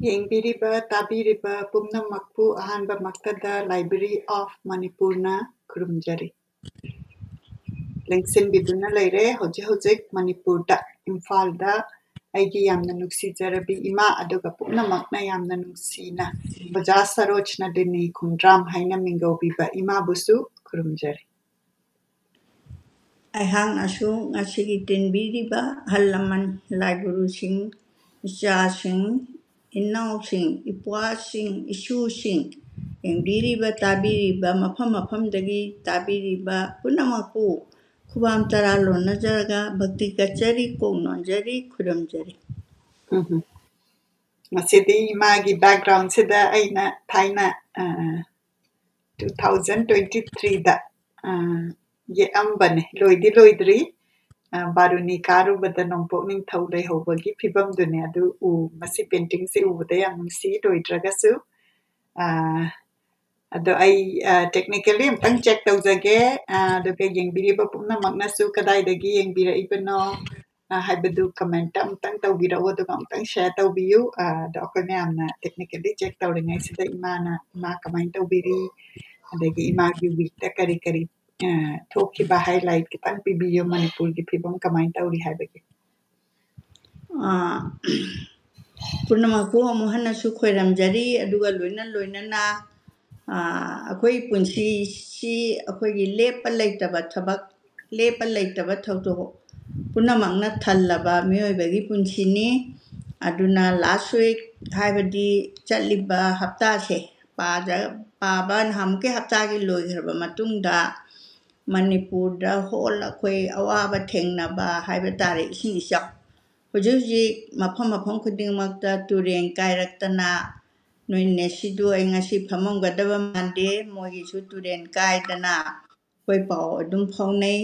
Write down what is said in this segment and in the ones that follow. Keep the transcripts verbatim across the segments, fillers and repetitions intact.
ꯌꯦꯡꯕꯤꯔꯤꯕ, ꯇꯥꯕꯤꯔꯤꯕ ꯄꯨꯝꯅꯃꯛꯄꯨ ꯑꯍꯥꯟꯕꯃꯛꯇꯗ Library of Manipurꯅ ꯈꯨꯔꯨꯝꯖꯔꯤ꯫ ꯂꯦꯡꯁꯤꯟꯕꯤꯗꯨꯅ ꯂꯩꯔꯦ꯫ ꯍꯧꯖꯤꯛ ꯍꯧꯖꯤꯛ ꯃꯅꯤꯄꯨꯔꯗ, ꯏꯝꯐꯥꯜꯗ ꯑꯩꯒꯤ ꯌꯥꯝꯅ ꯅꯨꯡꯁꯤꯖꯔꯕꯤ ꯏꯃꯥ, ꯑꯗꯨꯒ ꯄꯨꯝꯅꯃꯛꯅ ꯌꯥꯝꯅ ꯅꯨꯡꯁꯤꯅ ꯑꯣꯖꯥ ꯁꯔꯣꯖ ꯅꯟꯗꯤꯅꯤ ꯈꯣꯡꯗ꯭ꯔꯥꯝ ꯍꯥꯏꯅ ꯃꯤꯡꯒꯧꯕꯤꯕ ꯏꯃꯥꯕꯨꯁꯨ ꯈꯨꯔꯨꯝꯖꯔꯤ꯫ ꯑꯩꯍꯥꯛꯅꯁꯨ ꯉꯁꯤꯒꯤ ꯇꯤꯟꯕꯤꯔꯤꯕ ꯑꯍꯜ ꯂꯃꯟ, ꯂꯥꯏꯒꯨꯔꯨꯁꯤꯡ, ꯏꯆꯥꯁꯤꯡ, ꯏꯅꯥꯎꯁꯤꯡ, ꯏꯄ꯭ꯋꯥꯁꯤꯡ, ꯏꯁꯨꯁꯤꯡ, ꯌꯦꯡꯕꯤꯔꯤꯕ, ꯇꯥꯕꯤꯔꯤꯕ, ꯃꯐꯝ ꯃꯐꯝꯗꯒꯤ ꯇꯥꯕꯤꯔꯤꯕ ꯄꯨꯝꯅꯃꯛꯄꯨ ꯈꯨꯕꯥꯝ ꯇꯔꯥ ꯂꯣꯟꯅꯖꯔꯒ ꯚꯛꯇꯤ ꯀꯠꯆꯔꯤ, ꯀꯣꯛ ꯅꯣꯟꯖꯔꯤ, ꯈꯨꯔꯨꯝꯖꯔꯤ꯫ ꯎꯝ꯫ ꯉꯁꯤꯗꯤ ꯏꯃꯥꯒꯤ backgroundꯁꯤꯗ ꯑꯩꯅ ꯊꯥꯏꯅ, ꯑ, two thousand twenty threeꯗ, ꯑ, ꯌꯦꯛꯑꯝꯕꯅꯦ꯫ ꯂꯣꯏꯗꯤ ꯂꯣꯏꯗ꯭ꯔꯤ꯫ ꯑ, ꯕꯥꯔꯨꯅꯤ ꯀꯥꯔꯨꯕꯗ ꯅꯣꯡꯄꯣꯛ ꯅꯤꯡꯊꯧ ꯂꯩꯍꯧꯕꯒꯤ ꯐꯤꯕꯝꯗꯨꯅꯦ ꯑꯗꯨ ꯎ-, ꯃꯁꯤ paintingꯁꯦ ꯎꯕꯗ ꯌꯥꯝ ꯅꯨꯡꯁꯤ, ꯂꯣꯏꯗ꯭ꯔꯒꯁꯨ꯫ ꯑ, ꯑꯗꯣ ꯑꯩ, ꯑ, technically ꯑꯝꯇꯪ check ꯇꯧꯖꯒꯦ꯫ ꯑ, ꯑꯗꯨꯒ ꯌꯦꯡꯕꯤꯔꯤꯕ ꯄꯨꯝꯅꯃꯛꯅꯁꯨ ꯀꯗꯥꯏꯗꯒꯤ ꯌꯦꯡꯕꯤꯔꯛꯏꯕꯅꯣ, ꯑ, ꯍꯥꯏꯕꯗꯨ commentꯇ ꯑꯃꯨꯛꯇꯪ ꯇꯧꯕꯤꯔꯛꯎ, ꯑꯗꯨꯒ ꯑꯃꯨꯛꯇꯪ share ꯇꯧꯕꯤꯌꯨ꯫ ꯑ, ꯑꯗꯣ ꯑꯩꯈꯣꯏ ꯃꯌꯥꯝꯅ technically check ꯇꯧꯔꯤꯉꯩꯁꯤꯗ ꯏꯃꯥꯅ, ꯏꯃꯥ ꯀꯃꯥꯏꯅ ꯇꯧꯕꯤꯔꯤ, ꯑꯗꯒꯤ ꯏꯃꯥꯒꯤ weekꯇ ꯀꯔꯤ ꯀꯔꯤ, ꯑ, ꯊꯣꯛꯈꯤꯕ highlight ꯈꯤꯇꯪ ꯄꯤꯕꯤꯌꯨ, ꯃꯅꯤꯄꯨꯔꯒꯤ ꯐꯤꯕꯝ ꯀꯃꯥꯏꯅ ꯇꯧꯔꯤ ꯍꯥꯏꯕꯒꯤ꯫ ꯑ, ꯄꯨꯝꯅꯃꯛꯄꯨ ꯑꯃꯨꯛ ꯍꯟꯅꯁꯨ ꯈꯣꯏꯔꯝꯖꯔꯤ, ꯑꯗꯨꯒ ꯂꯣꯏꯅ ꯂꯣꯏꯅꯅ, ꯑ, ꯑꯩꯈꯣꯏ ꯄꯨꯟꯁꯤꯁꯤ ꯑꯩꯈꯣꯏꯒꯤ ꯂꯦꯞꯄ ꯂꯩꯇꯕ ꯊꯕꯛ, ꯂꯦꯞꯄ ꯂꯩꯇꯕ ꯊꯧꯗꯣꯛ ꯄꯨꯝꯅꯃꯛꯅ ꯊꯜꯂꯕ ꯃꯤꯑꯣꯏꯕꯒꯤ ꯄꯨꯟꯁꯤꯅꯤ꯫ ꯑꯗꯨꯅ last week, ꯍꯥꯏꯕꯗꯤ ꯆꯠꯂꯤꯕ ꯍꯞꯇꯥꯁꯦ, ꯄꯥꯖ-, ꯄꯥꯕ ꯅꯍꯥꯟꯃꯨꯛꯀꯤ ꯍꯞꯇꯥꯒꯤ ꯂꯣꯏꯈ꯭ꯔꯕ ꯃꯇꯨꯡꯗ, ꯃꯅꯤꯄꯨꯔꯗ ꯍꯣꯜ ꯑꯩꯈꯣꯏ ꯑꯋꯥꯕ ꯊꯦꯡꯅꯕ ꯍꯥꯏꯕ ꯇꯥꯔꯦ, ꯏꯁꯤꯡ ꯏꯆꯥꯎ꯫ ꯍꯧꯖꯤꯛ ꯍꯧꯖꯤꯛ ꯃꯐꯝ ꯃꯐꯝ ꯈꯨꯗꯤꯡꯃꯛꯇ ꯇꯨꯔꯦꯟ ꯀꯥꯏꯔꯛꯇꯅ, ꯅꯣꯏ ꯅꯦꯁꯤꯗꯨ ꯑꯩ ꯉꯁꯤ ꯐꯝꯃꯝꯒꯗꯕ ꯃꯥꯟꯗꯦ, ꯃꯣꯏꯒꯤꯁꯨ ꯇꯨꯔꯦꯟ ꯀꯥꯏꯗꯅ ꯑꯩꯈꯣꯏ ꯄꯥꯎ ꯑꯗꯨꯝ ꯐꯥꯎꯅꯩ꯫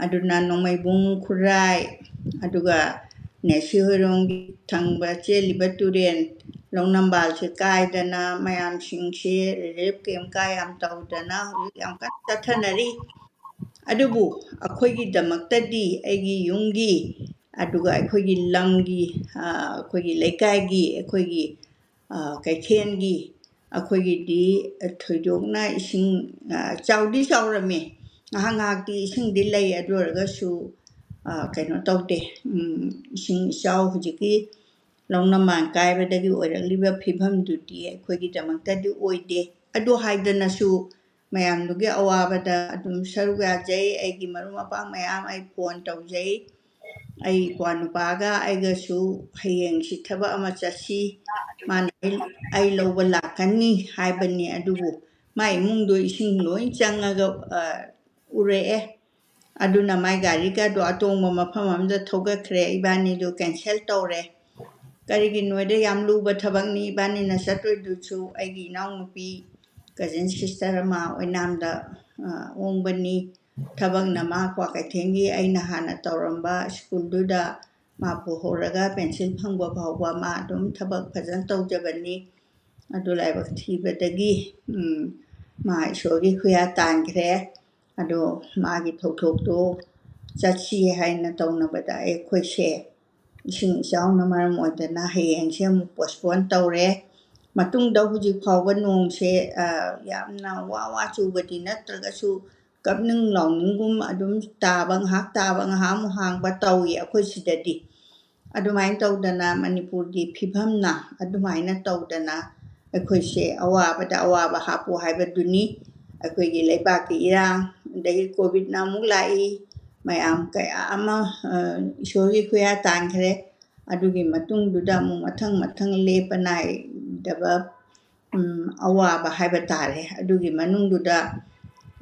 ꯑꯗꯨꯅ ꯅꯣꯡꯃꯩꯕꯨꯡ, ꯈꯨꯔꯥꯏ, ꯑꯗꯨꯒ ꯅꯦꯁꯤ ꯍꯣꯏꯔꯣꯡꯒꯤ ꯊꯪꯕ ꯆꯦꯜꯂꯤꯕ ꯇꯨꯔꯦꯟ ꯂꯧꯅꯝꯕꯥꯜꯁꯦ ꯀꯥꯏꯗꯅ ꯃꯌꯥꯝꯁꯤꯡꯁꯦ relief camp ꯀꯥ ꯌꯥꯝ ꯇꯧꯗꯅ ꯍꯧꯖꯤꯛ ꯌꯥꯝ ꯀꯟꯅ ꯆꯠꯊꯅꯔꯤ꯫ ꯑꯗꯨꯕꯨ ꯑꯩꯈꯣꯏꯒꯤꯗꯃꯛꯇꯗꯤ, ꯑꯩꯒꯤ ꯌꯨꯝꯒꯤ, ꯑꯗꯨꯒ ꯑꯩꯈꯣꯏꯒꯤ ꯂꯝꯒꯤ, ꯑ, ꯑꯩꯈꯣꯏꯒꯤ ꯂꯩꯀꯥꯏꯒꯤ, ꯑꯩꯈꯣꯏꯒꯤ, ꯑ, ꯀꯩꯊꯦꯜꯒꯤ, ꯑꯩꯈꯣꯏꯒꯤꯗꯤ ꯊꯣꯏꯗꯣꯛꯅ ꯏꯁꯤꯡ, ꯑ, ꯆꯥꯎꯗꯤ ꯆꯥꯎꯔꯝꯃꯤ, ꯉꯥꯏꯍꯥꯛ ꯉꯥꯏꯍꯥꯛꯇꯤ ꯏꯁꯤꯡꯗꯤ ꯂꯩ, ꯑꯗꯨ ꯑꯣꯏꯔꯒꯁꯨ, ꯑ, ꯀꯩꯅꯣ ꯇꯧꯗꯦ꯫ ꯎꯝ, ꯏꯁꯤꯡ ꯏꯆꯥꯎ ꯍꯧꯖꯤꯛꯀꯤ ꯂꯧꯅꯃꯥꯡ ꯀꯥꯏꯕꯗꯒꯤ ꯑꯣꯏꯔꯛꯂꯤꯕ ꯐꯤꯕꯝꯗꯨꯗꯤ ꯑꯩꯈꯣꯏꯒꯤꯗꯃꯛꯇꯗꯤ ꯑꯣꯏꯗꯦ꯫ ꯑꯗꯨ ꯍꯥꯏꯗꯅꯁꯨ ꯃꯌꯥꯝꯗꯨꯒꯤ ꯑꯋꯥꯕꯗ ꯑꯗꯨꯝ ꯁꯔꯨꯛ ꯌꯥꯖꯩ꯫ ꯑꯩꯒꯤ ꯃꯔꯨꯞ ꯃꯄꯥꯡ ꯃꯌꯥꯝ ꯑꯩ ꯐꯣꯟ ꯇꯧꯖꯩ꯫ ꯑꯩ ꯏꯄ꯭ꯋꯥ ꯅꯨꯄꯥꯒ ꯑꯩꯒꯁꯨ ꯍꯌꯦꯡꯁꯤ ꯊꯕꯛ ꯑꯃ ꯆꯠꯁꯤ, ꯃꯥꯅ ꯑꯩ, ꯑꯩ ꯂꯧꯕ ꯂꯥꯛꯀꯅꯤ ꯍꯥꯏꯕꯅꯤ꯫ ꯑꯗꯨꯕꯨ ꯃꯥꯏ ꯏꯃꯨꯡꯗꯣ ꯏꯁꯤꯡ ꯂꯣꯏ ꯆꯪꯉꯒ, ꯑ, ꯎꯔꯛꯑꯦ꯫ ꯑꯗꯨꯅ ꯃꯥꯏ ꯒꯥꯔꯤꯒꯗꯣ ꯑꯇꯣꯡꯕ ꯃꯐꯝ ꯑꯃꯗ ꯊꯧꯒꯠꯈ꯭ꯔꯦ꯫ ꯏꯕꯥꯅꯤꯗꯣ cancel ꯇꯧꯔꯦ꯫ ꯀꯔꯤꯒꯤꯅꯣꯗ ꯌꯥꯝ ꯂꯨꯕ ꯊꯕꯛꯅꯤ, ꯏꯕꯥꯅꯤꯅ ꯆꯠꯇꯣꯏꯗꯨꯁꯨ꯫ ꯑꯩꯒꯤ ꯏꯅꯥꯎꯅꯨꯄꯤ, cousin sister ꯑꯃ ꯑꯣꯏꯅꯥꯝꯗ, ꯑ, ꯑꯣꯡꯕꯅꯤ꯫ ꯊꯕꯛꯅ ꯃꯥ ꯀ꯭ꯋꯥꯀꯩꯊꯦꯜꯒꯤ ꯑꯩꯅ ꯍꯥꯟꯅ ꯇꯧꯔꯝꯕ ꯁ꯭ꯀꯨꯜꯗꯨꯗ ꯃꯥ ꯄꯨꯍꯧꯔꯒ ꯄꯦꯟꯁꯤꯜ ꯐꯪꯕ ꯐꯥꯎꯕ ꯃꯥ ꯑꯗꯨꯝ ꯊꯕꯛ ꯐꯖꯅ ꯇꯧꯖꯕꯅꯤ꯫ ꯑꯗꯨ ꯂꯥꯏꯕꯛ ꯊꯤꯕꯗꯒꯤ, ꯎꯝ, ꯃꯥ ꯏꯁꯣꯔꯒꯤ ꯈꯨꯌꯥ ꯇꯥꯟꯈ꯭ꯔꯦ꯫ ꯑꯗꯣ ꯃꯥꯒꯤ ꯊꯧꯗꯣꯛꯇꯣ ꯆꯠꯁꯤ ꯍꯥꯏꯅ ꯇꯧꯅꯕꯗ ꯑꯩꯈꯣꯏꯁꯦ ꯏꯁꯤꯡ ꯏꯆꯥꯎꯅ ꯃꯔꯝ ꯑꯣꯏꯗꯅ ꯍꯌꯦꯡꯁꯦ ꯑꯃꯨꯛ postpone ꯇꯧꯔꯦ꯫ ꯃꯇꯨꯡꯗ ꯍꯧꯖꯤꯛ ꯐꯥꯎꯕ ꯅꯣꯡꯁꯦ, ꯑ, ꯌꯥꯝꯅ ꯋꯥ ꯋꯥ ꯆꯨꯕꯗꯤ ꯅꯠꯇ꯭ꯔꯒꯁꯨ ꯀꯞꯅꯤꯡ ꯂꯥꯎꯅꯤꯡꯒꯨꯝ ꯑꯗꯨꯝ ꯇꯥꯕ, ꯉꯥꯏꯍꯥꯛ ꯇꯥꯕ, ꯉꯥꯏꯍꯥꯛ ꯑꯃꯨꯛ ꯍꯥꯡꯕ ꯇꯧꯏ ꯑꯩꯈꯣꯏ ꯁꯤꯗꯗꯤ꯫ ꯑꯗꯨꯃꯥꯏꯅ ꯇꯧꯗꯅ ꯃꯅꯤꯄꯨꯔꯒꯤ ꯐꯤꯕꯝꯅ ꯑꯗꯨꯃꯥꯏꯅ ꯇꯧꯗꯅ ꯑꯩꯈꯣꯏꯁꯦ ꯑꯋꯥꯕꯗ ꯑꯋꯥꯕ ꯍꯥꯞꯄꯨ ꯍꯥꯏꯕꯗꯨꯅꯤ꯫ ꯑꯩꯈꯣꯏꯒꯤ ꯂꯩꯕꯥꯛꯀꯤ ꯏꯔꯥꯡ, ꯑꯗꯒꯤ ꯀꯣꯚꯤꯠꯅ ꯑꯃꯨꯛ ꯂꯥꯛꯏ, ꯃꯌꯥꯝ ꯀꯌꯥ ꯑꯃ, ꯑ, ꯏꯁꯣꯔꯒꯤ ꯈꯨꯌꯥ ꯇꯥꯟꯈ꯭ꯔꯦ꯫ ꯑꯗꯨꯒꯤ ꯃꯇꯨꯡꯗꯨꯗ ꯑꯃꯨꯛ ꯃꯊꯪ ꯃꯊꯪ ꯂꯦꯞꯄ ꯅꯥꯏꯗꯕ, ꯎꯝ, ꯑꯋꯥꯕ ꯍꯥꯏꯕ ꯇꯥꯔꯦ꯫ ꯑꯗꯨꯒꯤ ꯃꯅꯨꯡꯗꯨꯗ,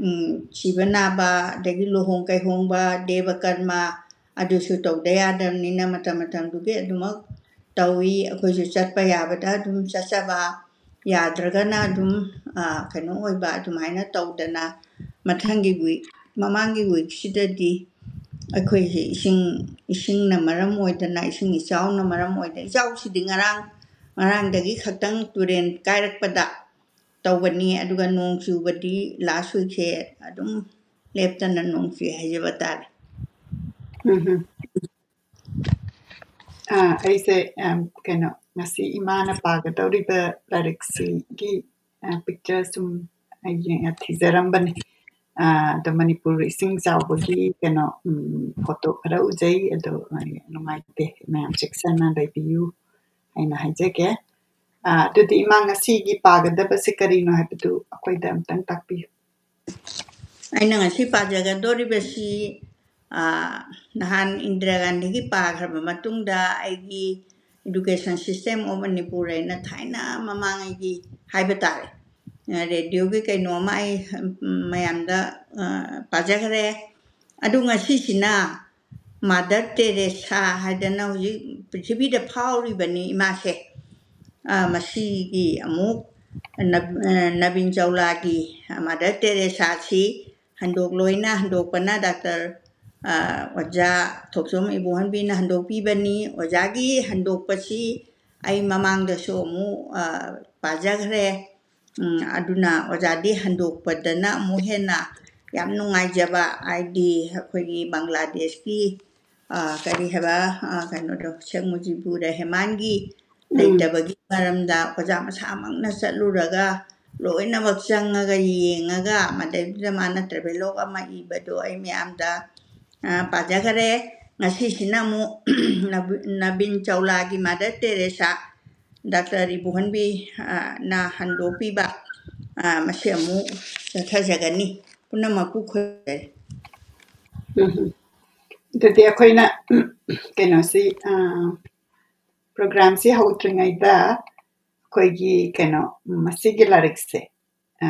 ꯎꯝ, ꯁꯤꯕ ꯅꯥꯕ, ꯑꯗꯒꯤ ꯂꯨꯍꯣꯡ ꯀꯩꯍꯣꯡꯕ, ꯗꯦꯕ ꯀꯔꯃ, ꯑꯗꯨꯁꯨ ꯇꯧꯗ ꯌꯥꯗꯕꯅꯤꯅ ꯃꯇꯝ ꯃꯇꯝꯗꯨꯒꯤ ꯑꯗꯨꯃꯛ ꯇꯧꯏ꯫ ꯑꯩꯈꯣꯏꯁꯨ ꯆꯠꯄ ꯌꯥꯕꯗ ꯑꯗꯨꯝ ꯆꯠꯆꯕ, ꯌꯥꯗ꯭ꯔꯒꯅ ꯑꯗꯨꯝ, ꯑ, ꯀꯩꯅꯣ ꯑꯣꯏꯕ, ꯑꯗꯨꯃꯥꯏꯅ ꯇꯧꯗꯅ ꯃꯊꯪꯒꯤ week, ꯃꯃꯥꯡꯒꯤ weekꯁꯤꯗꯗꯤ ꯑꯩꯈꯣꯏꯁꯦ ꯏꯁꯤꯡ, ꯏꯁꯤꯡꯅ ꯃꯔꯝ ꯑꯣꯏꯗꯅ, ꯏꯁꯤꯡ ꯏꯆꯥꯎꯅ ꯃꯔꯝ ꯑꯣꯏꯗꯅ, ꯏꯆꯥꯎꯁꯤꯗꯤ ꯉꯔꯥꯡ, ꯉꯔꯥꯡꯗꯒꯤ ꯈꯛꯇꯪ ꯇꯨꯔꯦꯟ ꯀꯥꯏꯔꯛꯄꯗ ꯇꯧꯕꯅꯤ꯫ ꯑꯗꯨꯒ ꯅꯣꯡ ꯆꯨꯕꯗꯤ last weekꯁꯦ ꯑꯗꯨꯝ ꯂꯦꯞꯇꯅ ꯅꯣꯡ ꯆꯨꯏ ꯍꯥꯏꯖꯕ ꯇꯥꯔꯦ꯫ ꯎꯝ ꯍꯝ꯫ ꯑꯥ, ꯑꯩꯁꯦ, ꯑꯝ, ꯀꯩꯅꯣ, ꯉꯁꯤ ꯏꯃꯥꯅ ꯄꯥꯒꯗꯧꯔꯤꯕ ꯂꯥꯏꯔꯤꯛꯁꯤꯒꯤ, ꯑ, picture ꯁꯨꯝ ꯑꯩ ꯌꯦꯡ-, ꯊꯤꯖꯔꯝꯕꯅꯦ꯫ ꯑ, ꯑꯗꯣ ꯃꯅꯤꯄꯨꯔ ꯏꯁꯤꯡ ꯆꯥꯎꯕꯒꯤ ꯀꯩꯅꯣ, ꯎꯝ, photo ꯈꯔ ꯎꯖꯩ꯫ ꯑꯗꯣ ꯑꯩ ꯅꯨꯡꯉꯥꯏꯇꯦ, ꯃꯌꯥꯝ ꯆꯦꯛꯁꯟꯅ ꯂꯩꯕꯤꯌꯨ ꯍꯥꯏꯅ ꯍꯥꯏꯖꯒꯦ꯫ ꯑ, ꯑꯗꯨꯗꯤ ꯏꯃꯥ, ꯉꯁꯤꯒꯤ ꯄꯥꯒꯗꯕꯁꯦ ꯀꯔꯤꯅꯣ ꯍꯥꯏꯕꯗꯨ ꯑꯩꯈꯣꯏꯗ ꯑꯝꯇꯪ ꯇꯥꯛꯄꯤꯌꯨ꯫ ꯑꯩꯅ ꯉꯁꯤ ꯄꯥꯖꯒꯗꯧꯔꯤꯕꯁꯤ, ꯑ, ꯅꯍꯥꯟ ꯏꯟꯗꯤꯔꯥ ꯒꯥꯟꯙꯤꯒꯤ ꯄꯥꯈ꯭ꯔꯕ ꯃꯇꯨꯡꯗ ꯑꯩꯒꯤ Education System of Manipur ꯍꯥꯏꯅ ꯊꯥꯏꯅ ꯃꯃꯥꯡꯉꯩꯒꯤ ꯍꯥꯏꯕ ꯇꯥꯔꯦ, ꯑ, radioꯒꯤ ꯀꯩꯅꯣ ꯑꯃ ꯑꯩ, ꯎꯝ, ꯃꯌꯥꯝꯗ, ꯑ, ꯄꯥꯖꯈ꯭ꯔꯦ꯫ ꯑꯗꯨ ꯉꯁꯤꯁꯤꯅ Mother Teresa ꯍꯥꯏꯗꯅ ꯍꯧꯖꯤꯛ ꯄ꯭ꯔꯤꯊꯤꯕꯤꯗ ꯐꯥꯎꯔꯤꯕꯅꯤ ꯏꯃꯥꯁꯦ꯫ ꯑ, ꯃꯁꯤꯒꯤ ꯑꯃꯨꯛ ꯅꯕ-, ꯑ, ꯅꯕꯤꯟ ꯆꯧꯂꯥꯒꯤ Mother Teresaꯁꯤ ꯍꯟꯗꯣꯛ-, ꯂꯣꯏꯅ ꯍꯟꯗꯣꯛꯄꯅ ꯗꯥꯛꯇꯔ, ꯑ, ꯑꯣꯖꯥ ꯊꯣꯛꯆꯣꯝ ꯏꯕꯣꯍꯟꯕꯤꯅ ꯍꯟꯗꯣꯛꯄꯤꯕꯅꯤ꯫ ꯑꯣꯖꯥꯒꯤ ꯍꯟꯗꯣꯛꯄꯁꯤ ꯑꯩ ꯃꯃꯥꯡꯗꯁꯨ ꯑꯃꯨꯛ, ꯑ, ꯄꯥꯖꯈ꯭ꯔꯦ꯫ ꯎꯝ, ꯑꯗꯨꯅ ꯑꯣꯖꯥꯗꯤ ꯍꯟꯗꯣꯛꯄꯗꯅ ꯑꯃꯨꯛ ꯍꯦꯟꯅ ꯌꯥꯝ ꯅꯨꯡꯉꯥꯏꯖꯕ, ꯍꯥꯏꯗꯤ ꯑꯩꯈꯣꯏꯒꯤ ꯕꯪꯒ꯭ꯂꯥꯗꯦꯁꯀꯤ, ꯑ, ꯀꯔꯤ ꯍꯥꯏꯕ, ꯑ, ꯀꯩꯅꯣꯗꯣ, ꯁꯦꯈ ꯃꯨꯖꯤꯕꯨꯔ ꯔꯍꯃꯥꯟꯒꯤ ꯎꯝ꯫ ꯂꯩꯇꯕꯒꯤ ꯃꯔꯝꯗ ꯑꯣꯖꯥ ꯃꯁꯥꯃꯛꯅ ꯆꯠꯂꯨꯔꯒ ꯂꯣꯏꯅꯃꯛ ꯆꯪꯉꯒ ꯌꯦꯡꯉꯒ ꯃꯗꯩꯗꯨꯗ ꯃꯥꯅ travelogue ꯑꯃ ꯏꯕꯗꯣ ꯑꯩ ꯃꯌꯥꯝꯗ, ꯑ, ꯄꯥꯖꯈꯔꯦ꯫ ꯉꯁꯤꯁꯤꯅ ꯑꯃꯨꯛ ꯅꯕꯤ-, ꯅꯕꯤꯟ ꯆꯧꯂꯥꯒꯤ Mother Teresa, ꯗꯥꯛꯇꯔ ꯏꯕꯣꯍꯟꯕꯤ, ꯑ, ꯅ ꯍꯟꯗꯣꯛꯄꯤꯕ, ꯑ, ꯃꯁꯤ ꯑꯃꯨꯛ ꯆꯠꯊꯖꯒꯅꯤ꯫ ꯄꯨꯝꯅꯃꯛꯄꯨ ꯈꯣꯏꯔꯦ꯫ ꯎꯝ꯫ ꯑꯗꯨꯗꯤ ꯑꯩꯈꯣꯏꯅ, ꯀꯩꯅꯣꯁꯤ, ꯑ, programꯁꯤ ꯍꯧꯗ꯭ꯔꯤꯉꯩꯗ ꯑꯩꯈꯣꯏꯒꯤ ꯀꯩꯅꯣ, ꯃꯁꯤꯒꯤ ꯂꯥꯏꯔꯤꯛꯁꯦ, ꯑ,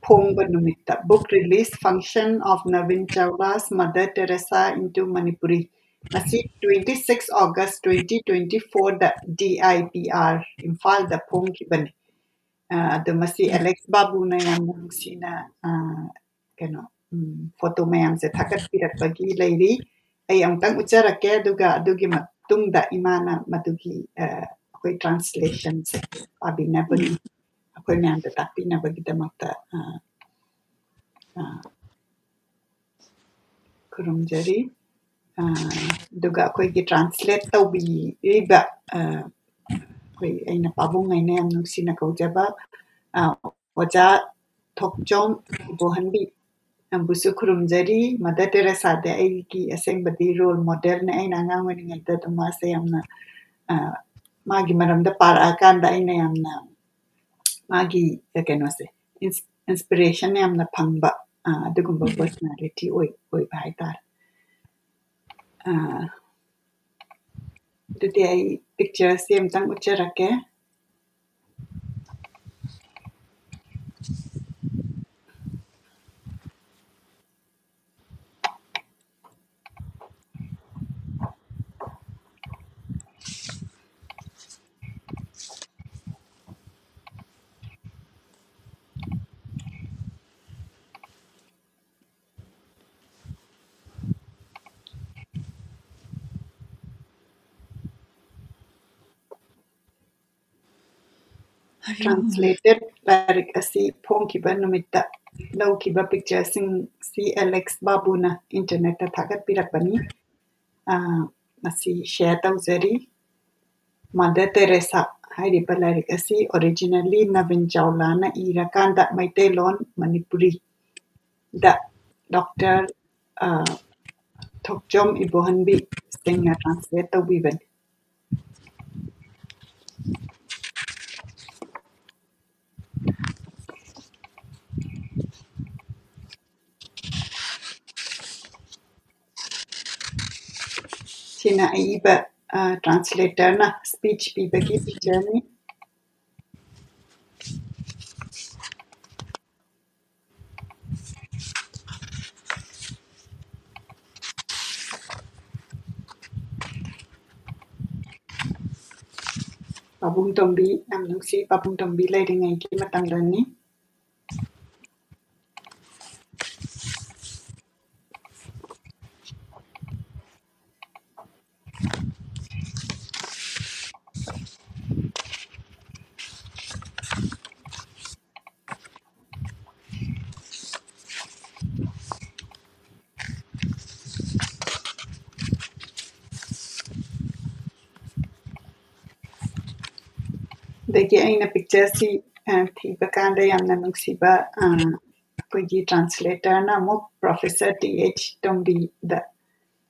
ꯐꯣꯡꯕ ꯅꯨꯃꯤꯠꯇ, Book Release Function of Navin Chawla's Mother Teresa into Manipuri, ꯃꯁꯤ twenty six August twenty twenty fourꯗ D I P R ꯏꯝꯐꯥꯜꯗ ꯐꯣꯡꯈꯤꯕꯅꯤ꯫ ꯑ, ꯑꯗꯣ ꯃꯁꯤ ꯑꯦꯂꯦꯛꯁ ꯕꯥꯕꯨꯅ ꯌꯥꯝꯅ ꯅꯨꯡꯁꯤꯅ, ꯑ, ꯀꯩꯅꯣ, ꯎꯝ, photo ꯃꯌꯥꯝꯁꯦ ꯊꯥꯒꯠꯄꯤꯔꯛꯄꯒꯤ ꯂꯩꯔꯤ꯫ ꯑꯩ ꯑꯃꯨꯛꯇꯪ ꯎꯠꯆꯔꯛꯀꯦ, ꯑꯗꯨꯒ ꯑꯗꯨꯒꯤ ꯃꯇꯨꯡꯗ ꯏꯃꯥꯅ ꯃꯗꯨꯒꯤ, ꯑ, ꯑꯩꯈꯣꯏ translationꯁꯦ ꯄꯥꯕꯤꯅꯕꯒꯤ, ꯎꯝ꯫ ꯑꯩꯈꯣꯏ ꯃꯌꯥꯝꯗ ꯇꯥꯛꯄꯤꯅꯕꯒꯤꯗꯃꯛꯇ, ꯑ, ꯑ, ꯈꯨꯔꯨꯝꯖꯔꯤ꯫ ꯑꯗꯨꯒ ꯑꯩꯈꯣꯏꯒꯤ translate ꯇꯧꯕꯤꯔꯤꯕ, ꯑꯩꯈꯣꯏ, ꯑꯩꯅ ꯄꯥꯕꯨꯡ ꯍꯥꯏꯅ ꯌꯥꯝ ꯅꯨꯡꯁꯤꯅ ꯀꯧꯖꯕ, ꯑꯣꯖꯥ ꯊꯣꯛꯆꯣꯝ ꯏꯕꯣꯍꯟꯕꯤ, ꯅꯪꯕꯨꯁꯨ ꯈꯨꯔꯨꯝꯖꯔꯤ꯫ Mother Teresaꯗꯤ ꯑꯩꯒꯤ ꯑꯁꯦꯡꯕꯗꯤ role modelꯅꯦ꯫ ꯑꯩꯅ ꯑꯉꯥꯡ ꯑꯣꯏꯔꯤꯉꯩꯗ ꯑꯗꯨꯝ ꯃꯥꯁꯦ ꯌꯥꯝꯅ, ꯃꯥꯒꯤ ꯃꯔꯝꯗ ꯄꯥꯔꯛꯑꯀꯥꯟꯗ ꯑꯩꯅ ꯌꯥꯝꯅ ꯃꯥꯒꯤ, ꯀꯩꯅꯣꯁꯦ, inspiration ꯌꯥꯝꯅ ꯐꯪꯕ, ꯑꯗꯨꯒꯨꯝꯕ personality ꯑꯣꯏ-, ꯑꯣꯏꯕ ꯍꯥꯏꯇꯥꯔꯦ꯫ ꯑꯗꯨꯗꯤ ꯑꯩ pictureꯁꯦ ꯑꯝꯇꯪ ꯎꯠꯆꯔꯛꯀꯦ꯫ Translated ꯂꯥꯏꯔꯤꯛ ꯑꯁꯤ ꯐꯣꯡꯈꯤꯕ ꯅꯨꯃꯤꯠꯇ ꯂꯧꯈꯤꯕ pictureꯁꯤꯡꯁꯤ ꯑꯦꯂꯦꯛꯁ ꯕꯥꯕꯨꯅ internetꯇ ꯊꯥꯒꯠꯄꯤꯔꯛꯄꯅꯤ꯫ ꯃꯁꯤ share ꯇꯧꯖꯔꯤ꯫ Mother Teresa ꯍꯥꯏꯔꯤꯕ ꯂꯥꯏꯔꯤꯛ ꯑꯁꯤ originally ꯅꯕꯤꯟ ꯆꯥꯎꯂꯥꯅ ꯏꯔꯀꯥꯟꯗ ꯃꯩꯇꯩꯂꯣꯟ ꯃꯅꯤꯄꯨꯔꯤꯗ Doctor ꯊꯣꯛꯆꯣꯝ ꯏꯕꯣꯍꯟꯕꯤ ꯁꯤꯡꯅ translate ꯇꯧꯕꯤꯕꯅꯤ꯫ ꯁꯤꯅ ꯑꯏꯕ, translatorꯅ speech ꯄꯤꯕꯒꯤ pictureꯅꯤ꯫ ꯄꯥꯕꯨꯡ ꯇꯣꯝꯕꯤ, ꯌꯥꯝ ꯅꯨꯡꯁꯤ, ꯄꯥꯕꯨꯡ ꯇꯣꯝꯕꯤ ꯂꯩꯔꯤꯉꯩꯒꯤ ꯃꯇꯝꯗꯅꯤ꯫ ꯑꯗꯒꯤ ꯑꯩꯅ ꯄꯤꯛꯆꯔꯁꯤ ꯊꯤꯕ ꯀꯥꯟꯗ ꯌꯥꯝꯅ ꯅꯨꯡꯁꯤꯕ ꯑꯩꯈꯣꯏꯒꯤ ꯇ꯭ꯔꯥꯟꯁꯂꯦꯇꯔꯅ ꯑꯃꯨꯛ ꯄ꯭ꯔꯣꯐꯦꯁꯔ ꯇꯤ ꯑꯩꯆ ꯇꯣꯝꯕꯤꯗ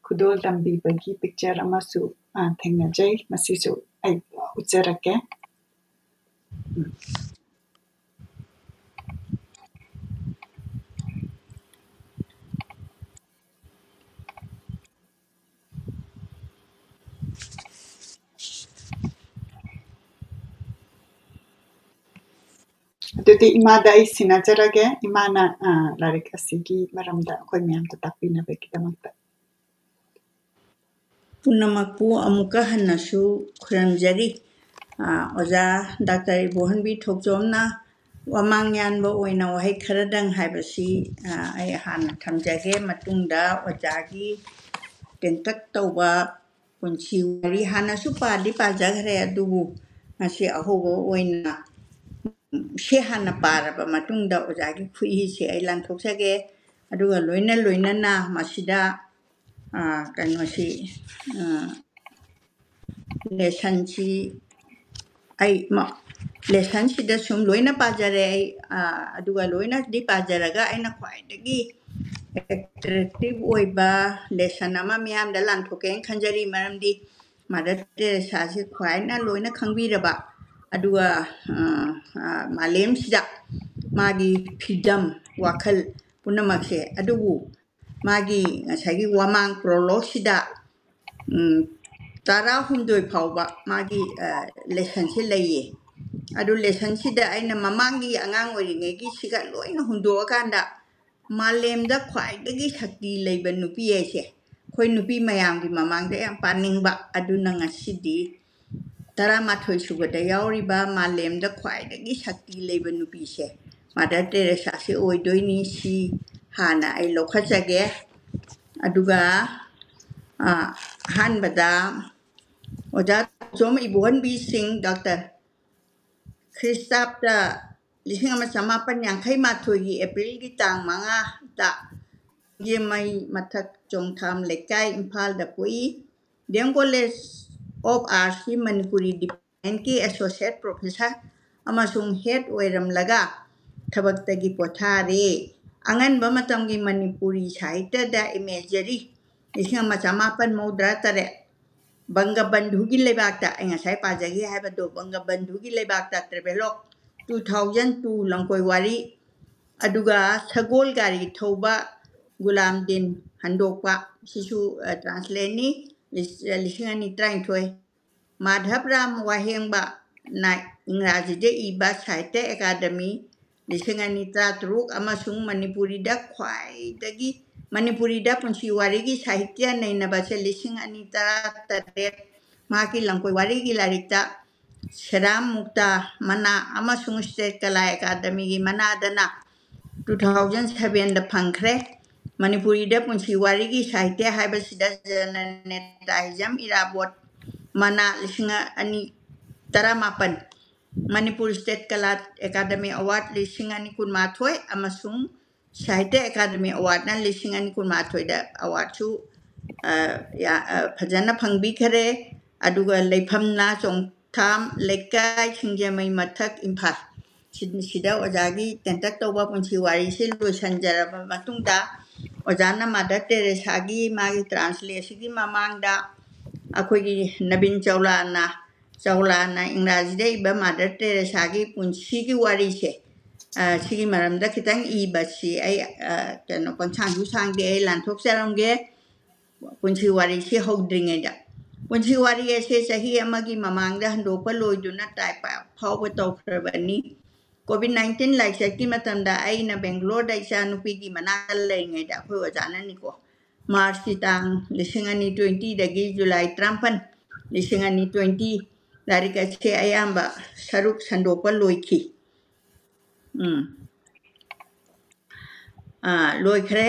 ꯈꯨꯗꯣꯜ ꯇꯝꯕꯤꯕꯒꯤ ꯄꯤꯛꯆꯔ ꯑꯃꯁꯨ ꯊꯦꯡꯅꯖꯩ꯫ ꯃꯁꯤꯁꯨ ꯑꯩ ꯎꯠꯆꯔꯛꯀꯦ꯫ ꯑꯗꯨꯗꯤ ꯏꯃꯥꯗ ꯑꯩ ꯁꯤꯟꯅꯖꯔꯒꯦ꯫ ꯏꯃꯥꯅ ꯂꯥꯏꯔꯤꯛ ꯑꯁꯤꯒꯤ ꯃꯔꯝꯗ ꯑꯩꯈꯣꯏ ꯃꯌꯥꯝꯗ ꯇꯥꯛꯄꯤꯅꯕꯒꯤꯗꯃꯛꯇ꯫ ꯄꯨꯝꯅꯃꯛꯄꯨ ꯑꯃꯨꯛꯀ ꯍꯟꯅꯁꯨ ꯈꯨꯔꯨꯝꯖꯔꯤ꯫ ꯑꯣꯖꯥ ꯗꯥꯛꯇꯔ ꯏꯕꯣꯍꯟꯕꯤ ꯊꯣꯛꯆꯣꯝꯅ ꯋꯥꯃꯥꯡ ꯌꯥꯟꯕ ꯑꯣꯏꯅ ꯋꯥꯍꯩ ꯈꯔꯗꯪ ꯍꯥꯏꯕꯁꯤ ꯑꯩ ꯍꯥꯟꯅ ꯊꯝꯖꯒꯦ꯫ ꯃꯇꯨꯡꯗ ꯑꯣꯖꯥꯒꯤ ꯇꯦꯟꯇꯛ ꯇꯧꯕ ꯄꯨꯟꯁꯤ ꯋꯥꯔꯤ ꯍꯥꯟꯅꯁꯨ ꯄꯥꯗꯤ ꯄꯥꯖꯈ꯭ꯔꯦ, ꯑꯗꯨꯕꯨ ꯉꯁꯤ ꯑꯍꯧꯕ ꯑꯣꯏꯅ ꯁꯤ ꯍꯥꯟꯅ ꯄꯥꯔꯕ ꯃꯇꯨꯡꯗ ꯑꯣꯖꯥꯒꯤ ꯈꯨꯏꯁꯦ ꯑꯩ ꯂꯥꯟꯊꯣꯛꯆꯒꯦ꯫ ꯑꯗꯨꯒ ꯂꯣꯏꯅ ꯂꯣꯏꯅꯅ ꯃꯁꯤꯗ ꯀꯩꯅꯣꯁꯤ ꯂꯦꯁꯟꯁꯤ ꯑꯩ ꯂꯦꯁꯟꯁꯤꯗ ꯁꯨꯝ ꯂꯣꯏꯅ ꯄꯥꯖꯔꯦ ꯑꯩ꯫ ꯑꯗꯨꯒ ꯂꯣꯏꯅꯗꯤ ꯄꯥꯖꯔꯒ ꯑꯩꯅ ꯈ꯭ꯋꯥꯏꯗꯒꯤ ꯑꯦꯇ꯭ꯔꯦꯛꯇꯤꯞ ꯑꯣꯏꯕ ꯂꯦꯁꯟ ꯑꯃ ꯃꯤꯌꯥꯝꯗ ꯂꯥꯟꯊꯣꯛꯀꯦꯅ ꯈꯟꯖꯔꯤ꯫ ꯃꯔꯝꯗꯤ ꯃꯥꯗꯔ ꯇꯦꯔꯦꯁꯥꯁꯤ ꯈ꯭ꯋꯥꯏꯅ ꯂꯣꯏꯅ ꯈꯪꯕꯤꯔꯕ, ꯑꯗꯨꯒ ꯃꯥꯂꯦꯝꯁꯤꯗ ꯃꯥꯒꯤ ꯐ꯭ꯔꯤꯗꯝ ꯋꯥꯈꯜ ꯄꯨꯝꯅꯃꯛꯁꯦ, ꯑꯗꯨꯕꯨ ꯃꯥꯒꯤ ꯉꯁꯥꯏꯒꯤ ꯋꯥꯃꯥꯡ ꯄ꯭ꯔꯣꯂꯣꯛꯁꯤꯗ ꯇꯔꯥꯍꯨꯝꯗꯣꯏ ꯐꯥꯎꯕ ꯃꯥꯒꯤ ꯂꯦꯁꯟꯁꯦ ꯂꯩꯌꯦ꯫ ꯑꯗꯨ ꯂꯦꯁꯟꯁꯤꯗ ꯑꯩꯅ ꯃꯃꯥꯡꯒꯤ ꯑꯉꯥꯡ ꯑꯣꯏꯔꯤꯉꯩꯒꯤꯁꯤꯒ ꯂꯣꯏꯅ ꯍꯨꯟꯗꯣꯛꯑꯀꯥꯟꯗ ꯃꯥꯂꯦꯝꯗ ꯈ꯭ꯋꯥꯏꯗꯒꯤ ꯁꯛꯇꯤ ꯂꯩꯕ ꯅꯨꯄꯤ ꯍꯥꯏꯁꯦ ꯑꯩꯈꯣꯏ ꯅꯨꯄꯤ ꯃꯌꯥꯝꯒꯤ ꯃꯃꯥꯡꯗ ꯌꯥꯝ ꯄꯥꯅꯤꯡꯕ꯫ ꯑꯗꯨꯅ ꯉꯁꯤꯗꯤ ꯇꯔꯥꯃꯥꯊꯣꯏ ꯁꯨꯕꯗ ꯌꯥꯎꯔꯤꯕ ꯃꯥꯂꯦꯝꯗ ꯈ꯭ꯋꯥꯏꯗꯒꯤ ꯁꯛꯇꯤ ꯂꯩꯕ ꯅꯨꯄꯤꯁꯦ ꯃꯥꯗꯔ ꯇꯦꯔꯦꯁꯥꯁꯦ ꯑꯣꯏꯗꯣꯏꯅꯤ꯫ ꯁꯤ ꯍꯥꯟꯅ ꯑꯩ ꯂꯧꯈꯠꯆꯒꯦ꯫ ꯑꯗꯨꯒ ꯑꯍꯥꯟꯕꯗ ꯑꯣꯖꯥ ꯊꯣꯛꯆꯣꯝ ꯏꯕꯣꯍꯟꯕꯤ ꯁꯤꯡ, ꯗꯣꯛꯇꯔ, ꯈ꯭ꯔꯤꯁꯇꯥꯕꯇ ꯂꯤꯁꯤꯡ ꯑꯃ ꯆꯃꯥꯄꯟ ꯌꯥꯡꯈꯩ ꯃꯥꯊꯣꯏꯒꯤ ꯑꯦꯄ꯭ꯔꯤꯜꯒꯤ ꯇꯥꯡ ꯃꯉꯥꯗ ꯁꯤꯡꯖꯃꯩ ꯃꯊꯛ ꯆꯣꯡꯊꯥꯝ ꯂꯩꯀꯥꯏ, ꯏꯝꯐꯥꯜꯗ ꯄꯣꯛꯏ꯫ ꯗꯤ ꯑꯦꯝ ꯀꯣꯂꯦꯖ ꯑꯣꯐ ꯑꯥꯔꯠꯁꯀꯤ ꯃꯅꯤꯄꯨꯔꯤ ꯗꯤꯄꯥꯔꯠꯃꯦꯟꯀꯤ ꯑꯦꯁꯣꯁꯤꯌꯦꯠ ꯄ꯭ꯔꯣꯐꯦꯁꯔ ꯑꯃꯁꯨꯡ ꯍꯦꯗ ꯑꯣꯏꯔꯝꯂꯒ ꯊꯕꯛꯇꯒꯤ ꯄꯣꯊꯥꯔꯦ꯫ ꯑꯉꯟꯕ ꯃꯇꯝꯒꯤ ꯃꯅꯤꯄꯨꯔꯤ ꯁꯥꯍꯤꯇ꯭ꯌꯗ ꯏꯃꯦꯖꯔꯤ ꯂꯤꯁꯤꯡ ꯑꯃ ꯆꯃꯥꯄꯟ ꯃꯧꯗ꯭ꯔꯥ ꯇꯔꯦꯠ, ꯕꯪꯒꯕꯟꯙꯨꯒꯤ ꯂꯩꯕꯥꯛꯇ, ꯑꯩ ꯉꯁꯥꯏ ꯄꯥꯖꯈꯤ ꯍꯥꯏꯕꯗꯣ, ꯕꯪꯒꯕꯟꯙꯨꯒꯤ ꯂꯩꯕꯥꯛꯇ ꯇ꯭ꯔꯦꯚꯦꯂꯣꯛ ꯇꯨ ꯊꯥꯎꯖꯟ ꯇꯨ ꯂꯝꯀꯣꯏ ꯋꯥꯔꯤ, ꯑꯗꯨꯒ ꯁꯒꯣꯜ ꯒꯥꯔꯤ ꯊꯧꯕ ꯒꯨꯂꯥꯝꯗꯤꯟ ꯍꯟꯗꯣꯛꯄ, ꯁꯤꯁꯨ, ꯑ, ꯇ꯭ꯔꯥꯟꯁꯂꯦꯠꯅꯤ, ꯂꯤꯁ-, ꯂꯤꯁꯤꯡ ꯑꯅꯤ ꯇꯔꯥꯅꯤꯊꯣꯏ꯫ ꯃꯥꯙꯕ ꯔꯥꯝ ꯋꯥꯍꯦꯡꯕꯅ ꯏꯪꯒ꯭ꯔꯥꯖꯤꯗ ꯏꯕ ꯁꯥꯍꯤꯇ꯭ꯌ ꯑꯦꯀꯥꯗꯃꯤ ꯂꯤꯁꯤꯡ ꯑꯅꯤ ꯇꯔꯥꯇꯔꯨꯛ ꯑꯃꯁꯨꯡ ꯃꯅꯤꯄꯨꯔꯤꯗ ꯈ꯭ꯋꯥꯏꯗꯒꯤ, ꯃꯅꯤꯄꯨꯔꯤꯗ ꯄꯨꯟꯁꯤ ꯋꯥꯔꯤꯒꯤ ꯁꯥꯍꯤꯇ꯭ꯌ ꯅꯩꯅꯕꯁꯦ ꯂꯤꯁꯤꯡ ꯑꯅꯤ ꯇꯔꯥꯇꯔꯦꯠ, ꯃꯍꯥꯛꯀꯤ ꯂꯝꯀꯣꯏ ꯋꯥꯔꯤꯒꯤ ꯂꯥꯏꯔꯤꯛꯇ ꯁꯦꯔꯥꯝ ꯃꯨꯛꯇꯥ ꯃꯅꯥ ꯑꯃꯁꯨꯡ ꯁ꯭ꯇꯦꯠ ꯀꯂꯥ ꯑꯦꯀꯥꯗꯃꯤꯒꯤ ꯃꯅꯥꯗꯅ ꯇꯨ ꯊꯥꯎꯖꯟ ꯁꯚꯦꯟꯗ ꯐꯪꯈ꯭ꯔꯦ꯫ ꯃꯅꯤꯄꯨꯔꯤꯗ ꯄꯨꯟꯁꯤ ꯋꯥꯔꯤꯒꯤ ꯁꯥꯍꯤꯇ꯭ꯌ ꯍꯥꯏꯕꯁꯤꯗ ꯖꯅꯅꯦꯇꯥ ꯍꯤꯖꯝ ꯏꯔꯥꯕꯣꯠ ꯃꯅꯥ ꯂꯤꯁꯤꯡ ꯑꯅꯤ ꯇꯔꯥꯃꯥꯄꯟ, ꯃꯅꯤꯄꯨꯔ ꯁ꯭ꯇꯦꯠ ꯀꯂꯥ ꯑꯦꯀꯥꯗꯃꯤ ꯑꯦꯋꯥꯔꯗ ꯂꯤꯁꯤꯡ ꯑꯅꯤ ꯀꯨꯟꯃꯥꯊꯣꯏ ꯑꯃꯁꯨꯡ ꯁꯥꯍꯤꯇ꯭ꯌ ꯑꯦꯀꯥꯗꯃꯤ ꯑꯦꯋꯥꯔꯗꯅ ꯂꯤꯁꯤꯡ ꯑꯅꯤ ꯀꯨꯟꯃꯥꯊꯣꯏꯗ ꯑꯦꯋꯥꯔꯗꯁꯨ, ꯑ, ꯌꯥ-, ꯑ, ꯐꯖꯅ ꯐꯪꯕꯤꯈꯔꯦ꯫ ꯑꯗꯨꯒ ꯂꯩꯐꯝꯅ ꯆꯣꯡꯊꯥꯝ ꯂꯩꯀꯥꯏ, ꯁꯤꯡꯖꯃꯩ ꯃꯊꯛ, ꯏꯝꯐꯥꯜ꯫ ꯁꯤ-, ꯁꯤꯗ ꯑꯣꯖꯥꯒꯤ ꯇꯦꯟꯇꯛ ꯇꯧꯕ ꯄꯨꯟꯁꯤ ꯋꯥꯔꯤꯁꯤ ꯂꯣꯏꯁꯤꯟꯖꯔꯕ ꯃꯇꯨꯡꯗ, ꯑꯣꯖꯥꯅ ꯃꯥꯗꯔ ꯇꯦꯔꯦꯁꯥꯒꯤ ꯃꯥꯒꯤ ꯇ꯭ꯔꯥꯟꯁꯂꯦꯠꯁꯤꯒꯤ ꯃꯃꯥꯡꯗ ꯑꯩꯈꯣꯏꯒꯤ ꯅꯕꯤꯟ ꯆꯧꯂꯥꯅ, ꯆꯧꯂꯥꯅ ꯏꯪꯒ꯭ꯔꯥꯖꯤꯗ ꯏꯕ ꯃꯥꯗꯔ ꯇꯦꯔꯦꯁꯥꯒꯤ ꯄꯨꯟꯁꯤꯒꯤ ꯋꯥꯔꯤꯁꯦ, ꯑ, ꯁꯤꯒꯤ ꯃꯔꯝꯗ ꯈꯤꯇꯪ ꯏꯕꯁꯤ ꯑꯩ, ꯑ, ꯀꯩꯅꯣ, ꯄꯪꯁꯥꯡꯁꯨ ꯁꯥꯡꯗꯦ, ꯑꯩ ꯂꯥꯟꯊꯣꯛꯆꯔꯝꯒꯦ꯫ ꯄꯨꯟꯁꯤ ꯋꯥꯔꯤꯁꯤ ꯍꯧꯗ꯭ꯔꯤꯉꯩꯗ, ꯄꯨꯟꯁꯤ ꯋꯥꯔꯤ ꯑꯁꯦ ꯆꯍꯤ ꯑꯃꯒꯤ ꯃꯃꯥꯡꯗ ꯍꯟꯗꯣꯛꯄ ꯂꯣꯏꯗꯨꯅ ꯇꯥꯏꯞ ꯐꯥꯎꯕ ꯇꯧꯈ꯭ꯔꯕꯅꯤ꯫ ꯀꯣꯚꯤꯗ ꯅꯥꯏꯟꯇꯤꯟ ꯂꯥꯏꯆꯠꯀꯤ ꯃꯇꯝꯗ ꯑꯩꯅ ꯕꯦꯡꯒ꯭ꯂꯣꯔꯗ ꯏꯆꯥꯅꯨꯄꯤꯒꯤ ꯃꯅꯥꯛꯇ ꯂꯩꯔꯤꯉꯩꯗ ꯑꯩꯈꯣꯏ ꯑꯣꯖꯥꯅꯅꯤꯀꯣ, ꯃꯥꯔꯆꯀꯤ ꯇꯥꯡ ꯂꯤꯁꯤꯡ ꯑꯅꯤ ꯇ꯭ꯋꯦꯟꯇꯤꯗꯒꯤ ꯖꯨꯂꯥꯏ ꯇꯔꯥꯃꯥꯄꯟ, ꯂꯤꯁꯤꯡ ꯑꯅꯤ ꯇ꯭ꯋꯦꯟꯇꯤ, ꯂꯥꯏꯔꯤꯛ ꯑꯁꯦ ꯑꯌꯥꯝꯕ ꯁꯔꯨꯛ ꯁꯟꯗꯣꯛꯄ ꯂꯣꯏꯈꯤ꯫ ꯎꯝ꯫ ꯑꯥ, ꯂꯣꯏꯈ꯭ꯔꯦ,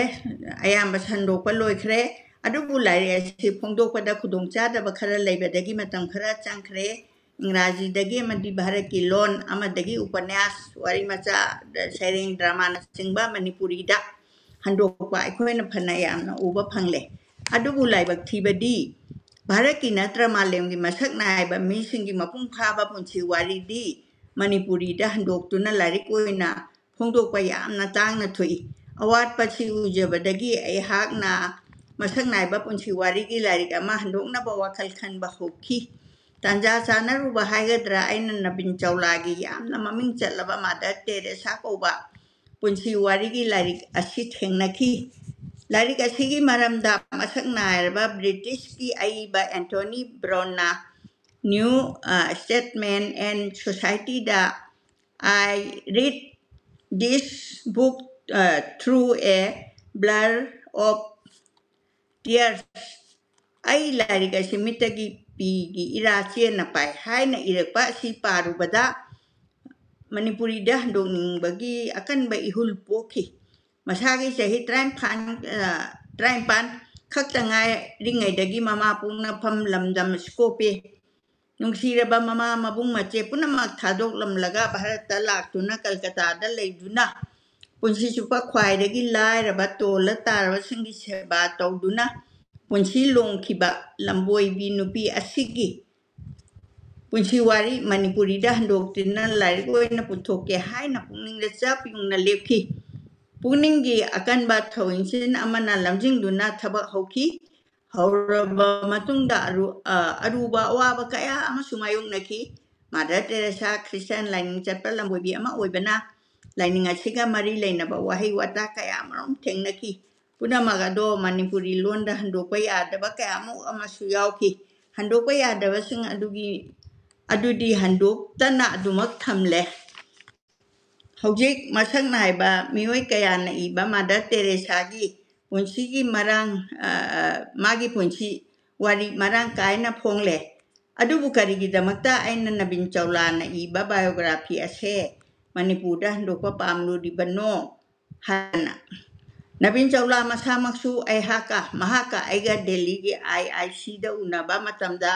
ꯑꯌꯥꯝꯕ ꯁꯟꯗꯣꯛꯄ ꯂꯣꯏꯈ꯭ꯔꯦ꯫ ꯑꯗꯨꯕꯨ ꯂꯥꯏꯔꯤꯛ ꯑꯁꯤ ꯐꯣꯡꯗꯣꯛꯄꯗ ꯈꯨꯗꯣꯡꯆꯥꯗꯕ ꯈꯔ ꯂꯩꯕꯗꯒꯤ ꯃꯇꯝ ꯈꯔ ꯆꯪꯈ꯭ꯔꯦ꯫ ꯏꯪꯒ꯭ꯔꯥꯖꯤꯗꯒꯤ ꯑꯃꯗꯤ ꯚꯥꯔꯠꯀꯤ ꯂꯣꯟ ꯑꯃꯗꯒꯤ ꯎꯄꯟꯌꯥꯁ, ꯋꯥꯔꯤ ꯃꯆꯥ, ꯁꯩꯔꯦꯡ, ꯗ꯭ꯔꯃꯥꯅꯆꯤꯡꯕ ꯃꯅꯤꯄꯨꯔꯤꯗ ꯍꯟꯗꯣꯛꯄ ꯑꯩꯈꯣꯏꯅ ꯐꯅ ꯌꯥꯝꯅ ꯎꯕ ꯐꯪꯂꯦ꯫ ꯑꯗꯨꯕꯨ ꯂꯥꯏꯕꯛ ꯊꯤꯕꯗꯤ ꯚꯥꯔꯠꯀꯤ ꯅꯠꯇ꯭ꯔ ꯃꯥꯂꯦꯝꯒꯤ ꯃꯁꯛ ꯅꯥꯏꯕ ꯃꯤꯁꯤꯡꯒꯤ ꯃꯄꯨꯡ ꯐꯥꯕ ꯄꯨꯟꯁꯤ ꯋꯥꯔꯤꯗꯤ ꯃꯅꯤꯄꯨꯔꯤꯗ ꯍꯟꯗꯣꯛꯇꯨꯅ ꯂꯥꯏꯔꯤꯛ ꯑꯣꯏꯅ ꯐꯣꯡꯗꯣꯛꯄ ꯌꯥꯝꯅ ꯇꯥꯡꯅ ꯊꯣꯛꯏ꯫ ꯑꯋꯥꯠꯄꯁꯤ ꯎꯖꯕꯗꯒꯤ ꯑꯩꯍꯥꯛꯅ ꯃꯁꯛ ꯅꯥꯏꯕ ꯄꯨꯟꯁꯤ ꯋꯥꯔꯤꯒꯤ ꯂꯥꯏꯔꯤꯛ ꯑꯃ ꯍꯟꯗꯣꯛꯅꯕ ꯋꯥꯈꯜ ꯈꯟꯕ ꯍꯧꯈꯤ꯫ ꯇꯥꯟꯖꯥ ꯆꯥꯅꯔꯨꯕ ꯍꯥꯏꯒꯗ꯭ꯔꯥ, ꯑꯩꯅ ꯅꯕꯤꯟ ꯆꯧꯂꯥꯒꯤ ꯌꯥꯝꯅ ꯃꯃꯤꯡ ꯆꯠꯂꯕ ꯃꯥꯗꯔ ꯇꯦꯔꯦꯁꯥ ꯀꯧꯕ ꯄꯨꯟꯁꯤ ꯋꯥꯔꯤꯒꯤ ꯂꯥꯏꯔꯤꯛ ꯑꯁꯤ ꯊꯦꯡꯅꯈꯤ꯫ ꯂꯥꯏꯔꯤꯛ ꯑꯁꯤꯒꯤ ꯃꯔꯝꯗ ꯃꯁꯛ ꯅꯥꯏꯔꯕ ꯕ꯭ꯔꯤꯇꯤꯁꯀꯤ ꯑꯏꯕ ꯑꯦꯟꯊꯣꯅꯤ ꯕ꯭ꯔꯣꯟꯅ New, uh, Statesman and Society-ꯗ "I read this book, uh, through a blur of tears." "ꯑꯩ ꯂꯥꯏꯔꯤꯛ ꯑꯁꯤ ꯃꯤꯠꯇꯒꯤ ꯄꯤꯒꯤ ꯏꯔꯥ ꯆꯦꯟꯅ ꯄꯥꯏ" ꯍꯥꯏꯅ ꯏꯔꯛꯄ ꯑꯁꯤ ꯄꯥꯔꯨꯕꯗ ꯃꯅꯤꯄꯨꯔꯤꯗ ꯍꯟꯗꯣꯛꯅꯤꯡꯕꯒꯤ ꯑꯀꯟꯕ ꯏꯍꯨꯜ ꯄꯣꯛꯈꯤ꯫ ꯃꯁꯥꯒꯤ ꯆꯍꯤ ꯇꯔꯥꯅꯤꯄꯥꯟ, ꯑ, ꯇꯔꯥꯅꯤꯄꯥꯟ ꯈꯛꯇ ꯉꯥꯏꯔꯤꯉꯩꯗꯒꯤ ꯃꯃꯥ ꯄꯣꯛꯅꯐꯝ ꯂꯝꯗꯝ ꯁ꯭ꯀꯣꯄꯦ, ꯅꯨꯡꯁꯤꯔꯕ ꯃꯃꯥ ꯃꯕꯨꯡ ꯃꯆꯦ ꯄꯨꯝꯅꯃꯛ ꯊꯥꯗꯣꯛꯂꯝꯂꯒ ꯚꯥꯔꯠꯇ ꯂꯥꯛꯇꯨꯅ ꯀꯜꯀꯇꯥꯗ ꯂꯩꯗꯨꯅ ꯄꯨꯟꯁꯤ ꯆꯨꯞꯄ ꯈ꯭ꯋꯥꯏꯗꯒꯤ ꯂꯥꯏꯔꯕ ꯇꯣꯜꯂ ꯇꯥꯔꯕꯁꯤꯡꯒꯤ ꯁꯦꯕꯥ ꯇꯧꯗꯨꯅ ꯄꯨꯟꯁꯤ ꯂꯣꯡꯈꯤꯕ ꯂꯝꯕꯣꯏꯕꯤ ꯅꯨꯄꯤ ꯑꯁꯤꯒꯤ ꯄꯨꯟꯁꯤ ꯋꯥꯔꯤ ꯃꯅꯤꯄꯨꯔꯤꯗ ꯍꯟꯗꯣꯛꯇꯨꯅ ꯂꯥꯏꯔꯤꯛ ꯑꯣꯏꯅ ꯄꯨꯊꯣꯛꯀꯦ ꯍꯥꯏꯅ ꯄꯨꯛꯅꯤꯡꯗ ꯆꯞ ꯌꯨꯡꯅ ꯂꯦꯞꯈꯤ꯫ ꯄꯨꯛꯅꯤꯡꯒꯤ ꯑꯀꯟꯕ ꯊꯧꯏꯟꯁꯤꯟ ꯑꯃꯅ ꯂꯝꯖꯤꯡꯗꯨꯅ ꯊꯕꯛ ꯍꯧꯈꯤ꯫ ꯍꯧꯔꯕ ꯃꯇꯨꯡꯗ ꯑꯔꯨ-, ꯑ, ꯑꯔꯨꯕ ꯑꯋꯥꯕ ꯀꯌꯥ ꯑꯃꯁꯨ ꯃꯥꯌꯣꯛꯅꯈꯤ꯫ ꯃꯥꯗꯔ ꯇꯦꯔꯦꯁꯥ ꯈ꯭ꯔꯤꯁꯇꯤꯌꯥꯟ ꯂꯥꯏꯅꯤꯡ ꯆꯠꯄ ꯂꯝꯕꯣꯏꯕꯤ ꯑꯃ ꯑꯣꯏꯕꯅ ꯂꯥꯏꯅꯤꯡ ꯑꯁꯤꯒ ꯃꯔꯤ ꯂꯩꯅꯕ ꯋꯥꯍꯩ ꯋꯥꯇꯥ ꯀꯌꯥ ꯑꯃꯔꯣꯝ ꯊꯦꯡꯅꯈꯤ꯫ ꯄꯨꯝꯅꯃꯛ ꯑꯗꯣ ꯃꯅꯤꯄꯨꯔꯤ ꯂꯣꯟꯗ ꯍꯟꯗꯣꯛꯄ ꯌꯥꯗꯕ ꯀꯌꯥꯃꯨꯛ ꯑꯃꯁꯨ ꯌꯥꯎꯈꯤ꯫ ꯍꯟꯗꯣꯛꯄ ꯌꯥꯗꯕꯁꯤꯡ ꯑꯗꯨꯒꯤ, ꯑꯗꯨꯗꯤ ꯍꯟꯗꯣꯛꯇꯅ ꯑꯗꯨꯃꯛ ꯊꯝꯂꯦ꯫ ꯍꯧꯖꯤꯛ ꯃꯁꯛ ꯅꯥꯏꯕ ꯃꯤꯑꯣꯏ ꯀꯌꯥꯅ ꯏꯕ ꯃꯥꯗꯔ ꯇꯦꯔꯦꯁꯥꯒꯤ ꯄꯨꯟꯁꯤꯒꯤ ꯃꯔꯥꯡ, ꯑ, ꯃꯥꯒꯤ ꯄꯨꯟꯁꯤ ꯋꯥꯔꯤ ꯃꯔꯥꯡ ꯀꯥꯏꯅ ꯐꯣꯡꯂꯦ꯫ ꯑꯗꯨꯕꯨ ꯀꯔꯤꯒꯤꯗꯃꯛꯇ ꯑꯩꯅ ꯅꯕꯤꯟ ꯆꯧꯂꯥꯅ ꯏꯕ biography ꯑꯁꯦ ꯃꯅꯤꯄꯨꯔꯗ ꯍꯟꯗꯣꯛꯄ ꯄꯥꯝꯂꯨꯔꯤꯕꯅꯣ ꯍꯥꯏꯅ? ꯅꯕꯤꯟ ꯆꯧꯂꯥ ꯃꯁꯥꯃꯛꯁꯨ ꯑꯩꯍꯥꯛꯀ, ꯃꯍꯥꯛꯀ ꯑꯩꯒ ꯗꯦꯜꯂꯤꯒꯤ IIC-ꯗ ꯎꯅꯕ ꯃꯇꯝꯗ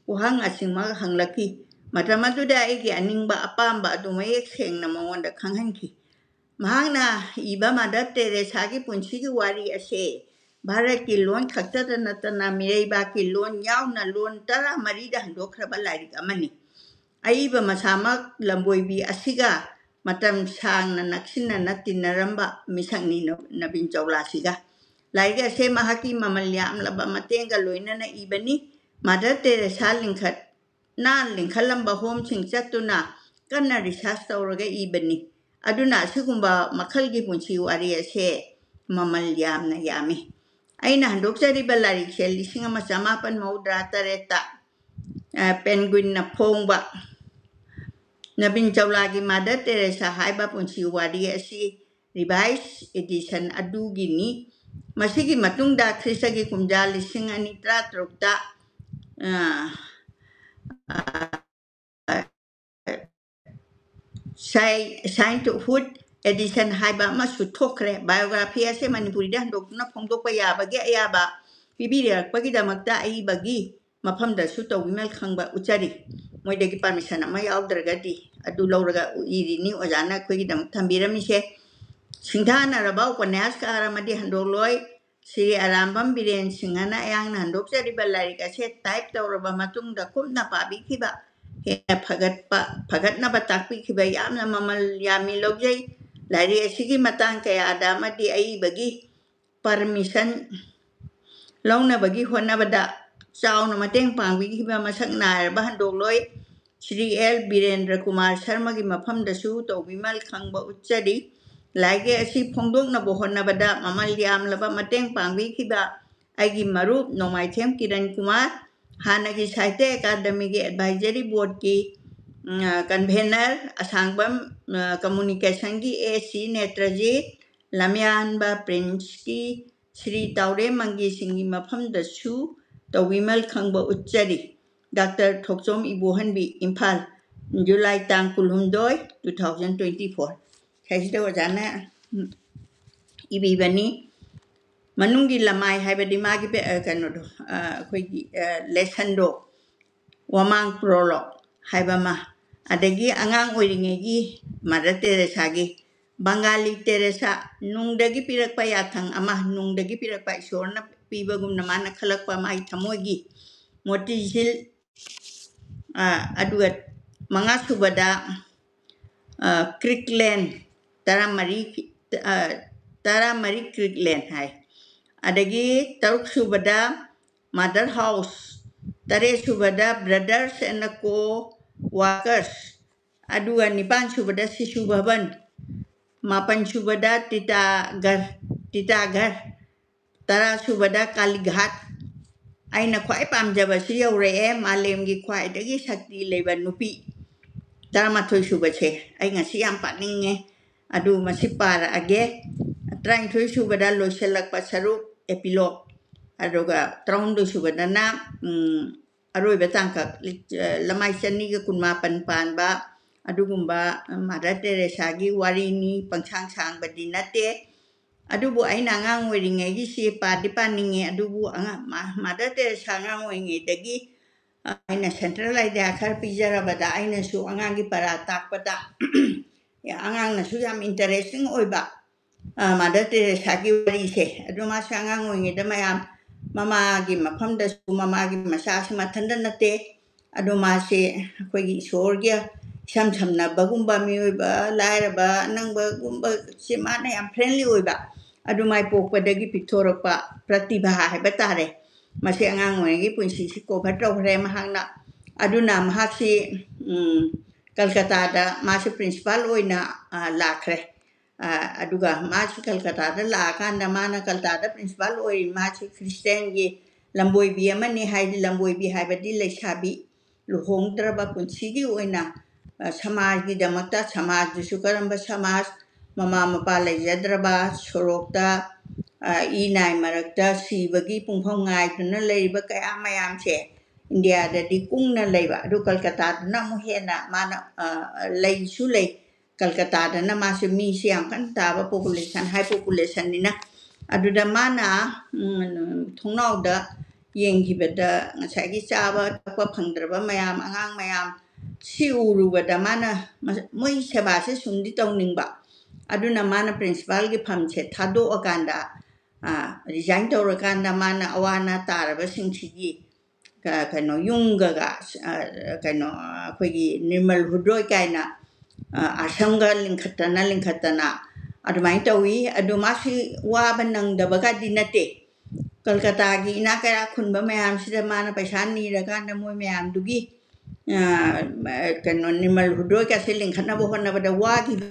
ꯋꯥꯍꯪ ꯑꯁꯤꯃꯛ ꯍꯪꯂꯛꯈꯤ꯫ ꯃꯇꯝ ꯑꯗꯨꯗ ꯑꯩꯒꯤ ꯑꯅꯤꯡꯕ ꯑꯄꯥꯝꯕ ꯑꯗꯨ ꯃꯌꯦꯛ ꯁꯦꯡꯅ ꯃꯉꯣꯟꯗ ꯈꯪꯍꯟꯈꯤ꯫ ꯃꯍꯥꯛꯅ ꯏꯕ ꯃꯥꯗꯔ ꯇꯦꯔꯦꯁꯥꯒꯤ ꯄꯨꯟꯁꯤꯒꯤ ꯋꯥꯔꯤ ꯑꯁꯦ ꯚꯥꯔꯠꯀꯤ ꯂꯣꯟ ꯈꯛꯇꯗ ꯅꯠꯇꯅ ꯃꯤꯔꯩꯕꯥꯛꯀꯤ ꯂꯣꯟ ꯌꯥꯎꯅ ꯂꯣꯟ ꯇꯔꯥꯃꯔꯤꯗ ꯍꯟꯗꯣꯛꯈ꯭ꯔꯕ ꯂꯥꯏꯔꯤꯛ ꯑꯃꯅꯤ꯫ ꯑꯏꯕ ꯃꯁꯥꯃꯛ ꯂꯝꯕꯣꯏꯕꯤ ꯑꯁꯤꯒ ꯃꯇꯝ ꯁꯥꯡꯅ ꯅꯛꯁꯤꯟꯅꯅ ꯇꯤꯟꯅꯔꯝꯕ ꯃꯤꯁꯛꯅꯤ ꯅ-, ꯅꯕꯤꯟ ꯆꯧꯂꯥꯁꯤꯒ꯫ ꯂꯥꯏꯔꯤꯛ ꯑꯁꯦ ꯃꯍꯥꯛꯀꯤ ꯃꯃꯜ ꯌꯥꯝꯂꯕ ꯃꯇꯦꯡꯒ ꯂꯣꯏꯅꯅ ꯏꯕꯅꯤ꯫ ꯃꯥꯗꯔ ꯇꯦꯔꯦꯁꯥ ꯂꯤꯡꯈꯠ-, ꯅ ꯂꯤꯡꯈꯠꯂꯝꯕ ꯍꯣꯝꯁꯤꯡ ꯆꯠꯇꯨꯅ ꯀꯟꯅ ꯔꯤꯁꯥꯔꯆ ꯇꯧꯔꯒ ꯏꯕꯅꯤ꯫ ꯑꯗꯨꯅ ꯑꯁꯤꯒꯨꯝꯕ ꯃꯈꯜꯒꯤ ꯄꯨꯟꯁꯤ ꯋꯥꯔꯤ ꯑꯁꯦ ꯃꯃꯜ ꯌꯥꯝꯅ ꯌꯥꯝꯃꯤ꯫ ꯑꯩꯅ ꯍꯟꯗꯣꯛꯆꯔꯤꯕ ꯂꯥꯏꯔꯤꯛꯁꯦ ꯂꯤꯁꯤꯡ ꯑꯃ ꯆꯃꯥꯄꯟ ꯃꯧꯗ꯭ꯔꯥ ꯇꯔꯦꯠꯇ, ꯑ, ꯄꯦꯟꯒ꯭ꯋꯤꯟꯅ ꯐꯣꯡꯕ ꯅꯕꯤꯟ ꯆꯧꯂꯥꯒꯤ ꯃꯥꯗꯔ ꯇꯦꯔꯦꯁꯥ ꯍꯥꯏꯕ ꯄꯨꯟꯁꯤ ꯋꯥꯔꯤ ꯑꯁꯤ ꯔꯤꯚꯥꯏꯁ ꯑꯦꯗꯤꯁꯟ ꯑꯗꯨꯒꯤꯅꯤ꯫ ꯃꯁꯤꯒꯤ ꯃꯇꯨꯡꯗ ꯈ꯭ꯔꯤꯁꯇꯒꯤ ꯀꯨꯝꯖꯥ ꯂꯤꯁꯤꯡ ꯑꯅꯤ ꯇꯔꯥꯇꯔꯨꯛꯇ, ꯑ, ꯑ, ꯁꯥꯏ-, ꯁꯥꯏꯟꯠꯍꯨꯗ ꯑꯦꯗꯤꯁꯟ ꯍꯥꯏꯕ ꯑꯃꯁꯨ ꯊꯣꯛꯈ꯭ꯔꯦ꯫ ꯕꯥꯏꯑꯣꯒ꯭ꯔꯥꯐꯤ ꯑꯁꯦ ꯃꯅꯤꯄꯨꯔꯤꯗ ꯍꯟꯗꯣꯛꯇꯨꯅ ꯐꯣꯡꯗꯣꯛꯄ ꯌꯥꯕꯒꯤ ꯑꯌꯥꯕ ꯄꯤꯕꯤꯔꯛꯄꯒꯤꯗꯃꯛꯇ ꯑꯏꯕꯒꯤ ꯃꯐꯝꯗꯁꯨ ꯇꯧꯕꯤꯃꯜ ꯈꯪꯕ ꯎꯠꯆꯔꯤ꯫ ꯃꯣꯏꯗꯒꯤ ꯄꯥꯔꯃꯤꯁꯟ ꯑꯃ ꯌꯥꯎꯗ꯭ꯔꯒꯗꯤ ꯑꯗꯨ ꯂꯧꯔꯒ ꯏꯔꯤꯅꯤ꯫ ꯑꯣꯖꯥꯅ ꯑꯩꯈꯣꯏꯒꯤꯗꯃꯛ ꯊꯝꯕꯤꯔꯝꯃꯤꯁꯦ꯫ ꯁꯤꯡꯊꯥꯅꯔꯕ ꯎꯄꯟꯌꯥꯁꯀꯥꯔ ꯑꯃꯗꯤ ꯍꯟꯗꯣꯛꯂꯣꯏ ꯁ꯭ꯔꯤ ꯑꯔꯥꯝꯕꯝ ꯕꯤꯔꯦꯟ ꯁꯤꯡꯍꯅ ꯑꯩꯍꯥꯛꯅ ꯍꯟꯗꯣꯛꯆꯔꯤꯕ ꯂꯥꯏꯔꯤꯛ ꯑꯁꯦ ꯇꯥꯏꯞ ꯇꯧꯔꯕ ꯃꯇꯨꯡꯗ ꯀꯨꯞꯅ ꯄꯥꯕꯤꯈꯤꯕ, ꯍꯦꯟꯅ ꯐꯒꯠꯄ, ꯐꯒꯠꯅꯕ ꯇꯥꯛꯄꯤꯈꯤꯕ ꯌꯥꯝꯅ ꯃꯃꯜ ꯌꯥꯝꯃꯤ ꯂꯧꯖꯩ꯫ ꯂꯥꯏꯔꯤꯛ ꯑꯁꯤꯒꯤ ꯃꯇꯥꯡ ꯀꯌꯥꯗ ꯑꯃꯗꯤ ꯑꯏꯕꯒꯤ ꯄꯔꯃꯤꯁꯟ ꯂꯧꯅꯕꯒꯤ ꯍꯣꯠꯅꯕꯗ ꯆꯥꯎꯅ ꯃꯇꯦꯡ ꯄꯥꯡꯕꯤꯈꯤꯕ ꯃꯁꯛ ꯅꯥꯏꯔꯕ ꯍꯟꯗꯣꯛꯂꯣꯏ ꯁ꯭ꯔꯤ ꯑꯦꯜ ꯕꯤꯔꯦꯟꯗ꯭ꯔ ꯀꯨꯃꯥꯔ ꯁꯔꯃꯒꯤ ꯃꯐꯝꯗꯁꯨ ꯇꯧꯕꯤꯃꯜ ꯈꯪꯕ ꯎꯠꯆꯔꯤ꯫ ꯂꯥꯏꯔꯤꯛ ꯑꯁꯤ ꯐꯣꯡꯗꯣꯛꯅꯕ ꯍꯣꯠꯅꯕꯗ ꯃꯃꯜ ꯌꯥꯝꯂꯕ ꯃꯇꯦꯡ ꯄꯥꯡꯕꯤꯈꯤꯕ ꯑꯩꯒꯤ ꯃꯔꯨꯞ ꯅꯣꯡꯃꯥꯏꯊꯦꯝ ꯀꯤꯔꯟ ꯀꯨꯃꯥꯔ, ꯍꯥꯟꯅꯒꯤ ꯁꯥꯍꯤꯇ꯭ꯌ ꯑꯦꯀꯥꯗꯃꯤꯒꯤ ꯑꯦꯗꯚꯥꯏꯖꯔꯤ ꯕꯣꯔꯗꯀꯤ, ꯎꯝ, ꯀꯟꯚꯦꯅꯔ, ꯑꯁꯥꯡꯕꯝ, ꯑ, ꯀꯝꯃꯨꯅꯤꯀꯦꯁꯟꯒꯤ ꯑꯦ ꯁꯤ ꯅꯦꯇ꯭ꯔꯖꯤꯠ, ꯂꯝꯌꯥꯟꯕ ꯄ꯭ꯔꯤꯟꯁꯀꯤ ꯁ꯭ꯔꯤ ꯇꯥꯎꯔꯦꯝ ꯃꯪꯒꯤꯁꯤꯡꯒꯤ ꯃꯐꯝꯗꯁꯨ ꯇꯧꯕꯤꯃꯜ ꯈꯪꯕ ꯎꯠꯆꯔꯤ꯫ ꯗꯥꯛꯇꯔ ꯊꯣꯛꯆꯣꯝ ꯏꯕꯣꯍꯟꯕꯤ, ꯏꯝꯐꯥꯜ, ꯖꯨꯂꯥꯏ ꯇꯥꯡ ꯀꯨꯟꯍꯨꯝꯗꯣꯏ, two thousand twenty-four꯫ ꯁꯤꯗꯩꯁꯤꯗ ꯑꯣꯖꯥꯅ, ꯎꯝ, ꯏꯕꯤꯕꯅꯤ꯫ ꯃꯅꯨꯡꯒꯤ ꯂꯃꯥꯏ ꯍꯥꯏꯕꯗꯤ ꯃꯥꯒꯤ ꯄꯦ-, ꯑ, ꯀꯩꯅꯣꯗꯣ, ꯑ, ꯑꯩꯈꯣꯏꯒꯤ, ꯑ, ꯂꯦꯁꯟꯗꯣ, ꯋꯥꯃꯥꯡ ꯄ꯭ꯔꯣꯂꯣꯛ ꯍꯥꯏꯕ ꯑꯃ, ꯑꯗꯒꯤ ꯑꯉꯥꯡ ꯑꯣꯏꯔꯤꯉꯩꯒꯤ ꯃꯥꯗꯔ ꯇꯦꯔꯦꯁꯥꯒꯤ ꯕꯪꯒꯥꯂꯤ ꯇꯦꯔꯦꯁꯥ, ꯅꯨꯡꯗꯒꯤ ꯄꯤꯔꯛꯄ ꯌꯥꯊꯪ ꯑꯃ, ꯅꯨꯡꯗꯒꯤ ꯄꯤꯔꯛꯄ ꯏꯁꯣꯔꯅ ꯄꯤꯕꯒꯨꯝꯅ ꯃꯥꯅ ꯈꯜꯂꯛꯄ ꯃꯥꯒꯤ ꯊꯃꯣꯏꯒꯤ ꯃꯣꯇꯤꯖꯤꯜ꯫ ꯑꯗꯨꯒ ꯃꯉꯥ ꯁꯨꯕꯗ ꯀ꯭ꯔꯤꯛꯂꯦꯟ, ꯇꯔꯥꯃꯔꯤ, ꯇꯔꯥꯃꯔꯤ ꯀ꯭ꯔꯤꯛꯂꯦꯟ ꯍꯥꯏ꯫ ꯑꯗꯒꯤ ꯇꯔꯨꯛ ꯁꯨꯕꯗ ꯃꯥꯗꯔ ꯍꯥꯎꯁ, ꯇꯔꯦꯠ ꯁꯨꯕꯗ ꯕ꯭ꯔꯗꯔꯁ ꯑꯦꯟ ꯀꯣ ꯋꯥꯀꯔꯁ, ꯑꯗꯨꯒ ꯅꯤꯄꯥꯟ ꯁꯨꯕꯗ ꯁꯤꯁꯨ ꯚꯕꯟ, ꯃꯥꯄꯟ ꯁꯨꯕꯗ ꯇꯤꯇꯥꯒꯔ, ꯇꯤꯇꯥꯒꯔ, ꯇꯔꯥ ꯁꯨꯕꯗ ꯀꯥꯂꯤꯘꯥꯠ꯫ ꯑꯩꯅ ꯈ꯭ꯋꯥꯏ ꯄꯥꯝꯖꯕꯁꯤ ꯌꯧꯔꯛꯑꯦ, ꯃꯥꯂꯦꯝꯒꯤ ꯈ꯭ꯋꯥꯏꯗꯒꯤ ꯁꯛꯇꯤ ꯂꯩꯕ ꯅꯨꯄꯤ꯫ ꯇꯔꯥꯃꯥꯊꯣꯏ ꯁꯨꯕꯁꯦ ꯑꯩ ꯉꯁꯤ ꯌꯥꯝ ꯄꯥꯅꯤꯡꯉꯦ, ꯑꯗꯨ ꯃꯁꯤ ꯄꯥꯔꯛꯑꯒꯦ꯫ ꯇꯔꯥꯅꯤꯊꯣꯏ ꯁꯨꯕꯗ ꯂꯣꯏꯁꯤꯜꯂꯛꯄ ꯁꯔꯨꯛ, ꯑꯦꯄꯤꯂꯣꯛ, ꯑꯗꯨꯒ ꯇꯔꯥꯍꯨꯝꯗꯣꯏ ꯁꯨꯕꯗꯅ ꯑꯔꯣꯏꯕ ꯇꯥꯡꯀꯛ, ꯂꯃꯥꯏ ꯆꯅꯤꯒ ꯀꯨꯟꯃꯥꯄꯟ ꯄꯥꯟꯕ ꯑꯗꯨꯒꯨꯝꯕ ꯃꯥꯗꯔ ꯇꯦꯔꯦꯁꯥꯒꯤ ꯋꯥꯔꯤꯅꯤ, ꯄꯪꯁꯥꯡ ꯁꯥꯡꯕꯗꯤ ꯅꯠꯇꯦ꯫ ꯑꯗꯨꯕꯨ ꯑꯩꯅ ꯑꯉꯥꯡ ꯑꯣꯏꯔꯤꯉꯩꯒꯤꯁꯤ ꯄꯥꯗꯤ ꯄꯥꯅꯤꯡꯉꯦ, ꯑꯗꯨꯕꯨ ꯑꯉꯥꯡ ꯃꯥꯗꯔ ꯇꯦꯔꯦꯁꯥ ꯑꯉꯥꯡ ꯑꯣꯏꯔꯤꯉꯩꯗꯒꯤ ꯑꯩꯅ ꯁꯦꯟꯇ꯭ꯔꯦꯜ ꯑꯥꯏꯗꯤꯌꯥ ꯈꯔ ꯄꯤꯖꯔꯕꯗ ꯑꯩꯅꯁꯨ ꯑꯉꯥꯡꯒꯤ ꯄꯔꯥ ꯇꯥꯛꯄꯗ ꯑꯉꯥꯡꯅꯁꯨ ꯌꯥꯝ ꯏꯟꯇꯔꯦꯁꯇꯤꯡ ꯑꯣꯏꯕ ꯃꯥꯗꯔ ꯇꯦꯔꯦꯁꯥꯒꯤ ꯋꯥꯔꯤꯁꯦ꯫ ꯑꯗꯨ ꯃꯥꯁꯦ ꯑꯉꯥꯡ ꯑꯣꯏꯔꯤꯉꯩꯗ ꯃꯌꯥꯝ ꯃꯃꯥꯒꯤ ꯃꯐꯝꯗꯁꯨ, ꯃꯃꯥꯒꯤ ꯃꯆꯥꯁꯤ ꯃꯊꯟꯇ ꯅꯠꯇꯦ, ꯑꯗꯣ ꯃꯥꯁꯦ ꯑꯩꯈꯣꯏꯒꯤ ꯏꯁꯣꯔꯒꯤ ꯏꯁꯝ ꯁꯝꯅꯕꯒꯨꯝꯕ, ꯃꯤꯑꯣꯏꯕ ꯂꯥꯏꯔꯕ ꯑꯅꯪꯕꯒꯨꯝꯕꯁꯦ ꯃꯥꯅ ꯌꯥꯝ ꯐ꯭ꯔꯦꯟꯂꯤ ꯑꯣꯏꯕ, ꯑꯗꯨꯃꯥꯏ ꯄꯣꯛꯄꯗꯒꯤ ꯄꯤꯊꯣꯔꯛꯄ ꯄ꯭ꯔꯇꯤꯚꯥ ꯍꯥꯏꯕ ꯇꯥꯔꯦ꯫ ꯃꯁꯤ ꯑꯉꯥꯡ ꯑꯣꯏꯔꯤꯉꯩꯒꯤ ꯄꯨꯟꯁꯤꯁꯤ ꯀꯣꯚꯔ ꯇꯧꯈ꯭ꯔꯦ ꯃꯍꯥꯛꯅ꯫ ꯑꯗꯨꯅ ꯃꯍꯥꯛꯁꯤ ꯀꯜꯀꯇꯥꯗ ꯃꯥꯁꯤ ꯄ꯭ꯔꯤꯟꯁꯤꯄꯥꯜ ꯑꯣꯏꯅ ꯂꯥꯛꯈ꯭ꯔꯦ꯫ ꯑꯗꯨꯒ ꯃꯥꯁꯤ ꯀꯜꯀꯇꯥꯗ ꯂꯥꯛꯑꯀꯥꯟꯗ ꯃꯥꯅ ꯀꯜꯀꯇꯥꯗ ꯄ꯭ꯔꯤꯟꯁꯤꯄꯥꯜ ꯑꯣꯏꯔꯤ, ꯃꯥꯁꯤ ꯈ꯭ꯔꯤꯁꯇꯤꯌꯥꯟꯒꯤ ꯂꯝꯕꯣꯏꯕꯤ ꯑꯃꯅꯤ ꯍꯥꯏꯗꯤ, ꯂꯝꯕꯣꯏꯕꯤ ꯍꯥꯏꯕꯗꯤ ꯂꯩꯁꯥꯕꯤ, ꯂꯨꯍꯣꯡꯗ꯭ꯔꯕ ꯄꯨꯟꯁꯤꯒꯤ ꯑꯣꯏꯅ ꯁꯃꯥꯖꯒꯤꯗꯃꯛꯇ, ꯁꯃꯥꯖꯗꯨꯁꯨ ꯀꯔꯝꯕ ꯁꯃꯥꯖ, ꯃꯃꯥ ꯃꯄꯥ ꯂꯩꯖꯗ꯭ꯔꯕ, ꯁꯣꯔꯣꯛꯇ ꯏ ꯅꯥꯏ ꯃꯔꯛꯇ ꯁꯤꯕꯒꯤ ꯄꯨꯡꯐꯝ ꯉꯥꯏꯗꯨꯅ ꯂꯩꯔꯤꯕ ꯀꯌꯥ ꯃꯌꯥꯝꯁꯦ ꯏꯟꯗꯤꯌꯥꯗꯗꯤ ꯀꯨꯡꯅ ꯂꯩꯕ, ꯑꯗꯨ ꯀꯜꯀꯇꯥꯗꯅ ꯑꯃꯨꯛ ꯍꯦꯟꯅ ꯃꯥꯅ ꯂꯩꯁꯨ ꯂꯩ꯫ ꯀꯜꯀꯇꯥꯗꯅ ꯃꯥꯁꯦ ꯃꯤꯁꯦ ꯌꯥꯝ ꯀꯟꯅ ꯇꯥꯕ, ꯄꯣꯄꯨꯂꯦꯁꯟ, ꯍꯥꯏ ꯄꯣꯄꯨꯂꯦꯁꯟꯅꯤꯅ꯫ ꯑꯗꯨꯗ ꯃꯥꯅ ꯊꯣꯡꯅꯥꯎꯗ ꯌꯦꯡꯈꯤꯕꯗ ꯉꯁꯥꯏꯒꯤ ꯆꯥꯕ ꯊꯛꯄ ꯐꯪꯗ꯭ꯔꯕ ꯃꯌꯥꯝ, ꯑꯉꯥꯡ ꯃꯌꯥꯝ ꯁꯤ ꯎꯔꯨꯕꯗ ꯃꯥꯅ ꯃꯣꯏ ꯁꯦꯕꯥꯁꯦ ꯁꯨꯝꯗꯤ ꯇꯧꯅꯤꯡꯕ, ꯑꯗꯨꯅ ꯃꯥꯅ ꯄ꯭ꯔꯤꯟꯁꯤꯄꯥꯜꯒꯤ ꯐꯝꯁꯦ ꯊꯥꯗꯣꯛꯑꯀꯥꯟꯗ, ꯔꯤꯖꯥꯏꯟ ꯇꯧꯔꯀꯥꯟꯗ ꯃꯥꯅ ꯑꯋꯥ ꯑꯅꯥ ꯇꯥꯔꯕꯁꯤꯡꯁꯤꯒꯤ ꯀ- ꯀꯩꯅꯣ ꯌꯨꯝꯒꯒ, ꯑ, ꯀꯩꯅꯣ, ꯑ, ꯑꯩꯈꯣꯏꯒꯤ ꯅꯤꯔꯃꯜ ꯍꯨꯗ꯭ꯔꯣꯏ ꯀꯥꯏꯅ, ꯑ, ꯑꯥꯁ꯭ꯔꯝꯒ ꯂꯤꯡꯈꯠꯇꯅ ꯂꯤꯡꯈꯠꯇꯅ ꯑꯗꯨꯃꯥꯏꯅ ꯇꯧꯏ꯫ ꯑꯗꯨ ꯃꯥꯁꯤ ꯋꯥꯕ ꯅꯪꯗꯕꯒꯗꯤ ꯅꯠꯇꯦ꯫ ꯀꯜꯀꯇꯥꯒꯤ ꯏꯅꯥꯛ ꯀꯩꯔꯥꯛ ꯈꯨꯟꯕ ꯃꯌꯥꯝꯁꯤꯗ ꯃꯥꯅ ꯄꯩꯁꯥ ꯅꯤꯔꯀꯥꯟꯗ ꯃꯣꯏ ꯃꯌꯥꯝꯗꯨꯒꯤ, ꯑ, ꯀꯩꯅꯣ ꯅꯤꯔꯃꯜ ꯍꯨꯗ꯭ꯔꯣꯏ ꯀꯥꯁꯦ ꯂꯤꯡꯈꯠꯅꯕ ꯍꯣꯠꯅꯕꯗ ꯋꯥꯈꯤꯕ꯫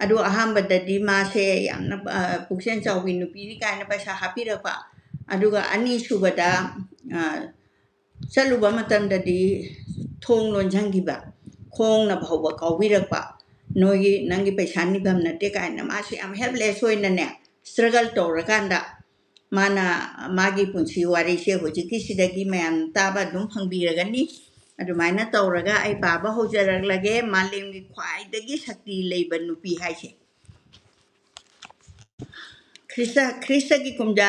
ꯑꯗꯨ ꯑꯍꯥꯟꯕꯗꯗꯤ ꯃꯥꯁꯦ ꯌꯥꯝꯅ, ꯑ, ꯄꯨꯛꯆꯦꯜ ꯆꯥꯎꯕꯤ ꯅꯨꯄꯤꯅꯤ ꯀꯥꯏꯅ ꯄꯩꯁꯥ ꯍꯥꯞꯄꯤꯔꯛꯄ꯫ ꯑꯗꯨꯒ ꯑꯅꯤꯁꯨꯕꯗ, ꯑ, ꯆꯠꯂꯨꯕ ꯃꯇꯝꯗꯗꯤ ꯊꯣꯡ ꯂꯣꯟꯁꯤꯟꯈꯤꯕ, ꯈꯣꯡꯅ ꯐꯥꯎꯕ ꯀꯥꯎꯕꯤꯔꯛꯄ, "ꯅꯣꯏꯒꯤ, ꯅꯪꯒꯤ ꯄꯩꯁꯥ ꯅꯤꯐꯝ ꯅꯠꯇꯦ" ꯀꯥꯏꯅ ꯃꯥꯁꯦ ꯌꯥꯝ ꯍꯦꯜꯞꯂꯦꯁ ꯑꯣꯏꯅꯅꯦ, ꯁ꯭ꯇ꯭ꯔꯒꯜ ꯇꯧꯔꯀꯥꯟꯗ ꯃꯥꯅ ꯃꯥꯒꯤ ꯄꯨꯟꯁꯤ ꯋꯥꯔꯤꯁꯦ ꯍꯧꯖꯤꯛꯀꯤꯁꯤꯗꯒꯤ ꯃꯌꯥꯝ ꯇꯥꯕ ꯑꯗꯨꯝ ꯐꯪꯕꯤꯔꯒꯅꯤ꯫ ꯑꯗꯨꯃꯥꯏꯅ ꯇꯧꯔꯒ ꯑꯩ ꯄꯥꯕ ꯍꯧꯖꯔꯛꯂꯒꯦ, ꯃꯥꯂꯦꯝꯒꯤ ꯈ꯭ꯋꯥꯏꯗꯒꯤ ꯁꯛꯇꯤ ꯂꯩꯕ ꯅꯨꯄꯤ ꯍꯥꯏꯁꯦ꯫ ꯈ꯭ꯔꯤꯁꯇ-, ꯈ꯭ꯔꯤꯁꯇꯒꯤ ꯀꯨꯝꯖꯥ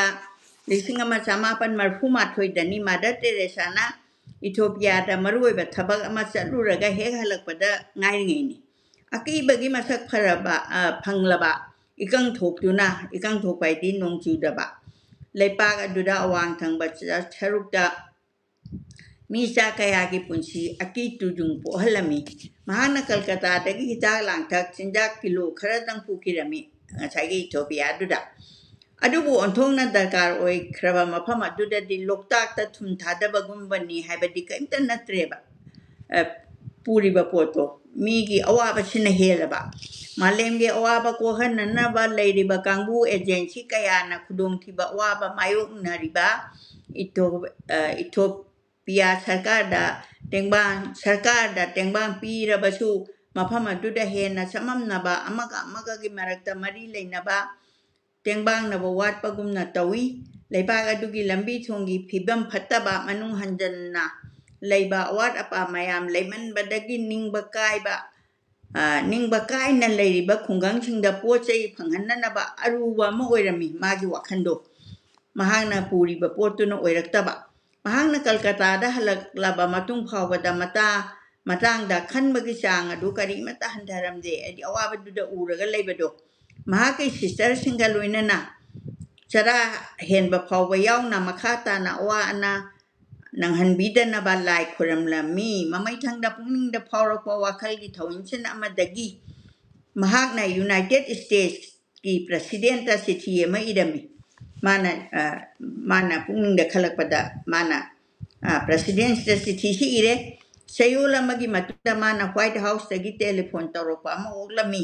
ꯂꯤꯁꯤꯡ ꯑꯃ ꯆꯃꯥꯄꯟ ꯃꯔꯤꯐꯨ ꯃꯥꯊꯣꯏꯗꯅꯤ ꯃꯥꯗꯔ ꯇꯦꯔꯦꯁꯥꯅ ꯏꯊꯣꯄꯤꯌꯥꯗ ꯃꯔꯨꯑꯣꯏꯕ ꯊꯕꯛ ꯑꯃ ꯆꯠꯂꯨꯔꯒ ꯍꯦꯛ ꯍꯜꯂꯛꯄꯗ ꯉꯥꯏꯔꯤꯉꯩꯅꯤ꯫ ꯑꯀꯤꯕꯒꯤ ꯃꯁꯛ ꯐꯔꯕ, ꯑ, ꯐꯪꯂꯕ ꯏꯀꯪ ꯊꯣꯛꯇꯨꯅ, ꯏꯀꯪ ꯊꯣꯛꯄ ꯍꯥꯏꯗꯤ ꯅꯣꯡ ꯆꯨꯗꯕ, ꯂꯩꯄꯥꯛ ꯑꯗꯨꯗ ꯑꯋꯥꯡ ꯊꯪꯕ ꯆ-, ꯁꯔꯨꯛꯇ ꯃꯤ ꯆꯥ ꯀꯌꯥꯒꯤ ꯄꯨꯟꯁꯤ ꯑꯀꯤ ꯇꯨꯖꯨꯡ ꯄꯣꯛꯍꯜꯂꯝꯃꯤ꯫ ꯃꯍꯥꯛꯅ ꯀꯜꯀꯇꯥꯗꯒꯤ ꯍꯤꯗꯥꯛ ꯂꯥꯡꯊꯛ, ꯆꯤꯟꯖꯥꯛ ꯀꯤꯂꯣ ꯈꯔꯗꯪ ꯄꯨꯈꯤꯔꯝꯃꯤ ꯉꯁꯥꯏꯒꯤ ꯏꯊꯣꯄꯤꯌꯥꯗꯨꯗ꯫ ꯑꯗꯨꯕꯨ ꯑꯣꯟꯊꯣꯛꯅ ꯗꯔꯀꯥꯔ ꯑꯣꯏꯈ꯭ꯔꯕ ꯃꯐꯝ ꯑꯗꯨꯗꯗꯤ ꯂꯣꯛꯇꯥꯛꯇ ꯊꯨꯝ ꯊꯥꯗꯕꯒꯨꯝꯕꯅꯤ ꯍꯥꯏꯕꯗꯤ ꯀꯔꯤꯝꯇ ꯅꯠꯇ꯭ꯔꯦꯕ꯫ ꯑ, ꯄꯨꯔꯤꯕ ꯄꯣꯠꯇꯣ ꯃꯤꯒꯤ ꯑꯋꯥꯕꯁꯤꯅ ꯍꯦꯜꯂꯕ꯫ ꯃꯥꯂꯦꯝꯒꯤ ꯑꯋꯥꯕ ꯀꯣꯛꯍꯟꯅꯅꯕ ꯂꯩꯔꯤꯕ ꯀꯥꯡꯕꯨ ꯑꯦꯖꯦꯟꯁꯤ ꯀꯌꯥꯅ ꯈꯨꯗꯣꯡꯊꯤꯕ ꯑꯋꯥꯕ ꯃꯥꯌꯣꯛꯅꯔꯤꯕ ꯏꯊꯣ-, ꯑ, ꯏꯊꯣ-, ꯄꯤꯌꯥ ꯁꯔꯀꯥꯔꯗ ꯇꯦꯡꯕꯥꯡ, ꯁꯔꯀꯥꯔꯗ ꯇꯦꯡꯕꯥꯡ ꯄꯤꯔꯕꯁꯨ, ꯃꯐꯝ ꯑꯗꯨꯗ ꯍꯦꯟꯅ ꯆꯃꯝꯅꯕ, ꯑꯃꯒ ꯑꯃꯒꯒꯤ ꯃꯔꯛꯇ ꯃꯔꯤ ꯂꯩꯅꯕ ꯇꯦꯡꯕꯥꯡꯅꯕ ꯋꯥꯠꯄꯒꯨꯝꯅ ꯇꯧꯏ꯫ ꯂꯩꯕꯥꯛ ꯑꯗꯨꯒꯤ ꯂꯝꯕꯤ ꯊꯣꯡꯒꯤ ꯐꯤꯕꯝ ꯐꯠꯇꯕ, ꯃꯅꯨꯡ ꯍꯟꯖꯟꯅ ꯂꯩꯕ ꯑꯋꯥꯠ ꯑꯄꯥ ꯃꯌꯥꯝ ꯂꯩꯃꯟꯕꯗꯒꯤ ꯅꯤꯡꯕ ꯀꯥꯏꯕ, ꯑ, ꯅꯤꯡꯕ ꯀꯥꯏꯅ ꯂꯩꯔꯤꯕ ꯈꯨꯡꯒꯪꯁꯤꯡꯗ ꯄꯣꯠ ꯆꯩ ꯐꯪꯍꯟꯅꯅꯕ ꯑꯔꯨꯕ ꯑꯃ ꯑꯣꯏꯔꯝꯃꯤ ꯃꯥꯒꯤ ꯋꯥꯈꯜꯗꯣ꯫ ꯃꯍꯥꯛꯅ ꯄꯨꯔꯤꯕ ꯄꯣꯠꯇꯨꯅ ꯑꯣꯏꯔꯛꯇꯕ꯫ ꯃꯍꯥꯛꯅ ꯀꯜꯀꯇꯥꯗ ꯍꯜꯂꯛꯂꯕ ꯃꯇꯨꯡ ꯐꯥꯎꯕꯗ ꯃꯇꯥ ꯃꯇꯥꯡꯗ ꯈꯟꯕꯒꯤ ꯆꯥꯡ ꯑꯗꯨ ꯀꯔꯤꯃꯠꯇ ꯍꯟꯊꯔꯝꯗꯦ꯫ ꯍꯥꯏꯗꯤ ꯑꯋꯥꯕꯗꯨꯗ ꯎꯔꯒ ꯂꯩꯕꯗꯣ꯫ ꯃꯍꯥꯛꯀꯤ ꯁꯤꯁꯇꯔꯁꯤꯡꯒ ꯂꯣꯏꯅꯅ ꯆꯔꯥ ꯍꯦꯟꯕ ꯐꯥꯎꯕ ꯌꯥꯎꯅ ꯃꯈꯥ ꯇꯥꯅ ꯑꯋꯥ ꯑꯅꯥ ꯅꯪꯍꯟꯕꯤꯗꯅꯕ ꯂꯥꯏ ꯈꯨꯔꯝꯂꯝꯃꯤ꯫ ꯃꯃꯩꯊꯪꯗ ꯄꯨꯛꯅꯤꯡꯗ ꯐꯥꯎꯔꯛꯄ ꯋꯥꯈꯜꯒꯤ ꯊꯧꯑꯣꯡꯁꯤꯟ ꯑꯃꯗꯒꯤ ꯃꯍꯥꯛꯅ ꯌꯨꯅꯥꯏꯇꯦꯠ ꯁ꯭ꯇꯦꯠꯁꯀꯤ ꯄ꯭ꯔꯁꯤꯗꯦꯟꯇ ꯆꯤꯊꯤ ꯑꯃ ꯏꯔꯝꯃꯤ꯫ ꯃꯥꯅ, ꯑ, ꯃꯥꯅ ꯄꯨꯛꯅꯤꯡꯗ ꯈꯜꯂꯛꯄꯗ ꯃꯥꯅ, ꯑ, ꯄ꯭ꯔꯁꯤꯗꯦꯟꯁꯤꯗ ꯆꯤꯊꯤꯁꯤ ꯏꯔꯦ꯫ ꯆꯌꯣꯜ ꯑꯃꯒꯤ ꯃꯇꯨꯡꯗ ꯃꯥꯅ ꯋꯥꯏꯠ ꯍꯥꯎꯁꯇꯒꯤ ꯇꯦꯂꯤꯐꯣꯟ ꯇꯧꯔꯛꯄ ꯑꯃ ꯑꯣꯛꯂꯝꯃꯤ꯫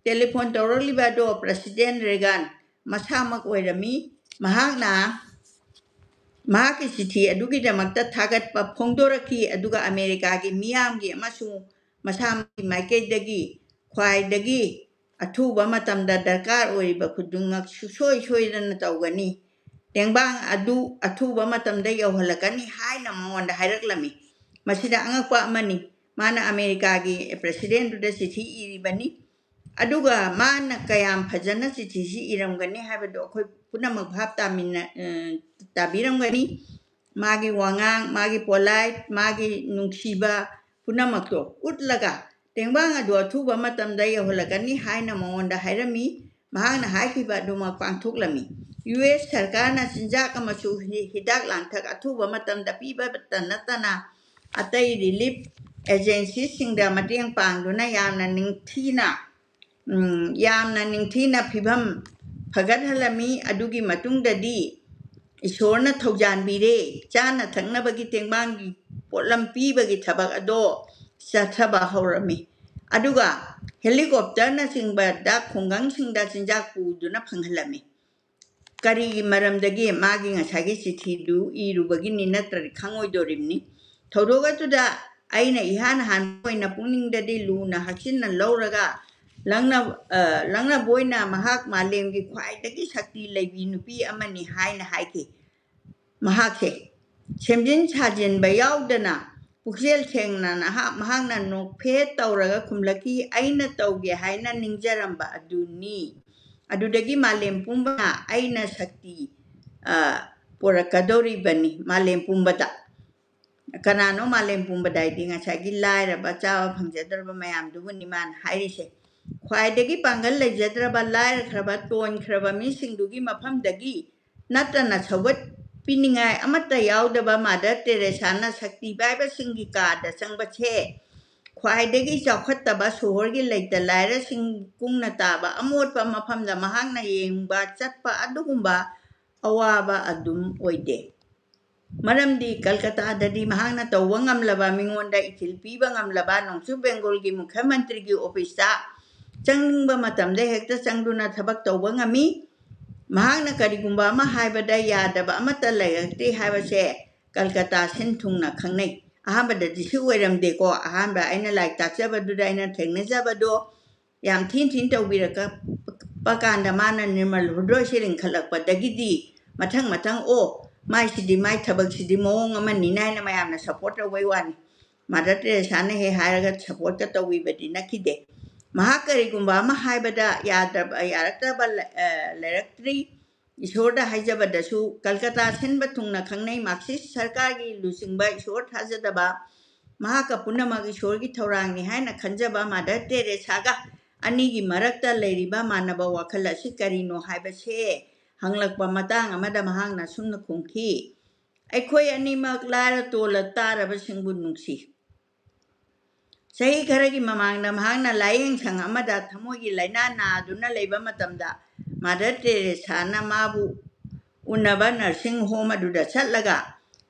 ꯇꯦꯂꯤꯐꯣꯟ ꯇꯧꯔꯛꯂꯤꯕ ꯑꯗꯣ ꯄ꯭ꯔꯁꯤꯗꯦꯟ ꯔꯦꯒꯥꯟ ꯃꯁꯥꯃꯛ ꯑꯣꯏꯔꯝꯃꯤ꯫ ꯃꯍꯥꯛꯅ ꯃꯍꯥꯛꯀꯤ ꯆꯤꯊꯤ ꯑꯗꯨꯒꯤꯗꯃꯛꯇ ꯊꯥꯒꯠꯄ ꯐꯣꯡꯗꯣꯔꯛꯈꯤ, ꯑꯗꯨꯒ ꯑꯃꯦꯔꯤꯀꯥꯒꯤ ꯃꯤꯌꯥꯝꯒꯤ ꯑꯃꯁꯨꯡ ꯃꯁꯥꯃꯛꯀꯤ ꯃꯥꯏꯀꯩꯗꯒꯤ ꯈ꯭ꯋꯥꯏꯗꯒꯤ ꯑꯊꯨꯕ ꯃꯇꯝꯗ ꯗꯔꯀꯥꯔ ꯑꯣꯏꯔꯤꯕ ꯈꯨꯗꯤꯡꯃꯛ ꯁꯨꯡꯁꯣꯏ ꯁꯣꯏꯗꯅ ꯇꯧꯒꯅꯤ꯫ ꯇꯦꯡꯕꯥꯡ ꯑꯗꯨ ꯑꯊꯨꯕ ꯃꯇꯝꯗ ꯌꯧꯍꯜꯂꯛꯀꯅꯤ ꯍꯥꯏꯅ ꯃꯉꯣꯟꯗ ꯍꯥꯏꯔꯛꯂꯝꯃꯤ꯫ ꯃꯁꯤꯗ ꯑꯉꯛꯄ ꯑꯃꯅꯤ꯫ ꯃꯥꯅ ꯑꯃꯦꯔꯤꯀꯥꯒꯤ ꯄ꯭ꯔꯁꯤꯗꯦꯟꯗꯨꯗ ꯆꯤꯊꯤ ꯏꯔꯤꯕꯅꯤ꯫ ꯑꯗꯨꯒ ꯃꯥꯅ ꯀꯌꯥꯝ ꯐꯖꯅ ꯆꯤꯊꯤꯁꯤ ꯏꯔꯝꯒꯅꯤ ꯍꯥꯏꯕꯗꯨ ꯑꯩꯈꯣꯏ ꯄꯨꯝꯅꯃꯛ ꯚꯥꯞ ꯇꯥꯃꯤꯟꯅ-, ꯑ, ꯇꯥꯕꯤꯔꯝꯒꯅꯤ꯫ ꯃꯥꯒꯤ ꯋꯥꯉꯥꯡ, ꯃꯥꯒꯤ ꯄꯣꯂꯥꯏꯠ, ꯃꯥꯒꯤ ꯅꯨꯡꯁꯤꯕ ꯄꯨꯝꯅꯃꯛꯇꯣ ꯎꯠꯂꯒ ꯇꯦꯡꯕꯥꯡ ꯑꯗꯨ ꯑꯊꯨꯕ ꯃꯇꯝꯗ ꯌꯧꯍꯜꯂꯛꯀꯅꯤ ꯍꯥꯏꯅ ꯃꯉꯣꯟꯗ ꯍꯥꯏꯔꯝꯃꯤ꯫ ꯃꯍꯥꯛꯅ ꯍꯥꯏꯈꯤꯕ ꯑꯗꯨꯃꯛ ꯄꯥꯡꯊꯣꯛꯂꯝꯃꯤ꯫ ꯌꯨ ꯑꯦꯁ ꯁꯔꯀꯥꯔꯅ ꯆꯤꯟꯖꯥꯛ ꯑꯃꯁꯨꯡ ꯍꯤ-, ꯍꯤꯗꯥꯛ ꯂꯥꯡꯊꯛ ꯑꯊꯨꯕ ꯃꯇꯝꯗ ꯄꯤꯕꯇ ꯅꯠꯇꯅ ꯑꯇꯩ ꯔꯤꯂꯤꯐ ꯑꯦꯖꯦꯟꯁꯤꯁꯤꯡꯗ ꯃꯇꯦꯡ ꯄꯥꯡꯗꯨꯅ ꯌꯥꯝꯅ ꯅꯤꯡꯊꯤꯅ, ꯎꯝ, ꯌꯥꯝꯅ ꯅꯤꯡꯊꯤꯅ ꯐꯤꯕꯝ ꯐꯒꯠꯍꯜꯂꯝꯃꯤ꯫ ꯑꯗꯨꯒꯤ ꯃꯇꯨꯡꯗꯗꯤ ꯏꯁꯣꯔꯅ ꯊꯧꯖꯥꯟꯕꯤꯔꯦ꯫ ꯆꯥꯅ ꯊꯛꯅꯕꯒꯤ ꯇꯦꯡꯕꯥꯡꯒꯤ ꯄꯣꯠꯂꯝ ꯄꯤꯕꯒꯤ ꯊꯕꯛ ꯑꯗꯣ ꯆꯠꯊꯕ ꯍꯧꯔꯝꯃꯤ꯫ ꯑꯗꯨꯒ ꯍꯦꯂꯤꯀꯣꯞꯇꯔꯅꯆꯤꯡꯕꯗ ꯈꯨꯡꯒꯪꯁꯤꯡꯗ ꯆꯤꯟꯖꯥꯛ ꯄꯨꯗꯨꯅ ꯐꯪꯍꯜꯂꯝꯃꯤ꯫ ꯀꯔꯤꯒꯤ ꯃꯔꯝꯗꯒꯤ? ꯃꯥꯒꯤ ꯉꯁꯥꯏꯒꯤ ꯆꯤꯊꯤꯗꯨ ꯏꯔꯨꯕꯒꯤꯅꯤ, ꯅꯠꯇ꯭ꯔꯗꯤ ꯈꯪꯉꯣꯏꯗꯣꯔꯤꯕꯅꯤ꯫ ꯊꯧꯗꯣꯛ ꯑꯗꯨꯗ ꯑꯩꯅ ꯏꯍꯥꯟ ꯍꯥꯟꯕ ꯑꯣꯏꯅ ꯄꯨꯛꯅꯤꯡꯗꯗꯤ ꯂꯨꯅ ꯍꯛꯆꯤꯟꯅ ꯂꯧꯔꯒ ꯂꯪꯅ-, ꯑ, ꯂꯪꯅꯕ ꯑꯣꯏꯅ ꯃꯍꯥꯛ ꯃꯥꯂꯦꯝꯒꯤ ꯈ꯭ꯋꯥꯏꯗꯒꯤ ꯁꯛꯇꯤ ꯂꯩꯕꯤ ꯅꯨꯄꯤ ꯑꯃꯅꯤ ꯍꯥꯏꯅ ꯍꯥꯏꯈꯤ꯫ ꯃꯍꯥꯛꯁꯦ ꯁꯦꯝꯖꯤꯟ ꯁꯥꯖꯤꯟꯕ ꯌꯥꯎꯗꯅ ꯄꯨꯛꯆꯦꯜ ꯁꯦꯡꯅ ꯅꯍꯥꯛ, ꯃꯍꯥꯛꯅ ꯅꯣꯛꯐꯦꯠ ꯇꯧꯔꯒ ꯈꯨꯝꯂꯛꯈꯤ, "ꯑꯩꯅ ꯇꯧꯒꯦ ꯍꯥꯏꯅ ꯅꯤꯡꯖꯔꯝꯕ ꯑꯗꯨꯅꯤ꯫ ꯑꯗꯨꯗꯒꯤ ꯃꯥꯂꯦꯝ ꯄꯨꯝꯕꯅ ꯑꯩꯅ ꯁꯛꯇꯤ, ꯑ, ꯄꯨꯔꯛꯀꯗꯧꯔꯤꯕꯅꯤ ꯃꯥꯂꯦꯝ ꯄꯨꯝꯕꯗ"꯫ ꯀꯅꯥꯅꯣ ꯃꯥꯂꯦꯝ ꯄꯨꯝꯕꯗ ꯍꯥꯏꯗꯤ ꯉꯁꯥꯏꯒꯤ ꯂꯥꯏꯔꯕ, ꯆꯥꯕ ꯐꯪꯖꯗ꯭ꯔꯕ ꯃꯌꯥꯝꯗꯨꯕꯨꯅꯤ ꯃꯥꯅ ꯍꯥꯏꯔꯤꯁꯦ꯫ ꯈ꯭ꯋꯥꯏꯗꯒꯤ ꯄꯥꯡꯒꯜ ꯂꯩꯖꯗ꯭ꯔꯕ, ꯂꯥꯏꯔꯈ꯭ꯔꯕ, ꯇꯣꯟꯈ꯭ꯔꯕ ꯃꯤꯁꯤꯡꯗꯨꯒꯤ ꯃꯐꯝꯗꯒꯤ ꯅꯠꯇꯅ ꯁꯧꯒꯠꯄꯤꯅꯤꯡꯉꯥꯏ ꯑꯃꯠꯇ ꯌꯥꯎꯗꯕ ꯃꯥꯗꯔ ꯇꯦꯔꯦꯁꯥꯅ ꯁꯛꯇꯤ ꯄꯥꯏꯕꯁꯤꯡꯒꯤ ꯀꯥꯗ ꯆꯪꯕꯁꯦ ꯈ꯭ꯋꯥꯏꯗꯒꯤ ꯆꯥꯎꯈꯠꯇꯕ ꯁꯣꯍꯣꯔꯒꯤ ꯂꯩꯇ ꯂꯥꯏꯔꯁꯤꯡ ꯀꯨꯡꯅ ꯇꯥꯕ ꯑꯃꯣꯠꯄ ꯃꯐꯝꯗ ꯃꯍꯥꯛꯅ ꯌꯦꯡꯕ ꯆꯠꯄ ꯑꯗꯨꯒꯨꯝꯕ ꯑꯋꯥꯕ ꯑꯗꯨꯝ ꯑꯣꯏꯗꯦ꯫ ꯃꯔꯝꯗꯤ ꯀꯜꯀꯇꯥꯗꯗꯤ ꯃꯍꯥꯛꯅ ꯇꯧꯕ ꯉꯝꯂꯕ, ꯃꯤꯉꯣꯟꯗ ꯏꯊꯤꯜ ꯄꯤꯕ ꯉꯝꯂꯕ, ꯅꯣꯡꯆꯨꯞ ꯕꯦꯡꯒꯣꯜꯒꯤ ꯃꯨꯈ꯭ꯌ ꯃꯟꯇ꯭ꯔꯤꯒꯤ ꯑꯣꯐꯤꯁꯇ ꯆꯪꯅꯤꯡꯕ ꯃꯇꯝꯗ ꯍꯦꯛꯇ ꯆꯪꯗꯨꯅ ꯊꯕꯛ ꯇꯧꯕ ꯉꯝꯃꯤ꯫ ꯃꯍꯥꯛꯅ ꯀꯔꯤꯒꯨꯝꯕ ꯑꯃ ꯍꯥꯏꯕꯗ ꯌꯥꯗꯕ ꯑꯃꯠꯇ ꯂꯩꯔꯛꯇꯦ ꯍꯥꯏꯕꯁꯦ ꯀꯜꯀꯇꯥ ꯁꯤꯟ ꯊꯨꯡꯅ ꯈꯪꯅꯩ꯫ ꯑꯍꯥꯟꯕꯗꯗꯤ ꯁꯤ ꯑꯣꯏꯔꯝꯗꯦꯀꯣ꯫ ꯑꯍꯥꯟꯕ ꯑꯩꯅ ꯂꯥꯏꯔꯤꯛ ꯇꯥꯛꯆꯕꯗꯨꯗ ꯑꯩꯅ ꯊꯦꯡꯅꯖꯕꯗꯣ ꯌꯥꯝ ꯊꯤꯅ ꯊꯤꯅ ꯇꯧꯕꯤꯔꯛꯄ ꯀꯥꯟꯗ ꯃꯥꯅ ꯅꯤꯔꯃꯜ ꯍ꯭ꯔꯨꯗꯣꯏꯁꯦ ꯂꯤꯡꯈꯠꯂꯛꯄꯗꯒꯤꯗꯤ ꯃꯊꯪ ꯃꯊꯪ, "ꯑꯣ, ꯃꯥꯏꯁꯤꯗꯤ, ꯃꯥꯏ ꯊꯕꯛꯁꯤꯗꯤ ꯃꯑꯣꯡ ꯑꯃꯅꯤꯅ" ꯍꯥꯏꯅ ꯃꯌꯥꯝꯅ ꯁꯞꯄꯣꯔꯠ ꯇꯧꯕꯩ ꯋꯥꯅꯤ꯫ ꯃꯥꯗꯔ ꯇꯦꯔꯦꯁꯥꯅ ꯍꯦꯛ ꯍꯥꯏꯔꯒ ꯁꯞꯄꯣꯔꯠꯀ ꯇꯧꯕꯤꯕꯗꯤ ꯅꯠꯈꯤꯗꯦ꯫ ꯃꯍꯥꯛ ꯀꯔꯤꯒꯨꯝꯕ ꯑꯃ ꯍꯥꯏꯕꯗ ꯌꯥꯗ꯭ꯔꯕ, ꯌꯥꯔꯛꯇ꯭ꯔꯕ ꯂꯩ-, ꯑ, ꯂꯩꯔꯛꯇ꯭ꯔꯤ꯫ ꯏꯁꯣꯔꯗ ꯍꯥꯏꯖꯕꯗꯁꯨ ꯀꯜꯀꯇꯥ ꯁꯤꯟꯕ ꯊꯨꯡꯅ ꯈꯪꯅꯩ ꯃꯥꯔꯛꯁꯤꯁ ꯁꯔꯀꯥꯔꯒꯤ ꯂꯨꯆꯤꯡꯕ ꯏꯁꯣꯔ ꯊꯥꯖꯗꯕ, ꯃꯍꯥꯛꯀ ꯄꯨꯝꯅꯃꯛ ꯏꯁꯣꯔꯒꯤ ꯊꯧꯔꯥꯡꯅꯤ ꯍꯥꯏꯅ ꯈꯟꯖꯕ ꯃꯥꯗꯔ ꯇꯦꯔꯦꯁꯥꯒ ꯑꯅꯤꯒꯤ ꯃꯔꯛꯇ ꯂꯩꯔꯤꯕ ꯃꯥꯟꯅꯕ ꯋꯥꯈꯜ ꯑꯁꯤ ꯀꯔꯤꯅꯣ ꯍꯥꯏꯕꯁꯦ ꯍꯪꯂꯛꯄ ꯃꯇꯥꯡ ꯑꯃꯗ ꯃꯍꯥꯛꯅ ꯑꯁꯨꯝꯅ ꯈꯨꯝꯈꯤ, "ꯑꯩꯈꯣꯏ ꯑꯅꯤꯃꯛ ꯂꯥꯏꯔ ꯇꯣꯜꯂ ꯇꯥꯔꯕꯁꯤꯡꯕꯨ ꯅꯨꯡꯁꯤ꯫" ꯆꯍꯤ ꯈꯔꯒꯤ ꯃꯃꯥꯡꯗ ꯃꯍꯥꯛꯅ ꯂꯥꯏꯌꯦꯡ ꯁꯪ ꯑꯃꯗ ꯊꯃꯣꯏꯒꯤ ꯂꯥꯏꯅꯥ ꯅꯥꯗꯨꯅ ꯂꯩꯕ ꯃꯇꯝꯗ, ꯃꯥꯗꯔ ꯇꯦꯔꯦꯁꯥꯅ ꯃꯥꯕꯨ ꯎꯅꯕ ꯅꯔꯁꯤꯡ ꯍꯣꯝ ꯑꯗꯨꯗ ꯆꯠꯂꯒ,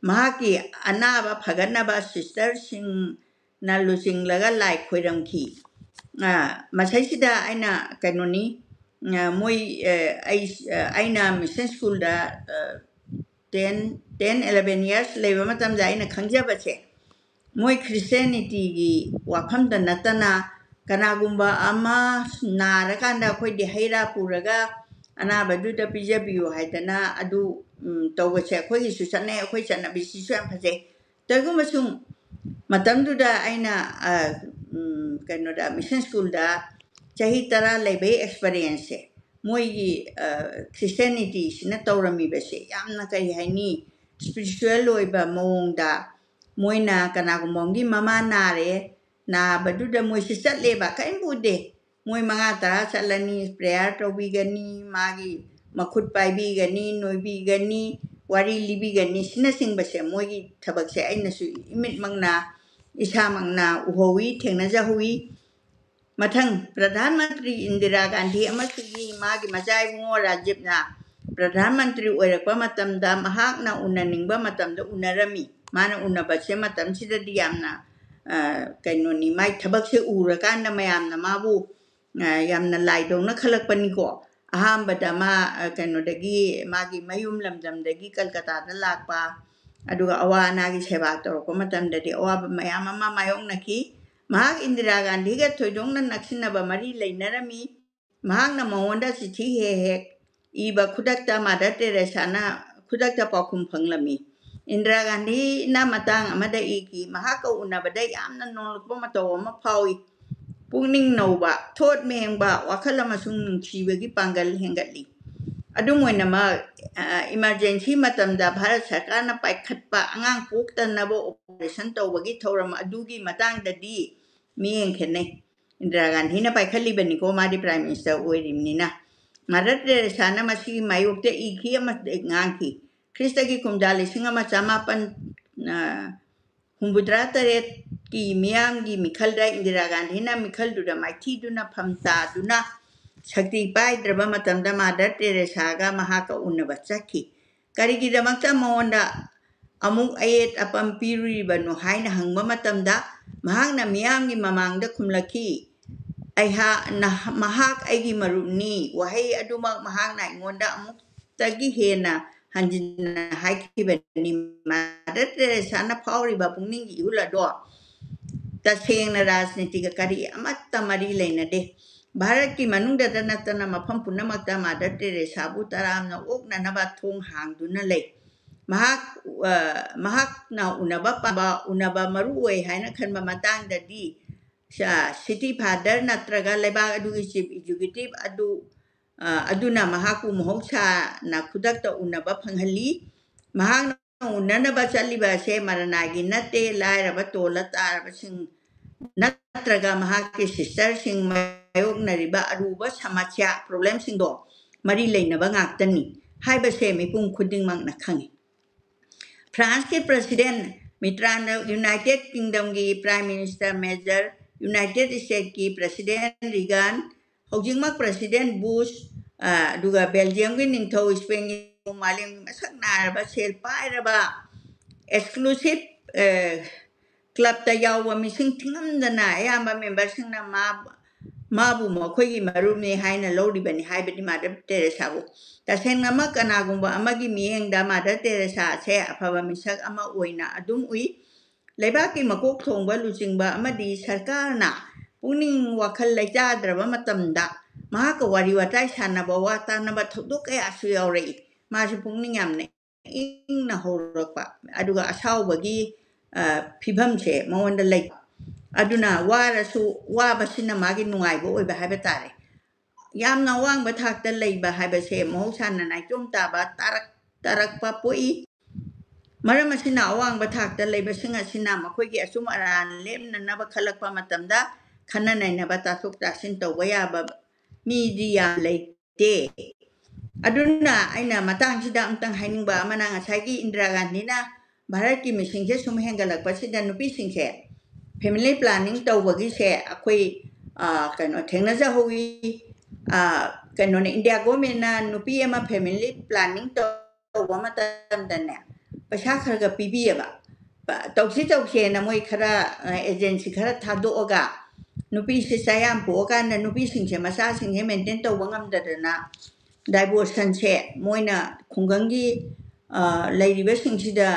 ꯃꯍꯥꯛꯀꯤ ꯑꯅꯥꯕ ꯐꯒꯠꯅꯕ ꯁꯤꯁꯇꯔꯁꯤꯡꯅ ꯂꯨꯆꯤꯡꯂꯒ ꯂꯥꯏ ꯈꯣꯏꯔꯝꯈꯤ꯫ ꯑ, ꯃꯁꯤꯁꯤꯗ ꯑꯩꯅ ꯀꯩꯅꯣꯅꯤ, ꯑ, ꯃꯣꯏ, ꯑ, ꯑꯩ, ꯑ, ꯑꯩꯅ ꯃꯤꯁꯟ ꯁ꯭ꯀꯨꯜꯗ, ꯑ, ten, ten, eleven years ꯂꯩꯕ ꯃꯇꯝꯗ ꯑꯩꯅ ꯈꯪꯖꯕꯁꯦ, ꯃꯣꯏ ꯈ꯭ꯔꯤꯁꯇꯤꯌꯥꯅꯤꯇꯤꯒꯤ ꯋꯥꯐꯝꯗ ꯅꯠꯇꯅ, ꯀꯅꯥꯒꯨꯝꯕ ꯑꯃ ꯅꯥꯔꯀꯥꯟꯗ ꯑꯩꯈꯣꯏꯗꯤ ꯍꯩ ꯔꯥ ꯄꯨꯔꯒ ꯑꯅꯥꯕꯗꯨꯗ ꯄꯤꯖꯕꯤꯌꯨ ꯍꯥꯏꯗꯅ ꯑꯗꯨ, ꯎꯝ, ꯇꯧꯕꯁꯦ ꯑꯩꯈꯣꯏꯒꯤꯁꯨ ꯆꯠꯅꯩ, ꯑꯩꯈꯣꯏ ꯆꯠꯅꯕꯤꯁꯤꯁꯨ ꯌꯥꯝ ꯐꯖꯩ꯫ ꯇꯧꯏꯒꯨꯝꯕꯁꯨꯡ ꯃꯇꯝꯗꯨꯗ ꯑꯩꯅ, ꯑ, ꯎꯝ, ꯀꯩꯅꯣꯗ, ꯃꯤꯁꯟ ꯁ꯭ꯀꯨꯜꯗ ꯆꯍꯤ ꯇꯔꯥ ꯂꯩꯕꯒꯤ ꯑꯦꯛꯁꯄꯔꯤꯌꯦꯟꯁꯁꯦ, ꯃꯣꯏꯒꯤ, ꯑ, ꯈ꯭ꯔꯤꯁꯇꯤꯌꯥꯅꯤꯇꯤꯁꯤꯅ ꯇꯧꯔꯝꯃꯤꯕꯁꯦ ꯌꯥꯝꯅ, ꯀꯔꯤ ꯍꯥꯏꯅꯤ, ꯏꯁꯄꯤꯔꯤꯆꯨꯋꯦꯜ ꯑꯣꯏꯕ ꯃꯑꯣꯡꯗ, ꯃꯣꯏꯅ ꯀꯅꯥꯒꯨꯝꯕ ꯑꯃꯒꯤ ꯃꯃꯥ ꯅꯥꯔꯦ, ꯅꯥꯕꯗꯨꯗ ꯃꯣꯏꯁꯤ ꯆꯠꯂꯦꯕ, ꯀꯔꯤꯝ ꯄꯨꯗꯦ꯫ ꯃꯣꯏ ꯃꯉꯥ ꯇꯔꯥ ꯆꯠꯂꯅꯤ, prayer ꯇꯧꯕꯤꯒꯅꯤ, ꯃꯥꯒꯤ ꯃꯈꯨꯠ ꯄꯥꯏꯕꯤꯒꯅꯤ, ꯅꯣꯏꯕꯤꯒꯅꯤ, ꯋꯥꯔꯤ ꯂꯤꯕꯤꯒꯅꯤ, ꯁꯤꯅꯆꯤꯡꯕꯁꯦ ꯃꯣꯏꯒꯤ ꯊꯕꯛꯁꯦ ꯑꯩꯅꯁꯨ ꯏꯃꯤꯠꯃꯛꯅ, ꯏꯁꯥꯃꯛꯅ ꯎꯍꯧꯏ, ꯊꯦꯡꯅꯖꯍꯧꯏ꯫ ꯃꯊꯪ, ꯄ꯭ꯔꯙꯥꯟ ꯃꯟꯇ꯭ꯔꯤ ꯏꯟꯗꯤꯔꯥ ꯒꯥꯟꯙꯤ ꯑꯃꯁꯨꯡ ꯃꯥꯒꯤ ꯃꯆꯥ ꯏꯕꯨꯡꯉꯣ ꯔꯥꯖꯤꯕꯅ ꯄ꯭ꯔꯙꯥꯟ ꯃꯟꯇ꯭ꯔꯤ ꯑꯣꯏꯔꯛꯄ ꯃꯇꯝꯗ ꯃꯍꯥꯛꯅ ꯎꯅꯅꯤꯡꯕ ꯃꯇꯝꯗ ꯎꯅꯔꯝꯃꯤ꯫ ꯃꯥꯅ ꯎꯅꯕꯁꯦ ꯃꯇꯝꯁꯤꯗꯗꯤ ꯌꯥꯝꯅ, ꯑ, ꯀꯩꯅꯣꯅꯤ, ꯃꯥꯏ ꯊꯕꯛꯁꯦ ꯎꯔꯀꯥꯟꯗ ꯃꯌꯥꯝꯅ ꯃꯥꯕꯨ, ꯑ, ꯌꯥꯝꯅ ꯂꯥꯏꯗꯧꯅ ꯈꯜꯂꯛꯄꯅꯤꯀꯣ꯫ ꯑꯍꯥꯟꯕꯗ ꯃꯥ, ꯑ, ꯀꯩꯅꯣꯗꯒꯤ, ꯃꯥꯒꯤ ꯃꯌꯨꯝ ꯂꯝꯗꯝꯗꯒꯤ ꯀꯜꯀꯇꯥꯗ ꯂꯥꯛꯄ, ꯑꯗꯨꯒ ꯑꯋꯥ ꯑꯅꯥꯒꯤ ꯁꯦꯕꯥ ꯇꯧꯔꯛꯄ ꯃꯇꯝꯗꯗꯤ ꯑꯋꯥꯕ ꯃꯌꯥꯝ ꯑꯃ ꯃꯥꯌꯣꯛꯅꯈꯤ꯫ ꯃꯍꯥꯛ ꯏꯟꯗꯤꯔꯥ ꯒꯥꯟꯙꯤꯒ ꯊꯣꯏꯗꯣꯛꯅ ꯅꯛꯁꯤꯟꯅꯕ ꯃꯔꯤ ꯂꯩꯅꯔꯝꯃꯤ꯫ ꯃꯍꯥꯛꯅ ꯃꯉꯣꯟꯗ ꯆꯤꯊꯤ ꯍꯦꯛ ꯍꯦꯛ ꯏꯕ ꯈꯨꯗꯛꯇ ꯃꯥꯗꯔ ꯇꯦꯔꯦꯁꯥꯅ ꯈꯨꯗꯛꯇ ꯄꯥꯎꯈꯨꯝ ꯐꯪꯂꯝꯃꯤ꯫ ꯏꯟꯗꯤꯔꯥ ꯒꯥꯟꯙꯤꯅ ꯃꯇꯥꯡ ꯑꯃꯗ ꯏꯈꯤ, "ꯃꯍꯥꯛꯀ ꯎꯅꯕꯗ ꯌꯥꯝꯅ ꯅꯣꯡꯂꯛꯄ ꯃꯇꯧ ꯑꯃ ꯐꯥꯎꯏ꯫ ꯄꯨꯛꯅꯤꯡ ꯅꯧꯕ, ꯊꯣꯠ ꯃꯦꯡꯕ, ꯋꯥꯈꯜ ꯑꯃꯁꯨꯡ ꯅꯨꯡꯁꯤꯕꯒꯤ ꯄꯥꯡꯒꯜ ꯍꯦꯟꯒꯠꯂꯤ꯫" ꯑꯗꯨꯝ ꯑꯣꯏꯅꯃꯛ, ꯑ, emergency ꯃꯇꯝꯗ ꯚꯥꯔꯠ ꯁꯔꯀꯥꯔꯅ ꯄꯥꯏꯈꯠꯄ ꯑꯉꯥꯡ ꯄꯣꯛꯇꯅꯕ operation ꯇꯧꯕꯒꯤ ꯊꯧꯔꯝ ꯑꯗꯨꯒꯤ ꯃꯇꯥꯡꯗꯗꯤ ꯃꯤꯠꯌꯦꯡ ꯈꯦꯠꯅꯩ꯫ ꯏꯟꯗꯤꯔꯥ ꯒꯥꯟꯙꯤꯅ ꯄꯥꯏꯈꯠꯂꯤꯕꯅꯤꯀꯣ, ꯃꯥꯗꯤ Prime Minister ꯑꯣꯏꯔꯤꯕꯅꯤꯅ꯫ ꯃꯥꯗꯔ ꯇꯦꯔꯦꯁꯥꯅ ꯃꯁꯤꯒꯤ ꯃꯥꯌꯣꯛꯇ ꯏꯈꯤ ꯑꯃꯗꯤ ꯉꯥꯡꯈꯤ꯫ ꯈ꯭ꯔꯤꯁꯇꯒꯤ ꯀꯨꯝꯖꯥ ꯂꯤꯁꯤꯡ ꯑꯃ ꯆꯃꯥꯄꯟ, ꯑ, ꯍꯨꯝꯐꯨꯇꯔꯥ ꯇꯔꯦꯠꯀꯤ ꯃꯤꯌꯥꯝꯒꯤ ꯃꯤꯈꯜꯗ ꯏꯟꯗꯤꯔꯥ ꯒꯥꯟꯙꯤꯅ ꯃꯤꯈꯜꯗꯨꯗ ꯃꯥꯏꯊꯤꯗꯨꯅ ꯐꯝ ꯇꯥꯗꯨꯅ ꯁꯛꯇꯤ ꯄꯥꯏꯗ꯭ꯔꯕ ꯃꯇꯝꯗ ꯃꯥꯗꯔ ꯇꯦꯔꯦꯁꯥꯒ ꯃꯍꯥꯛꯀ ꯎꯅꯕ ꯆꯠꯈꯤ꯫ ꯀꯔꯤꯒꯤꯗꯃꯛꯇ ꯃꯉꯣꯟꯗ ꯑꯃꯨꯛ ꯑꯌꯦꯠ ꯑꯄꯟ ꯄꯤꯔꯨꯔꯤꯕꯅꯣ ꯍꯥꯏꯅ ꯍꯪꯕ ꯃꯇꯝꯗ ꯃꯍꯥꯛꯅ ꯃꯤꯌꯥꯝꯒꯤ ꯃꯃꯥꯡꯗ ꯈꯨꯝꯂꯛꯈꯤ, "ꯑꯩꯍꯥꯛ, ꯅꯍ-, ꯃꯍꯥꯛ ꯑꯩꯒꯤ ꯃꯔꯨꯞꯅꯤ꯫" ꯋꯥꯍꯩ ꯑꯗꯨꯃꯛ ꯃꯍꯥꯛꯅ ꯑꯩꯉꯣꯟꯗ ꯑꯃꯨꯛꯇꯒꯤ ꯍꯦꯟꯅ ꯍꯟꯖꯤꯟꯅ ꯍꯥꯏꯈꯤꯕꯅꯤ꯫ ꯃꯥꯗꯔ ꯇꯦꯔꯦꯁꯥꯅ ꯐꯥꯎꯔꯤꯕ ꯄꯨꯛꯅꯤꯡꯒꯤ ꯏꯍꯨꯜ ꯑꯗꯣ ꯇꯁꯦꯡꯅ ꯔꯥꯖꯅꯤꯇꯤꯒ ꯀꯔꯤ ꯑꯃꯠꯇ ꯃꯔꯤ ꯂꯩꯅꯗꯦ꯫ ꯚꯥꯔꯠꯀꯤ ꯃꯅꯨꯡꯗꯇ ꯅꯠꯇꯅ ꯃꯐꯝ ꯄꯨꯝꯅꯃꯛꯇ ꯃꯥꯗꯔ ꯇꯦꯔꯦꯁꯥꯕꯨ ꯇꯔꯥꯝꯅ ꯑꯣꯛꯅꯅꯕ ꯊꯣꯡ ꯍꯥꯡꯗꯨꯅ ꯂꯩ꯫ ꯃꯍꯥꯛ, ꯑ, ꯃꯍꯥꯛꯅ ꯎꯅꯕ ꯄꯥꯝꯕ, ꯎꯅꯕ ꯃꯔꯨ ꯑꯣꯏ ꯍꯥꯏꯅ ꯈꯟꯕ ꯃꯇꯥꯡꯗꯗꯤ, ꯁ-, City Father ꯅꯠꯇ꯭ꯔꯒ ꯂꯩꯕꯥꯛ ꯑꯗꯨꯒꯤ Chief Executive ꯑꯗꯨ, ꯑ, ꯑꯗꯨꯅ ꯃꯍꯥꯛꯄꯨ ꯃꯍꯧꯁꯥꯅ ꯈꯨꯗꯛꯇ ꯎꯅꯕ ꯐꯪꯍꯜꯂꯤ꯫ ꯃꯍꯥꯛꯅ ꯎꯅꯅꯕ ꯆꯠꯂꯤꯕ ꯑꯁꯦ ꯃꯔꯅꯥꯒꯤ ꯅꯠꯇꯦ, ꯂꯥꯏꯔꯕ ꯇꯣꯜꯂ ꯇꯥꯔꯕꯁꯤꯡ ꯅꯠꯇ꯭ꯔꯒ ꯃꯍꯥꯛꯀꯤ ꯁꯤꯁꯇꯔꯁꯤꯡ ꯃꯥꯌꯣꯛꯅꯔꯤꯕ ꯑꯔꯨꯕ ꯁꯃꯁ꯭ꯌꯥ, ꯄ꯭ꯔꯣꯕ꯭ꯂꯦꯝꯁꯤꯡꯗꯣ ꯃꯔꯤ ꯂꯩꯅꯕ ꯉꯥꯛꯇꯅꯤ ꯍꯥꯏꯕꯁꯦ ꯃꯤꯄꯨꯝ ꯈꯨꯗꯤꯡꯃꯛꯅ ꯈꯪꯉꯤ꯫ ꯐ꯭ꯔꯥꯟꯁꯀꯤ ꯄ꯭ꯔꯁꯤꯗꯦꯟ ꯃꯤꯇ꯭ꯔꯥꯟꯗ ꯌꯨꯅꯥꯏꯇꯦꯗ ꯀꯤꯡꯗꯝꯒꯤ ꯄ꯭ꯔꯥꯏꯝ ꯃꯤꯅꯤꯁꯇꯔ ꯃꯦꯖꯔ, ꯌꯨꯅꯥꯏꯇꯦꯗ ꯁ꯭ꯇꯦꯠꯀꯤ ꯄ꯭ꯔꯁꯤꯗꯦꯟ ꯔꯤꯒꯥꯟ, ꯍꯧꯖꯤꯛꯃꯛ ꯄ꯭ꯔꯁꯤꯗꯦꯟ ꯕꯨꯁ, ꯑ, ꯑꯗꯨꯒ ꯕꯦꯜꯖꯤꯌꯝꯒꯤ ꯅꯤꯡꯊꯧ, ꯁ꯭ꯄꯦꯟꯒꯤ ꯃꯥꯂꯦꯝꯒꯤ ꯃꯁꯛ ꯅꯥꯏꯔꯕ ꯁꯦꯜ ꯄꯥꯏꯔꯕ ꯑꯦꯛꯁꯀ꯭ꯂꯨꯁꯤꯞ, ꯑ, ꯀ꯭ꯂꯕꯇ ꯌꯥꯎꯕ ꯃꯤꯁꯤꯡ ꯊꯤꯉꯝꯗꯅ ꯑꯌꯥꯝꯕ ꯃꯦꯝꯕꯔꯁꯤꯡꯅ ꯃꯥ-, ꯃꯥꯕꯨ ꯃꯈꯣꯏꯒꯤ ꯃꯔꯨꯞꯅꯤ ꯍꯥꯏꯅ ꯂꯧꯔꯤꯕꯅꯤ ꯍꯥꯏꯕꯗꯤ ꯃꯥꯗꯔ ꯇꯦꯔꯦꯁꯥꯕꯨ꯫ ꯇꯁꯦꯡꯅꯃꯛ ꯀꯅꯥꯒꯨꯝꯕ ꯑꯃꯒꯤ ꯃꯤꯠꯌꯦꯡꯗ ꯃꯥꯗꯔ ꯇꯦꯔꯦꯁꯥ ꯑꯁꯦ ꯑꯐꯕ ꯃꯤꯁꯛ ꯑꯃ ꯑꯣꯏꯅ ꯑꯗꯨꯝ ꯎꯏ꯫ ꯂꯩꯕꯥꯛꯀꯤ ꯃꯀꯣꯛ ꯊꯣꯡꯕ ꯂꯨꯆꯤꯡꯕ ꯑꯃꯗꯤ ꯁꯔꯀꯥꯔꯅ ꯄꯨꯛꯅꯤꯡ ꯋꯥꯈꯜ ꯂꯩꯇꯥꯗ꯭ꯔꯕ ꯃꯇꯝꯗ ꯃꯍꯥꯛꯀ ꯋꯥꯔꯤ ꯋꯥꯇꯥꯏ ꯁꯥꯟꯅꯕ, ꯋꯥ ꯇꯥꯅꯕ ꯊꯧꯗꯣꯛ ꯀꯌꯥꯁꯨ ꯌꯥꯎꯔꯛꯏ꯫ ꯃꯥꯁꯨ ꯄꯨꯛꯅꯤꯡ ꯌꯥꯝꯅ ꯏꯪꯅ ꯍꯧꯔꯛꯄ, ꯑꯗꯨꯒ ꯑꯁꯥꯎꯕꯒꯤ, ꯑ, ꯐꯤꯕꯝꯁꯦ ꯃꯉꯣꯟꯗ ꯂꯩꯕ꯫ ꯑꯗꯨꯅ ꯋꯥꯔꯁꯨ ꯋꯥꯕꯁꯤꯅ ꯃꯥꯒꯤ ꯅꯨꯡꯉꯥꯏꯕ ꯑꯣꯏꯕ ꯍꯥꯏꯕ ꯇꯥꯔꯦ꯫ ꯌꯥꯝꯅ ꯑꯋꯥꯡꯕ ꯊꯥꯛꯇ ꯂꯩꯕ ꯍꯥꯏꯕꯁꯦ ꯃꯍꯧꯁꯥꯅ ꯅꯥꯏꯇꯣꯝ ꯇꯥꯕ, ꯇꯥꯔꯛ-, ꯇꯥꯔꯛꯄ ꯄꯣꯛꯏ꯫ ꯃꯔꯝ ꯑꯁꯤꯅ ꯑꯋꯥꯡꯕ ꯊꯥꯛꯇ ꯂꯩꯕꯁꯤꯡ ꯑꯁꯤꯅ ꯃꯈꯣꯏꯒꯤ ꯑꯆꯨꯝ ꯑꯔꯥꯟ ꯂꯦꯞꯅꯅꯕ ꯈꯜꯂꯛꯄ ꯃꯇꯝꯗ ꯈꯟꯅ ꯅꯩꯅꯕ, ꯇꯥꯊꯣꯛ ꯇꯥꯁꯤꯟ ꯇꯧꯕ ꯌꯥꯕ ꯃꯤꯗꯤ ꯌꯥꯝ ꯂꯩꯇꯦ꯫ ꯑꯗꯨꯅ ꯑꯩꯅ ꯃꯇꯥꯡꯁꯤꯗ ꯑꯝꯇꯪ ꯍꯥꯏꯅꯤꯡꯕ ꯑꯃꯅ, ꯉꯁꯥꯏꯒꯤ ꯏꯟꯗꯤꯔꯥ ꯒꯥꯟꯙꯤꯅ ꯚꯥꯔꯠꯀꯤ ꯃꯤꯁꯤꯡꯁꯦ ꯁꯨꯝ ꯍꯦꯟꯒꯠꯂꯛꯄꯁꯤꯗ ꯅꯨꯄꯤꯁꯤꯡꯁꯦ ꯐꯦꯃꯤꯂꯤ ꯄ꯭ꯂꯥꯅꯤꯡ ꯇꯧꯕꯒꯤꯁꯦ ꯑꯩꯈꯣꯏ, ꯑ, ꯀꯩꯅꯣ ꯊꯦꯡꯅꯖꯍꯧꯋꯤ꯫ ꯑ, ꯀꯩꯅꯣꯅꯦ, ꯏꯟꯗꯤꯌꯥ ꯒꯣꯔꯃꯦꯟꯅ ꯅꯨꯄꯤ ꯑꯃ ꯐꯦꯃꯤꯂꯤ ꯄ꯭ꯂꯥꯅꯤꯡ ꯇꯧꯕ ꯃꯇꯝꯗꯅꯦ ꯄꯩꯁꯥ ꯈꯔ ꯈꯔ ꯄꯤꯕꯤꯌꯦꯕ꯫ ꯄ-, ꯇꯧꯁꯤ ꯇꯧꯁꯦꯅ ꯃꯣꯏ ꯈꯔ, ꯑ, ꯑꯦꯖꯦꯟꯁꯤ ꯈꯔ ꯊꯥꯗꯣꯛꯑꯒ ꯅꯨꯄꯤꯁꯦ ꯆꯥ ꯌꯥꯝ ꯄꯣꯛꯑꯀꯥꯟꯗ ꯅꯨꯄꯤꯁꯤꯡꯁꯦ ꯃꯆꯥꯁꯤꯡꯁꯦ ꯃꯦꯟꯇꯦꯟ ꯇꯧꯕ ꯉꯝꯗꯗꯅ ꯗꯥꯏꯚꯣꯔꯁꯟꯁꯦ ꯃꯣꯏꯅ ꯈꯨꯡꯒꯪꯒꯤ, ꯑ, ꯂꯩꯔꯤꯕꯁꯤꯡꯁꯤꯗ,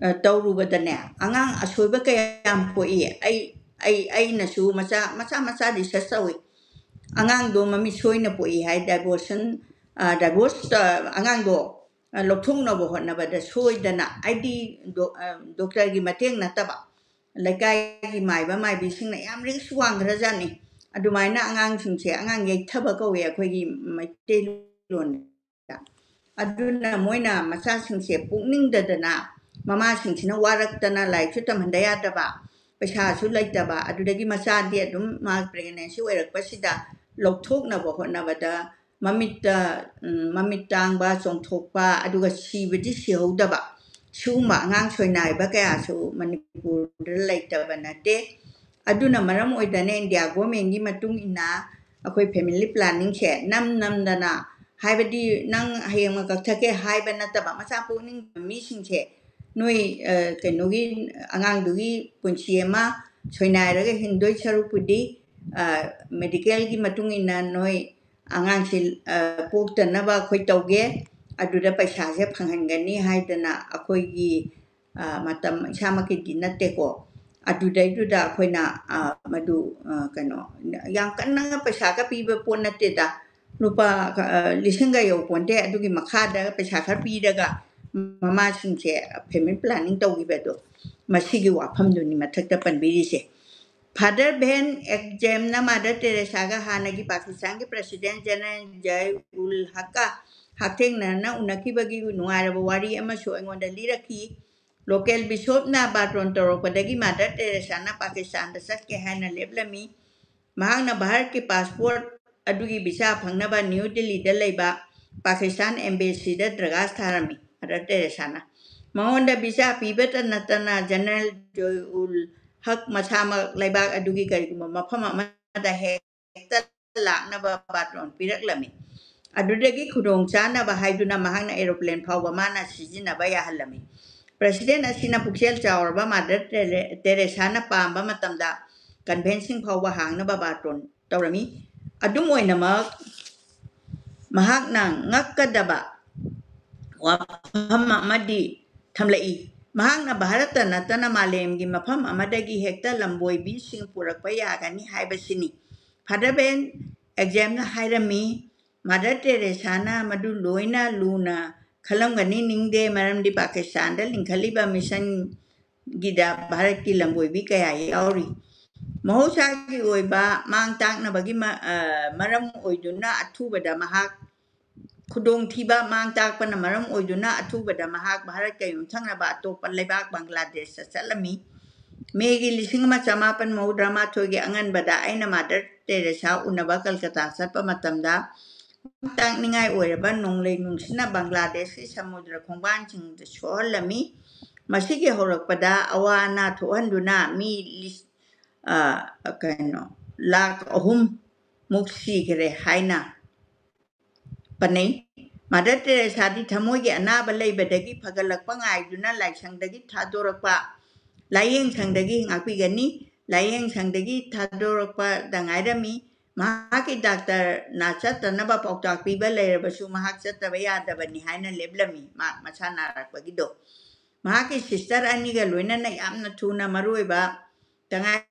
ꯑ, ꯇꯧꯔꯨꯕꯗꯅꯦ ꯑꯉꯥꯡ ꯑꯁꯣꯏꯕ ꯀꯌꯥ ꯌꯥꯝ ꯄꯣꯛꯏ꯫ ꯑꯩ, ꯑꯩ, ꯑꯩꯅꯁꯨ ꯃꯆꯥ, ꯃꯆꯥ, ꯃꯆꯥ ꯔꯤꯁꯔꯁ ꯇꯧꯏ꯫ ꯑꯉꯥꯡꯗꯣ ꯃꯃꯤꯠ ꯁꯣꯏꯅ ꯄꯣꯛꯏ ꯍꯥꯏ, ꯗꯥꯏꯚꯣꯔꯁꯟ, ꯑ, ꯗꯥꯏꯚꯣꯔꯁ, ꯑ, ꯑꯉꯥꯡꯗꯣ, ꯑ, ꯂꯧꯊꯣꯛꯅꯕ ꯍꯣꯠꯅꯕꯗ ꯁꯣꯏꯗꯅ, ꯍꯥꯏꯗꯤ ꯗꯣ-, ꯑ, ꯗꯣꯛꯇꯔꯒꯤ ꯃꯇꯦꯡ ꯅꯠꯇꯕ, ꯂꯩꯀꯥꯏꯒꯤ ꯃꯥꯏꯕ ꯃꯥꯏꯕꯤꯁꯤꯡꯅ ꯌꯥꯝ ꯔꯤꯛꯁ ꯋꯥꯡꯈ꯭ꯔꯖꯥꯠꯅꯤ꯫ ꯑꯗꯨꯃꯥꯏꯅ ꯑꯉꯥꯡꯁꯤꯡꯁꯦ, ꯑꯉꯥꯡ ꯌꯩꯊꯕ ꯀꯧꯋꯦ ꯑꯩꯈꯣꯏꯒꯤ ꯃꯩꯇꯩꯂꯣꯟꯗ꯫ ꯑꯗꯨꯅ ꯃꯣꯏꯅ ꯃꯆꯥꯁꯤꯡꯁꯦ ꯄꯣꯛꯅꯤꯡꯗꯗꯅ, ꯃꯃꯥꯁꯤꯡꯁꯤꯅ ꯋꯥꯔꯛꯇꯅ ꯂꯥꯏꯔꯤꯛꯁꯨ ꯇꯝꯍꯟꯗ ꯌꯥꯗꯕ, ꯄꯩꯁꯥꯁꯨ ꯂꯩꯇꯕ, ꯑꯗꯨꯗꯒꯤ ꯃꯆꯥꯗꯤ ꯑꯗꯨꯝ ꯃꯥ pregnancy ꯑꯣꯏꯔꯛꯄꯁꯤꯗ ꯂꯧꯊꯣꯛꯅꯕ ꯍꯣꯠꯅꯕꯗ ꯃꯃꯤꯠꯇ, ꯎꯝ, ꯃꯃꯤꯠ ꯇꯥꯡꯕ, ꯆꯣꯡꯊꯣꯛꯄ, ꯑꯗꯨꯒ ꯁꯤꯕꯗꯤ ꯁꯤꯍꯧꯗꯕ, ꯁꯤꯒꯨꯝꯕ ꯑꯉꯥꯡ ꯁꯣꯏꯅꯥꯏꯕ ꯀꯌꯥꯁꯨ ꯃꯅꯤꯄꯨꯔꯗ ꯂꯩꯇꯕ ꯅꯠꯇꯦ꯫ ꯑꯗꯨꯅ ꯃꯔꯝ ꯑꯣꯏꯗꯅ ꯏꯟꯗꯤꯌꯥ ꯒꯣꯔꯃꯦꯟꯒꯤ ꯃꯇꯨꯡ ꯏꯟꯅ ꯑꯩꯈꯣꯏ family planningꯁꯦ ꯅꯝ ꯅꯝꯗꯅ, ꯍꯥꯏꯕꯗꯤ ꯅꯪ ꯍꯌꯦꯡꯃꯛ ꯀꯛꯊꯠꯀꯦ ꯍꯥꯏꯕ ꯅꯠꯇꯕ, ꯃꯆꯥ ꯄꯣꯛꯅꯤꯡꯕ ꯃꯤꯁꯤꯡꯁꯦ ꯅꯣꯏ, ꯑ, ꯀꯩꯅꯣꯒꯤ, ꯑꯉꯥꯡꯗꯨꯒꯤ ꯄꯨꯟꯁꯤ ꯑꯃ ꯁꯣꯏꯅꯥꯏꯔꯒ ꯍꯤꯡꯗꯣꯏ ꯁꯔꯨꯛꯄꯨꯗꯤ, ꯑ, medicalꯒꯤ ꯃꯇꯨꯡ ꯏꯟꯅ ꯅꯣꯏ ꯑꯉꯥꯡꯁꯤ, ꯑ, ꯄꯣꯛꯇꯅꯕ ꯑꯩꯈꯣꯏ ꯇꯧꯒꯦ, ꯑꯗꯨꯗ ꯄꯩꯁꯥꯁꯦ ꯐꯪꯍꯟꯒꯅꯤ ꯍꯥꯏꯗꯅ ꯑꯩꯈꯣꯏꯒꯤ, ꯑ, ꯃꯇꯝ ꯏꯁꯥꯃꯛꯀꯤꯗꯤ ꯅꯠꯇꯦꯀꯣ꯫ ꯑꯗꯨꯗꯩꯗꯨꯗ ꯑꯩꯈꯣꯏꯅ, ꯑ, ꯃꯗꯨ, ꯑ, ꯀꯩꯅꯣ, ꯌꯥꯝ ꯀꯟꯅ ꯄꯩꯁꯥꯒ ꯄꯤꯕ ꯄꯣꯠ ꯅꯠꯇꯦꯗ, ꯂꯨꯄꯥ, ꯑ, ꯂꯤꯁꯤꯡꯒ ꯌꯧꯄꯣꯟꯇꯦ꯫ ꯑꯗꯨꯒꯤ ꯃꯈꯥꯗ ꯄꯩꯁꯥ ꯈꯔ ꯄꯤꯔꯒ ꯃꯃꯥꯁꯤꯡꯁꯦ family planning ꯇꯧꯈꯤꯕꯗꯣ, ꯃꯁꯤꯒꯤ ꯋꯥꯐꯝꯗꯨꯅꯤ ꯃꯊꯛꯇ ꯄꯟꯕꯤꯔꯤꯁꯦ꯫ Father Van Ekjemꯅ Mother Teresaꯒ ꯍꯥꯟꯅꯒꯤ ꯄꯥꯀꯤꯁꯇꯥꯟꯒꯤ President General Zia-ul-Haqꯀ ꯍꯛꯊꯦꯡꯅꯅ ꯎꯅꯈꯤꯕꯒꯤ ꯅꯨꯡꯉꯥꯏꯔꯕ ꯋꯥꯔꯤ ꯑꯃꯁꯨ ꯑꯩꯉꯣꯟꯗ ꯂꯤꯔꯛꯈꯤ꯫ Local bishopꯅ ꯕꯥꯔꯇꯣꯟ ꯇꯧꯔꯛꯄꯗꯒꯤ Mother Teresaꯅ ꯄꯥꯀꯤꯁꯇꯥꯟꯗ ꯆꯠꯀꯦ ꯍꯥꯏꯅ ꯂꯦꯞꯂꯝꯃꯤ꯫ ꯃꯍꯥꯛꯅ ꯚꯥꯔꯠꯀꯤ passport ꯑꯗꯨꯒꯤ visa ꯐꯪꯅꯕ ꯅ꯭ꯌꯨ ꯗꯤꯜꯂꯤꯗ ꯂꯩꯕ ꯄꯥꯀꯤꯁꯇꯥꯟ embassy ꯗ ꯗꯔꯈꯥꯁ ꯊꯥꯔꯝꯃꯤ꯫ Mother Teresaꯅ ꯃꯉꯣꯟꯗ visa ꯄꯤꯕꯇ ꯅꯠꯇꯅ General Zia-ul-Haq ꯃꯁꯥꯃꯛ ꯂꯩꯕꯥꯛ ꯑꯗꯨꯒꯤ ꯀꯔꯤꯒꯨꯝꯕ ꯃꯐꯝ ꯑꯃꯗ ꯍꯦꯛꯇ ꯂꯥꯛꯅꯕ ꯕꯥꯔꯇꯣꯟ ꯄꯤꯔꯛꯂꯝꯃꯤ꯫ ꯑꯗꯨꯗꯒꯤ ꯈꯨꯗꯣꯡ ꯆꯥꯅꯕ ꯍꯥꯏꯗꯨꯅ ꯃꯍꯥꯛꯅ aeroplane ꯐꯥꯎꯕ ꯃꯥꯅ ꯁꯤꯖꯤꯟꯅꯕ ꯌꯥꯍꯜꯂꯝꯃꯤ꯫ President ꯑꯁꯤꯅ ꯄꯨꯛꯆꯦꯜ ꯆꯥꯎꯔꯕ Mother Tere-, Teresaꯅ ꯄꯥꯝꯕ ꯃꯇꯝꯗ conventꯁꯤꯡ ꯐꯥꯎꯕ ꯍꯥꯡꯅꯕ ꯕꯥꯔꯇꯣꯟ ꯇꯧꯔꯝꯃꯤ꯫ ꯑꯗꯨꯝ ꯑꯣꯏꯅꯃꯛ, ꯃꯍꯥꯛꯅ ꯉꯛꯀꯗꯕ ꯋꯥꯐꯝ ꯑꯃꯗꯤ ꯊꯝꯂꯛꯏ꯫ ꯃꯍꯥꯛꯅ ꯚꯥꯔꯠꯇ ꯅꯠꯇꯅ ꯃꯥꯂꯦꯝꯒꯤ ꯃꯐꯝ ꯑꯃꯗꯒꯤ ꯍꯦꯛꯇ ꯂꯝꯕꯣꯏꯕꯤꯁꯤꯡ ꯄꯨꯔꯛꯄ ꯌꯥꯒꯅꯤ ꯍꯥꯏꯕꯁꯤꯅꯤ꯫ Father Van Ekjemꯅ ꯍꯥꯏꯔꯝꯃꯤ, Mother Teresaꯅ ꯃꯗꯨ ꯂꯣꯏꯅ ꯂꯨꯅ ꯈꯜꯂꯝꯒꯅꯤ ꯅꯤꯡꯗꯦ, ꯃꯔꯝꯗꯤ ꯄꯥꯀꯤꯁꯇꯥꯟꯗ ꯂꯤꯡꯈꯠꯂꯤꯕ missionꯒꯤꯗ ꯚꯥꯔꯠꯀꯤ ꯂꯝꯕꯣꯏꯕꯤ ꯀꯌꯥ ꯌꯥꯎꯔꯤ꯫ ꯃꯍꯧꯁꯥꯒꯤ ꯑꯣꯏꯕ ꯃꯥꯡ ꯇꯥꯛꯅꯕꯒꯤ ꯃ-, ꯑ, ꯃꯔꯝ ꯑꯣꯏꯗꯨꯅ ꯑꯊꯨꯕꯗ ꯃꯍꯥꯛ ꯈꯨꯗꯣꯡꯊꯤꯕ ꯃꯥꯡ ꯇꯥꯛꯄꯅ ꯃꯔꯝ ꯑꯣꯏꯗꯨꯅ ꯑꯊꯨꯕꯗ ꯃꯍꯥꯛ ꯚꯥꯔꯠꯀ ꯌꯨꯝꯊꯪꯅꯕ ꯑꯇꯣꯞꯄ ꯂꯩꯕꯥꯛ ꯕꯪꯒ꯭ꯂꯥꯗꯦꯁꯇ ꯆꯠꯂꯝꯃꯤ꯫ ꯃꯦꯒꯤ ꯂꯤꯁꯤꯡ ꯑꯃ ꯆꯃꯥꯄꯟ ꯃꯧꯗ꯭ꯔꯥ ꯃꯥꯊꯣꯏꯒꯤ ꯑꯉꯟꯕꯗ ꯑꯩꯅ ꯃꯥꯗꯔ ꯇꯦꯔꯦꯁꯥ ꯎꯅꯕ ꯀꯜꯀꯇꯥ ꯆꯠꯄ ꯃꯇꯝꯗ ꯇꯥꯛꯅꯤꯡꯉꯥꯏ ꯑꯣꯏꯔꯕ ꯅꯣꯡꯂꯩ ꯅꯨꯡꯁꯤꯠꯅ ꯕꯪꯒ꯭ꯂꯥꯗꯦꯁꯀꯤ ꯁꯃꯨꯗ꯭ꯔ ꯈꯣꯡꯕꯥꯟꯁꯤꯡꯗ ꯁꯣꯛꯍꯜꯂꯝꯃꯤ꯫ ꯃꯁꯤꯒꯤ ꯍꯧꯔꯛꯄꯗ ꯑꯋꯥ ꯑꯅꯥ ꯊꯣꯛꯍꯟꯗꯨꯅ ꯃꯤ ꯂꯤꯁ-, ꯑ, ꯀꯩꯅꯣ, ꯂꯥꯈ ꯑꯍꯨꯝ ꯃꯨꯛ ꯁꯤꯈ꯭ꯔꯦ ꯍꯥꯏꯅ ꯄꯟꯅꯩ꯫ ꯃꯥꯗꯔ ꯇꯦꯔꯦꯁꯥꯗꯤ ꯊꯃꯣꯏꯒꯤ ꯑꯅꯥꯕ ꯂꯩꯕꯗꯒꯤ ꯐꯒꯠꯂꯛꯄ ꯉꯥꯏꯗꯨꯅ ꯂꯥꯏꯁꯪꯗꯒꯤ ꯊꯥꯗꯣꯔꯛꯄ, ꯂꯥꯏꯌꯦꯡ ꯁꯪꯗꯒꯤ ꯉꯥꯛꯄꯤꯒꯅꯤ꯫ ꯂꯥꯏꯌꯦꯡ ꯁꯪꯗꯒꯤ ꯊꯥꯗꯣꯔꯛꯄꯗ ꯉꯥꯏꯔꯝꯃꯤ꯫ ꯃꯍꯥꯛꯀꯤ ꯗꯥꯛꯇꯔꯅ ꯆꯠꯇꯅꯕ ꯄꯥꯎꯇꯥꯛ ꯄꯤꯕ ꯂꯩꯔꯕꯁꯨ ꯃꯍꯥꯛ ꯆꯠꯇꯕ ꯌꯥꯗꯕꯅꯤ ꯍꯥꯏꯅ ꯂꯦꯞꯂꯝꯃꯤ꯫ ꯃꯍꯥꯛ ꯃꯁꯥ ꯅꯥꯔꯛꯄꯒꯤꯗꯣ꯫ ꯃꯍꯥꯛꯀꯤ ꯁꯤꯁꯇꯔ ꯑꯅꯤꯒ ꯂꯣꯏꯅꯅ ꯌꯥꯝꯅ ꯊꯨꯅ ꯃꯔꯨꯑꯣꯏꯕ ꯇꯉꯥꯏ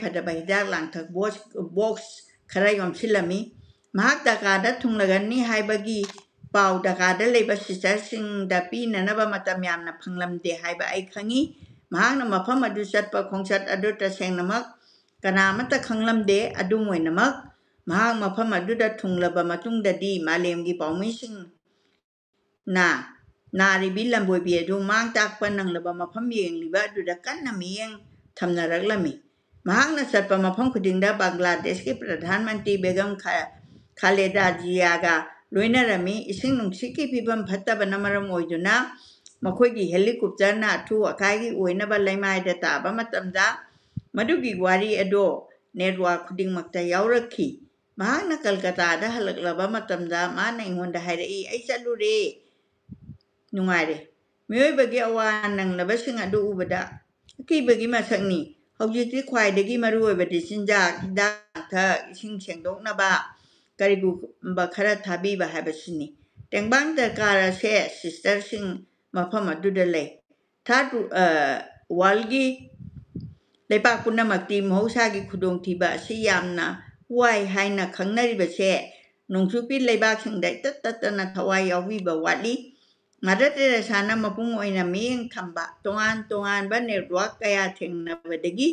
ꯐꯗꯕ ꯍꯤꯗꯥꯛ ꯂꯥꯡꯊꯛ ꯕꯣꯁ-, ꯕꯣꯛꯁ ꯈꯔ ꯌꯣꯝꯁꯤꯜꯂꯝꯃꯤ꯫ ꯃꯍꯥꯛ ꯗꯔꯀꯥꯔꯗ ꯊꯨꯡꯂꯒꯅꯤ ꯍꯥꯏꯕꯒꯤ ꯄꯥꯎ ꯗꯔꯀꯥꯔꯗ ꯂꯩꯕ ꯁꯤꯁꯇꯔꯁꯤꯡꯗ ꯄꯤꯅꯅꯕ ꯃꯇꯝ ꯌꯥꯝꯅ ꯐꯪꯂꯝꯗꯦ ꯍꯥꯏꯕ ꯑꯩ ꯈꯪꯏ꯫ ꯃꯍꯥꯛꯅ ꯃꯐꯝ ꯑꯗꯨ ꯆꯠꯄ ꯈꯣꯡꯆꯠ ꯑꯗꯨ ꯇꯁꯦꯡꯅꯃꯛ ꯀꯅꯥ ꯑꯃꯠꯇ ꯈꯪꯂꯝꯗꯦ꯫ ꯑꯗꯨꯝ ꯑꯣꯏꯅꯃꯛ, ꯃꯍꯥꯛ ꯃꯐꯝ ꯑꯗꯨꯗ ꯊꯨꯡꯂꯕ ꯃꯇꯨꯡꯗꯗꯤ ꯃꯥꯂꯦꯝꯒꯤ ꯄꯥꯎꯃꯤꯁꯤꯡ ꯅ ꯅꯥꯔꯤꯕꯤ ꯂꯝꯕꯣꯏꯕꯤ ꯑꯗꯨ ꯃꯥꯡ ꯇꯥꯛꯄ ꯅꯪꯂꯕ ꯃꯐꯝ ꯌꯦꯡꯂꯤꯕ ꯑꯗꯨꯗ ꯀꯟꯅ ꯃꯤꯠꯌꯦꯡ ꯊꯝꯅꯔꯛꯂꯝꯃꯤ꯫ ꯃꯍꯥꯛꯅ ꯆꯠꯄ ꯃꯐꯝ ꯈꯨꯗꯤꯡꯗ ꯕꯪꯒ꯭ꯂꯥꯗꯦꯁꯀꯤ ꯄ꯭ꯔꯙꯥꯟ ꯃꯟꯇ꯭ꯔꯤ ꯕꯦꯒꯝ ꯈ-, ꯈꯥꯂꯦꯗꯥ ꯖꯤꯌꯥꯒ ꯂꯣꯏꯅꯔꯝꯃꯤ꯫ ꯏꯁꯤꯡ ꯅꯨꯡꯁꯤꯠꯀꯤ ꯐꯤꯕꯝ ꯐꯠꯇꯕꯅ ꯃꯔꯝ ꯑꯣꯏꯗꯨꯅ ꯃꯈꯣꯏꯒꯤ ꯍꯦꯂꯤꯀꯣꯞꯇꯔꯅ ꯑꯊꯨ ꯑꯀꯥꯏꯒꯤ ꯑꯣꯏꯅꯕ ꯂꯩꯃꯥꯏꯗ ꯇꯥꯕ ꯃꯇꯝꯗ ꯃꯗꯨꯒꯤ ꯋꯥꯔꯤ ꯑꯗꯨ ꯅꯦꯠꯋꯥꯔꯛ ꯈꯨꯗꯤꯡꯃꯛꯇ ꯌꯥꯎꯔꯛꯈꯤ꯫ ꯃꯍꯥꯛꯅ ꯀꯜꯀꯇꯥꯗ ꯍꯜꯂꯛꯂꯕ ꯃꯇꯝꯗ ꯃꯥꯅ ꯑꯩꯉꯣꯟꯗ ꯍꯥꯏꯔꯛꯏ, "ꯑꯩ ꯆꯠꯂꯨꯔꯦ, ꯅꯨꯡꯉꯥꯏꯔꯦ꯫ ꯃꯤꯑꯣꯏꯕꯒꯤ ꯑꯋꯥ ꯅꯪꯂꯕꯁꯤꯡ ꯑꯗꯨ ꯎꯕꯗ ꯑꯀꯤꯕꯒꯤ ꯃꯁꯛꯅꯤ꯫ ꯍꯧꯖꯤꯛꯇꯤ ꯈ꯭ꯋꯥꯏꯗꯒꯤ ꯃꯔꯨꯑꯣꯏꯕꯗꯤ ꯆꯤꯟꯖꯥꯛ, ꯍꯤꯗꯥꯛ ꯂꯥꯡꯊꯛ, ꯏꯁꯤꯡ ꯁꯦꯡꯗꯣꯛꯅꯕ ꯀꯔꯤꯒꯨꯝꯕ ꯈꯔ ꯊꯥꯕꯤꯕ ꯍꯥꯏꯕꯁꯤꯅꯤ꯫ ꯇꯦꯡꯕꯥꯡ ꯗꯔꯀꯥꯔ ꯑꯁꯦ ꯁꯤꯁꯇꯔꯁꯤꯡ ꯃꯐꯝ ꯑꯗꯨꯗ ꯂꯩ꯫ ꯊꯥꯔꯠ, ꯑ, ꯋꯥꯔꯜꯒꯤ ꯂꯩꯕꯥꯛ ꯄꯨꯝꯅꯃꯛꯇꯤ ꯃꯍꯧꯁꯥꯒꯤ ꯈꯨꯗꯣꯡꯊꯤꯕ ꯑꯁꯤ ꯌꯥꯝꯅ ꯋꯥꯏ ꯍꯥꯏꯅ ꯈꯪꯅꯔꯤꯕꯁꯦ ꯅꯣꯡꯆꯨꯞꯀꯤ ꯂꯩꯕꯥꯛꯁꯤꯡꯗ ꯏꯇꯠ ꯇꯠꯇꯅ ꯊꯋꯥꯏ ꯌꯥꯎꯕꯤꯕ ꯋꯥꯠꯂꯤ꯫ ꯃꯥꯗꯔ ꯇꯦꯔꯦꯁꯥꯅ ꯃꯄꯨꯡ ꯑꯣꯏꯅ ꯃꯤꯠꯌꯦꯡ ꯊꯝꯕ ꯇꯣꯉꯥꯟ ꯇꯣꯉꯥꯟꯕ ꯅꯦꯠꯋꯥꯔꯛ ꯀꯌꯥ ꯊꯦꯡꯅꯕꯗꯒꯤ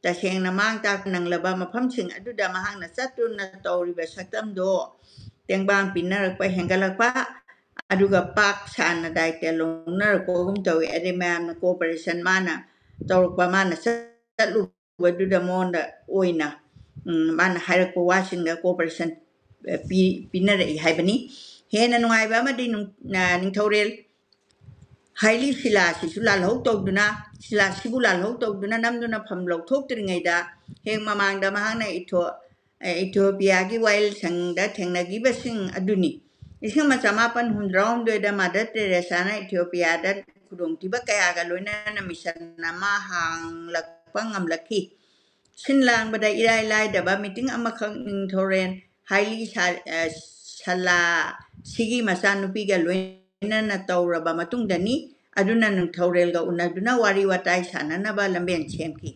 ꯇꯁꯦꯡꯅ ꯃꯥꯡ ꯇꯥꯛꯄ ꯅꯪꯂꯕ ꯃꯐꯝꯁꯤꯡ ꯑꯗꯨꯗ ꯃꯍꯥꯛꯅ ꯆꯠꯇꯨꯅ ꯇꯧꯔꯤꯕ ꯁꯛꯇꯝꯗꯣ ꯇꯦꯡꯕꯥꯡ ꯄꯤꯅꯔꯛꯄ ꯍꯦꯟꯒꯠꯂꯛꯄ, ꯑꯗꯨꯒ ꯄꯥꯛ ꯁꯥꯟꯅ ꯗꯥꯏꯇ ꯂꯧꯅꯔꯛꯄꯒꯨꯝ ꯇꯧꯏ꯫ ꯑꯗꯩ ꯃꯌꯥꯝꯅ cooperation ꯃꯥꯅ ꯇꯧꯔꯛꯄ, ꯃꯥꯅ ꯆꯠꯂꯨꯕꯗꯨꯗ ꯃꯉꯣꯟꯗ ꯑꯣꯏꯅ, ꯎꯝ, ꯃꯥꯅ ꯍꯥꯏꯔꯛꯄ ꯋꯥꯁꯤꯡꯗ cooperation, ꯑ, ꯄꯤ-, ꯄꯤꯅꯔꯛꯏ ꯍꯥꯏꯕꯅꯤ꯫ ꯍꯦꯟꯅ ꯅꯨꯡꯉꯥꯏꯕ ꯑꯃꯗꯤ ꯅꯨꯡ-, ꯑ, ꯅꯤꯡꯊꯧꯔꯦꯜ ꯍꯥꯏꯂꯤ ꯁꯤꯂꯥꯁꯤꯁꯨ ꯂꯥꯜꯍꯧ ꯇꯧꯗꯨꯅ, ꯁꯤꯂꯥꯁꯤꯕꯨ ꯂꯥꯜꯍꯧ ꯇꯧꯗꯨꯅ ꯅꯝꯗꯨꯅ ꯐꯝ ꯂꯧꯊꯣꯛꯇ꯭ꯔꯤꯉꯩꯗ ꯍꯦꯛ ꯃꯃꯥꯡꯗ ꯃꯍꯥꯛꯅ ꯏꯊꯣ-, ꯑ, ꯏꯊꯤꯑꯣꯄꯤꯌꯥꯒꯤ ꯋꯥꯌꯦꯜꯁꯪꯗ ꯊꯦꯡꯅꯈꯤꯕꯁꯤꯡ ꯑꯗꯨꯅꯤ꯫ ꯂꯤꯁꯤꯡ ꯑꯃ ꯆꯃꯥꯄꯟ ꯍꯨꯝꯗ꯭ꯔꯥꯍꯨꯝꯗꯣꯏꯗ ꯃꯥꯗꯔ ꯇꯦꯔꯦꯁꯥꯅ ꯏꯊꯤꯑꯣꯄꯤꯌꯥꯗ ꯈꯨꯗꯣꯡꯊꯤꯕ ꯀꯌꯥꯒ ꯂꯣꯏꯅꯅ ꯃꯤꯁꯟ ꯑꯃ ꯍꯥꯡꯂꯛꯄ ꯉꯝꯂꯛꯈꯤ꯫ ꯁꯤꯟ ꯂꯥꯡꯕꯗ ꯏꯔꯥꯏ ꯂꯥꯏꯗꯕ ꯃꯤꯇꯤꯡ ꯑꯃꯈꯛ ꯅꯤꯡꯊꯧꯔꯦꯜ ꯍꯥꯏꯂꯤ ꯁꯥ-, ꯑ, ꯁꯂꯥꯁꯤꯒꯤ ꯃꯆꯥꯅꯨꯄꯤꯒ ꯂꯣꯏꯅꯅ ꯇꯧꯔꯕ ꯃꯇꯨꯡꯗꯅꯤ꯫ ꯑꯗꯨꯅ ꯅꯤꯡꯊꯧꯔꯦꯜꯒ ꯎꯅꯗꯨꯅ ꯋꯥꯔꯤ ꯋꯥꯇꯥꯏ ꯁꯥꯟꯅꯅꯕ ꯂꯝꯕꯦꯟ ꯁꯦꯝꯈꯤ꯫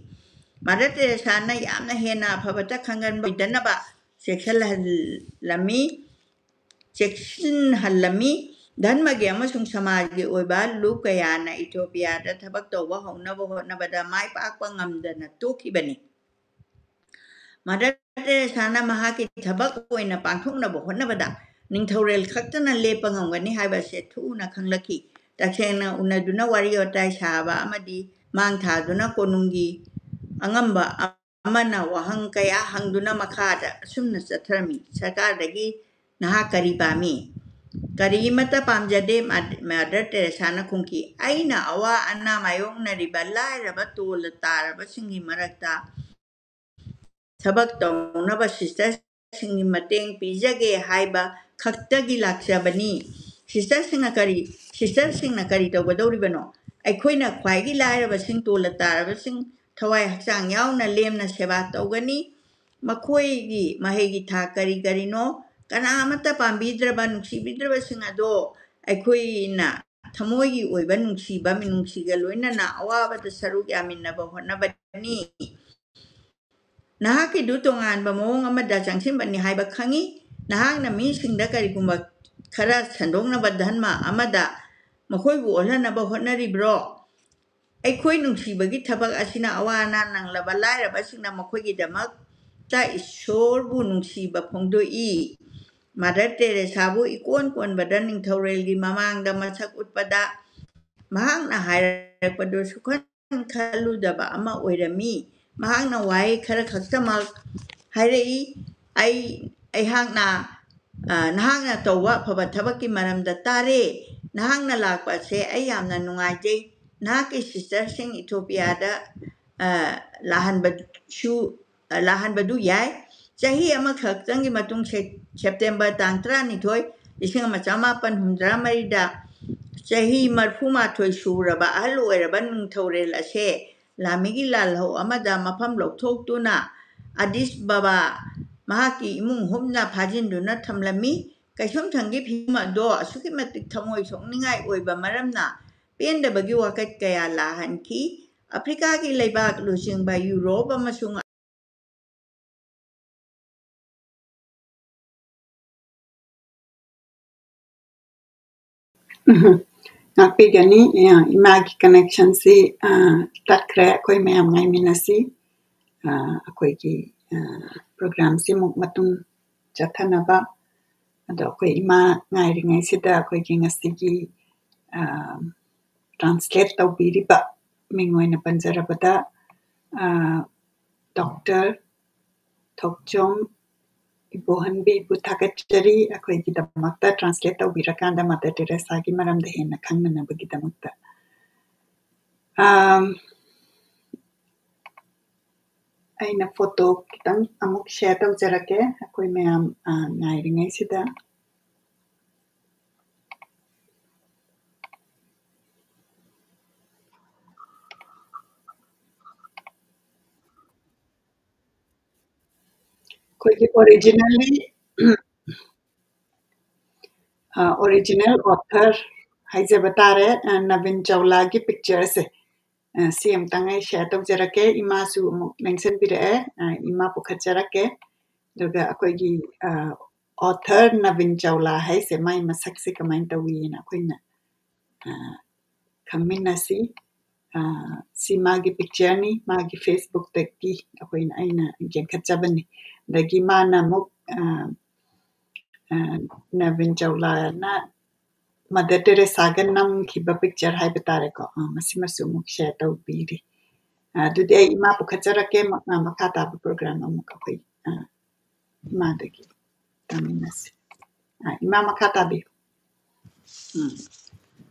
ꯃꯥꯗꯔ ꯇꯦꯔꯦꯁꯥꯅ ꯌꯥꯝꯅ ꯍꯦꯟꯅ ꯑꯐꯕꯇ ꯈꯪꯍꯟꯕ ꯑꯣꯏꯗꯅꯕ ꯆꯦꯛꯁꯤꯜꯍꯜꯂꯝꯃꯤ꯫ ꯆꯦꯛꯁꯤꯟꯍꯜꯂꯝꯃꯤ꯫ ꯙꯔꯃꯒꯤ ꯑꯃꯁꯨꯡ ꯁꯃꯥꯖꯒꯤ ꯑꯣꯏꯕ ꯂꯨꯞ ꯀꯌꯥꯅ ꯏꯊꯤꯑꯣꯄꯤꯌꯥꯗ ꯊꯕꯛ ꯇꯧꯕ ꯍꯧꯅꯕ ꯍꯣꯠꯅꯕꯗ ꯃꯥꯏ ꯄꯥꯛꯄ ꯉꯝꯗꯅ ꯇꯣꯛꯈꯤꯕꯅꯤ꯫ ꯃꯥꯗꯔ ꯇꯦꯔꯦꯁꯥꯅ ꯃꯍꯥꯛꯀꯤ ꯊꯕꯛ ꯑꯣꯏꯅ ꯄꯥꯡꯊꯣꯛꯅꯕ ꯍꯣꯠꯅꯕꯗ ꯅꯤꯡꯊꯧꯔꯦꯜ ꯈꯛꯇꯅ ꯂꯦꯞꯄ ꯉꯝꯒꯅꯤ ꯍꯥꯏꯕꯁꯦ ꯊꯨꯅ ꯈꯪꯂꯛꯈꯤ꯫ ꯇꯁꯦꯡꯅ ꯎꯅꯗꯨꯅ ꯋꯥꯔꯤ ꯋꯥꯇꯥꯏ ꯁꯥꯕ ꯑꯃꯗꯤ ꯃꯥꯡ ꯊꯥꯗꯨꯅ ꯀꯣꯅꯨꯡꯒꯤ ꯑꯉꯝꯕ ꯑꯃꯅ ꯋꯥꯍꯪ ꯀꯌꯥ ꯍꯪꯗꯨꯅ ꯃꯈꯥꯗ ꯑꯁꯨꯝꯅ ꯆꯠꯊꯔꯝꯃꯤ꯫ ꯁꯔꯀꯥꯔꯗꯒꯤ ꯅꯍꯥꯛ ꯀꯔꯤ ꯄꯥꯝꯃꯤ? ꯀꯔꯤꯃꯠꯇ ꯄꯥꯝꯖꯗꯦ, ꯃꯥ-, ꯃꯥꯗꯔ ꯇꯦꯔꯦꯁꯥꯅ ꯈꯨꯝꯈꯤ꯫ ꯑꯩꯅ ꯑꯋꯥ ꯑꯅꯥ ꯃꯥꯌꯣꯛꯅꯔꯤꯕ ꯂꯥꯏꯔꯕ ꯇꯣꯜꯂ ꯇꯥꯔꯕꯁꯤꯡꯒꯤ ꯃꯔꯛꯇ ꯊꯕꯛ ꯇꯧꯅꯕ ꯁꯤꯁꯇꯔꯁꯤꯡꯒꯤ ꯃꯇꯦꯡ ꯄꯤꯖꯒꯦ ꯍꯥꯏꯕ ꯈꯛꯇꯒꯤ ꯂꯥꯛꯆꯕꯅꯤ꯫ ꯁꯤꯁꯇꯔꯁꯤꯡꯅ ꯀꯔꯤ, ꯁꯤꯁꯇꯔꯁꯤꯡꯅ ꯀꯔꯤ ꯇꯧꯒꯗꯧꯔꯤꯕꯅꯣ? ꯑꯩꯈꯣꯏꯅ ꯈ꯭ꯋꯥꯏꯒꯤ ꯂꯥꯏꯔꯕꯁꯤꯡ, ꯇꯣꯜꯂ ꯇꯥꯔꯕꯁꯤꯡ ꯊꯋꯥꯏ ꯍꯛꯆꯥꯡ ꯌꯥꯎꯅ ꯂꯦꯝꯅ ꯁꯦꯕꯥ ꯇꯧꯒꯅꯤ꯫ ꯃꯈꯣꯏꯒꯤ ꯃꯍꯩꯒꯤ ꯊꯥꯛ ꯀꯔꯤ ꯀꯔꯤꯅꯣ? ꯀꯅꯥ ꯑꯃꯠꯇ ꯄꯥꯝꯕꯤꯗ꯭ꯔꯕ, ꯅꯨꯡꯁꯤꯕꯤꯗ꯭ꯔꯕꯁꯤꯡ ꯑꯗꯣ ꯑꯩꯈꯣꯏꯅ ꯊꯃꯣꯏꯒꯤ ꯑꯣꯏꯕ ꯅꯨꯡꯁꯤꯕ, ꯃꯤꯅꯨꯡꯁꯤꯒ ꯂꯣꯏꯅꯅ ꯑꯋꯥꯕꯗ ꯁꯔꯨꯛ ꯌꯥꯃꯤꯟꯅꯕ ꯍꯣꯠꯅꯕꯅꯤ꯫ ꯅꯍꯥꯛꯀꯤꯗꯨ ꯇꯣꯉꯥꯟꯕ ꯃꯑꯣꯡ ꯑꯃꯗ ꯆꯪꯁꯤꯟꯕꯅꯤ ꯍꯥꯏꯕ ꯈꯪꯏ꯫ ꯅꯍꯥꯛꯅ ꯃꯤꯁꯤꯡꯗ ꯀꯔꯤꯒꯨꯝꯕ ꯈꯔ ꯁꯟꯗꯣꯛꯅꯕ ꯙꯔꯃ ꯑꯃꯗ ꯃꯈꯣꯏꯕꯨ ꯑꯣꯜꯍꯟꯅꯕ ꯍꯣꯠꯅꯔꯤꯕ꯭ꯔꯣ? ꯑꯩꯈꯣꯏ ꯅꯨꯡꯁꯤꯕꯒꯤ ꯊꯕꯛ ꯑꯁꯤꯅ ꯑꯋꯥ ꯑꯅꯥ ꯅꯪꯂꯕ ꯂꯥꯏꯔꯕꯁꯤꯡꯅ ꯃꯈꯣꯏꯒꯤꯗꯃꯛꯇ ꯏꯁꯣꯔꯕꯨ ꯅꯨꯡꯁꯤꯕ ꯐꯣꯡꯗꯣꯛꯏ꯫ ꯃꯥꯗꯔ ꯇꯦꯔꯦꯁꯥꯕꯨ ꯏꯀꯣꯟ ꯀꯣꯟꯕꯗ ꯅꯤꯡꯊꯧꯔꯦꯜꯒꯤ ꯃꯃꯥꯡꯗ ꯃꯁꯛ ꯎꯠꯄꯗ ꯃꯍꯥꯛꯅ ꯍꯥꯏꯔꯛꯄꯗꯨ ꯁꯨꯛꯈꯟ ꯈꯜꯂꯨꯗꯕ ꯑꯃ ꯑꯣꯏꯔꯝꯃꯤ꯫ ꯃꯍꯥꯛꯅ ꯋꯥꯍꯩ ꯈꯔ ꯈꯛꯇꯃꯛ ꯍꯥꯏꯔꯛꯏ, "ꯑꯩ, ꯑꯩꯍꯥꯛꯅ, ꯑ, ꯅꯍꯥꯛꯅ ꯇꯧꯕ ꯑꯐꯕ ꯊꯕꯛꯀꯤ ꯃꯔꯝꯗ ꯇꯥꯔꯦ꯫ ꯅꯍꯥꯛꯅ ꯂꯥꯛꯄ ꯑꯁꯦ ꯑꯩ ꯌꯥꯝꯅ ꯅꯨꯡꯉꯥꯏꯖꯩ꯫ ꯅꯍꯥꯛꯀꯤ ꯁꯤꯁꯇꯔꯁꯤꯡ ꯏꯊꯣꯄꯤꯌꯥꯗ, ꯑ, ꯂꯥꯛꯍꯟꯕꯁꯨ, ꯑ, ꯂꯥꯛꯍꯟꯕꯗꯨ ꯌꯥꯏ꯫" ꯆꯍꯤ ꯑꯃꯈꯛꯇꯪꯒꯤ ꯃꯇꯨꯡ ꯁꯦ-, ꯁꯦꯞꯇꯦꯝꯕꯔ ꯇꯥꯡ ꯇꯔꯥꯅꯤꯊꯣꯏ, ꯂꯤꯁꯤꯡ ꯑꯃ ꯆꯃꯥꯄꯟ ꯍꯨꯝꯗ꯭ꯔꯥ ꯃꯔꯤꯗ ꯆꯍꯤ ꯃꯔꯐꯨ ꯃꯥꯊꯣꯏ ꯁꯨꯔꯕ ꯑꯍꯜ ꯑꯣꯏꯔꯕ ꯅꯤꯡꯊꯧꯔꯦꯜ ꯑꯁꯦ ꯂꯥꯟꯃꯤꯒꯤ ꯂꯥꯜꯍꯧ ꯑꯃꯗ ꯃꯐꯝ ꯂꯧꯊꯣꯛꯇꯨꯅ ꯑꯗꯤꯁ ꯕꯕꯥ ꯃꯍꯥꯛꯀꯤ ꯏꯃꯨꯡ ꯍꯨꯞꯅ ꯐꯥꯖꯤꯟꯗꯨꯅ ꯊꯝꯂꯝꯃꯤ꯫ ꯀꯩꯁꯨꯝꯊꯪꯒꯤ ꯐꯤꯕꯝ ꯑꯗꯣ ꯑꯁꯨꯛꯀꯤ ꯃꯇꯤꯛ ꯊꯃꯣꯏ ꯁꯣꯛꯅꯤꯡꯉꯥꯏ ꯑꯣꯏꯕ ꯃꯔꯝꯅ ꯄꯦꯟꯗꯕꯒꯤ ꯋꯥꯀꯠ ꯀꯌꯥ ꯂꯥꯛꯍꯟꯈꯤ꯫ ꯑꯐ꯭ꯔꯤꯀꯥꯒꯤ ꯂꯩꯕꯥꯛ ꯂꯨꯆꯤꯡꯕ ꯌꯨꯔꯣꯞ ꯑꯃꯁꯨꯡ ꯎꯝ, ꯉꯥꯛꯄꯤꯒꯅꯤ꯫ ꯑ, ꯏꯃꯥꯒꯤ connection ꯁꯤ, ꯑ, ꯇꯠꯈ꯭ꯔꯦ꯫ ꯑꯩꯈꯣꯏ ꯃꯌꯥꯝ ꯉꯥꯏꯃꯤꯟꯅꯁꯤ꯫ ꯑ, ꯑꯩꯈꯣꯏꯒꯤ, ꯑ, program ꯁꯤ ꯑꯃꯨꯛ ꯃꯇꯨꯡ ꯆꯠꯊꯅꯕ꯫ ꯑꯗꯣ ꯑꯩꯈꯣꯏ ꯏꯃꯥ ꯉꯥꯏꯔꯤꯉꯩꯁꯤꯗ ꯑꯩꯈꯣꯏꯒꯤ ꯉꯁꯤꯒꯤ, ꯑ, translate ꯇꯧꯕꯤꯔꯤꯕ ꯃꯤꯡ ꯑꯣꯏꯅ ꯄꯟꯖꯔꯕꯗ, ꯑ, ꯗꯣꯛꯇꯔ ꯊꯣꯛꯆꯣꯝ ꯏꯕꯣꯍꯟꯕꯤꯕꯨ ꯊꯥꯒꯠꯆꯔꯤ, ꯑꯩꯈꯣꯏꯒꯤꯗꯃꯛꯇ translate ꯇꯧꯕꯤꯔꯀꯥꯟꯗ ꯃꯥꯗꯔ ꯇꯦꯔꯦꯁꯥꯒꯤ ꯃꯔꯝꯗ ꯍꯦꯟꯅ ꯈꯪꯅꯅꯕꯒꯤꯗꯃꯛꯇ꯫ ꯑꯝ, ꯑꯩꯅ photo ꯈꯤꯇꯪ ꯑꯃꯨꯛ share ꯇꯧꯖꯔꯛꯀꯦ, ꯑꯩꯈꯣꯏ ꯃꯌꯥꯝ, ꯑ, ꯉꯥꯏꯔꯤꯉꯩꯁꯤꯗ꯫ ꯑꯩꯈꯣꯏꯒꯤ originally, ꯑ, original author ꯍꯥꯏꯖꯕ ꯇꯥꯔꯦ, ꯑ, ꯅꯕꯤꯟ ꯆꯧꯂꯥꯒꯤ picture ꯁꯦ꯫ ꯑ, ꯁꯤ ꯑꯃꯇꯪ ꯑꯩ share ꯇꯧꯖꯔꯛꯀꯦ꯫ ꯏꯃꯥꯁꯨ ꯑꯃꯨꯛ ꯂꯦꯡꯁꯤꯟꯕꯤꯔꯛꯑꯦ꯫ ꯑ, ꯏꯃꯥ ꯄꯨꯈꯠꯆꯔꯛꯀꯦ꯫ ꯑꯗꯨꯒ ꯑꯩꯈꯣꯏꯒꯤ, ꯑ, author ꯅꯕꯤꯟ ꯆꯧꯂꯥ ꯍꯥꯏꯁꯦ ꯃꯥꯏ ꯃꯁꯛꯁꯦ ꯀꯃꯥꯏꯅ ꯇꯧꯏꯅ ꯑꯩꯈꯣꯏꯅ, ꯑ, ꯈꯪꯃꯤꯟꯅꯁꯤ꯫ ꯑ, ꯁꯤ ꯃꯥꯒꯤ picture ꯅꯤ, ꯃꯥꯒꯤ Facebook ꯇꯒꯤ ꯑꯩꯈꯣꯏꯅ, ꯑꯩꯅ ꯌꯦꯡꯈꯠꯆꯕꯅꯤ꯫ ꯑꯗꯒꯤ ꯃꯥꯅ ꯑꯃꯨꯛ, ꯑ, ꯑ, ꯅꯕꯤꯟ ꯆꯧꯂꯥꯅ ꯃꯗꯔ ꯇꯦꯔꯦꯁꯥꯒ ꯅꯝꯈꯤꯕ ꯄꯤꯛꯆꯔ ꯍꯥꯏꯕ ꯇꯥꯔꯦꯀꯣ꯫ ꯑ, ꯃꯁꯤꯃꯁꯨ ꯑꯃꯨꯛ ꯁꯤꯌꯔ ꯇꯧꯕꯤꯔꯤ꯫ ꯑ, ꯑꯗꯨꯗꯤ ꯑꯩ ꯏꯃꯥ ꯄꯨꯈꯠꯆꯔꯛꯀꯦ꯫ ꯃ-, ꯑ, ꯃꯈꯥ ꯇꯥꯕ ꯄ꯭ꯔꯣꯒ꯭ꯔꯥꯝ ꯑꯃꯨꯛ ꯑꯩꯈꯣꯏ, ꯑ, ꯏꯃꯥꯗꯒꯤ ꯇꯥꯃꯤꯟꯅꯁꯤ꯫ ꯑ, ꯏꯃꯥ, ꯃꯈꯥ ꯇꯥꯕꯤꯌꯨ꯫ ꯎꯝ꯫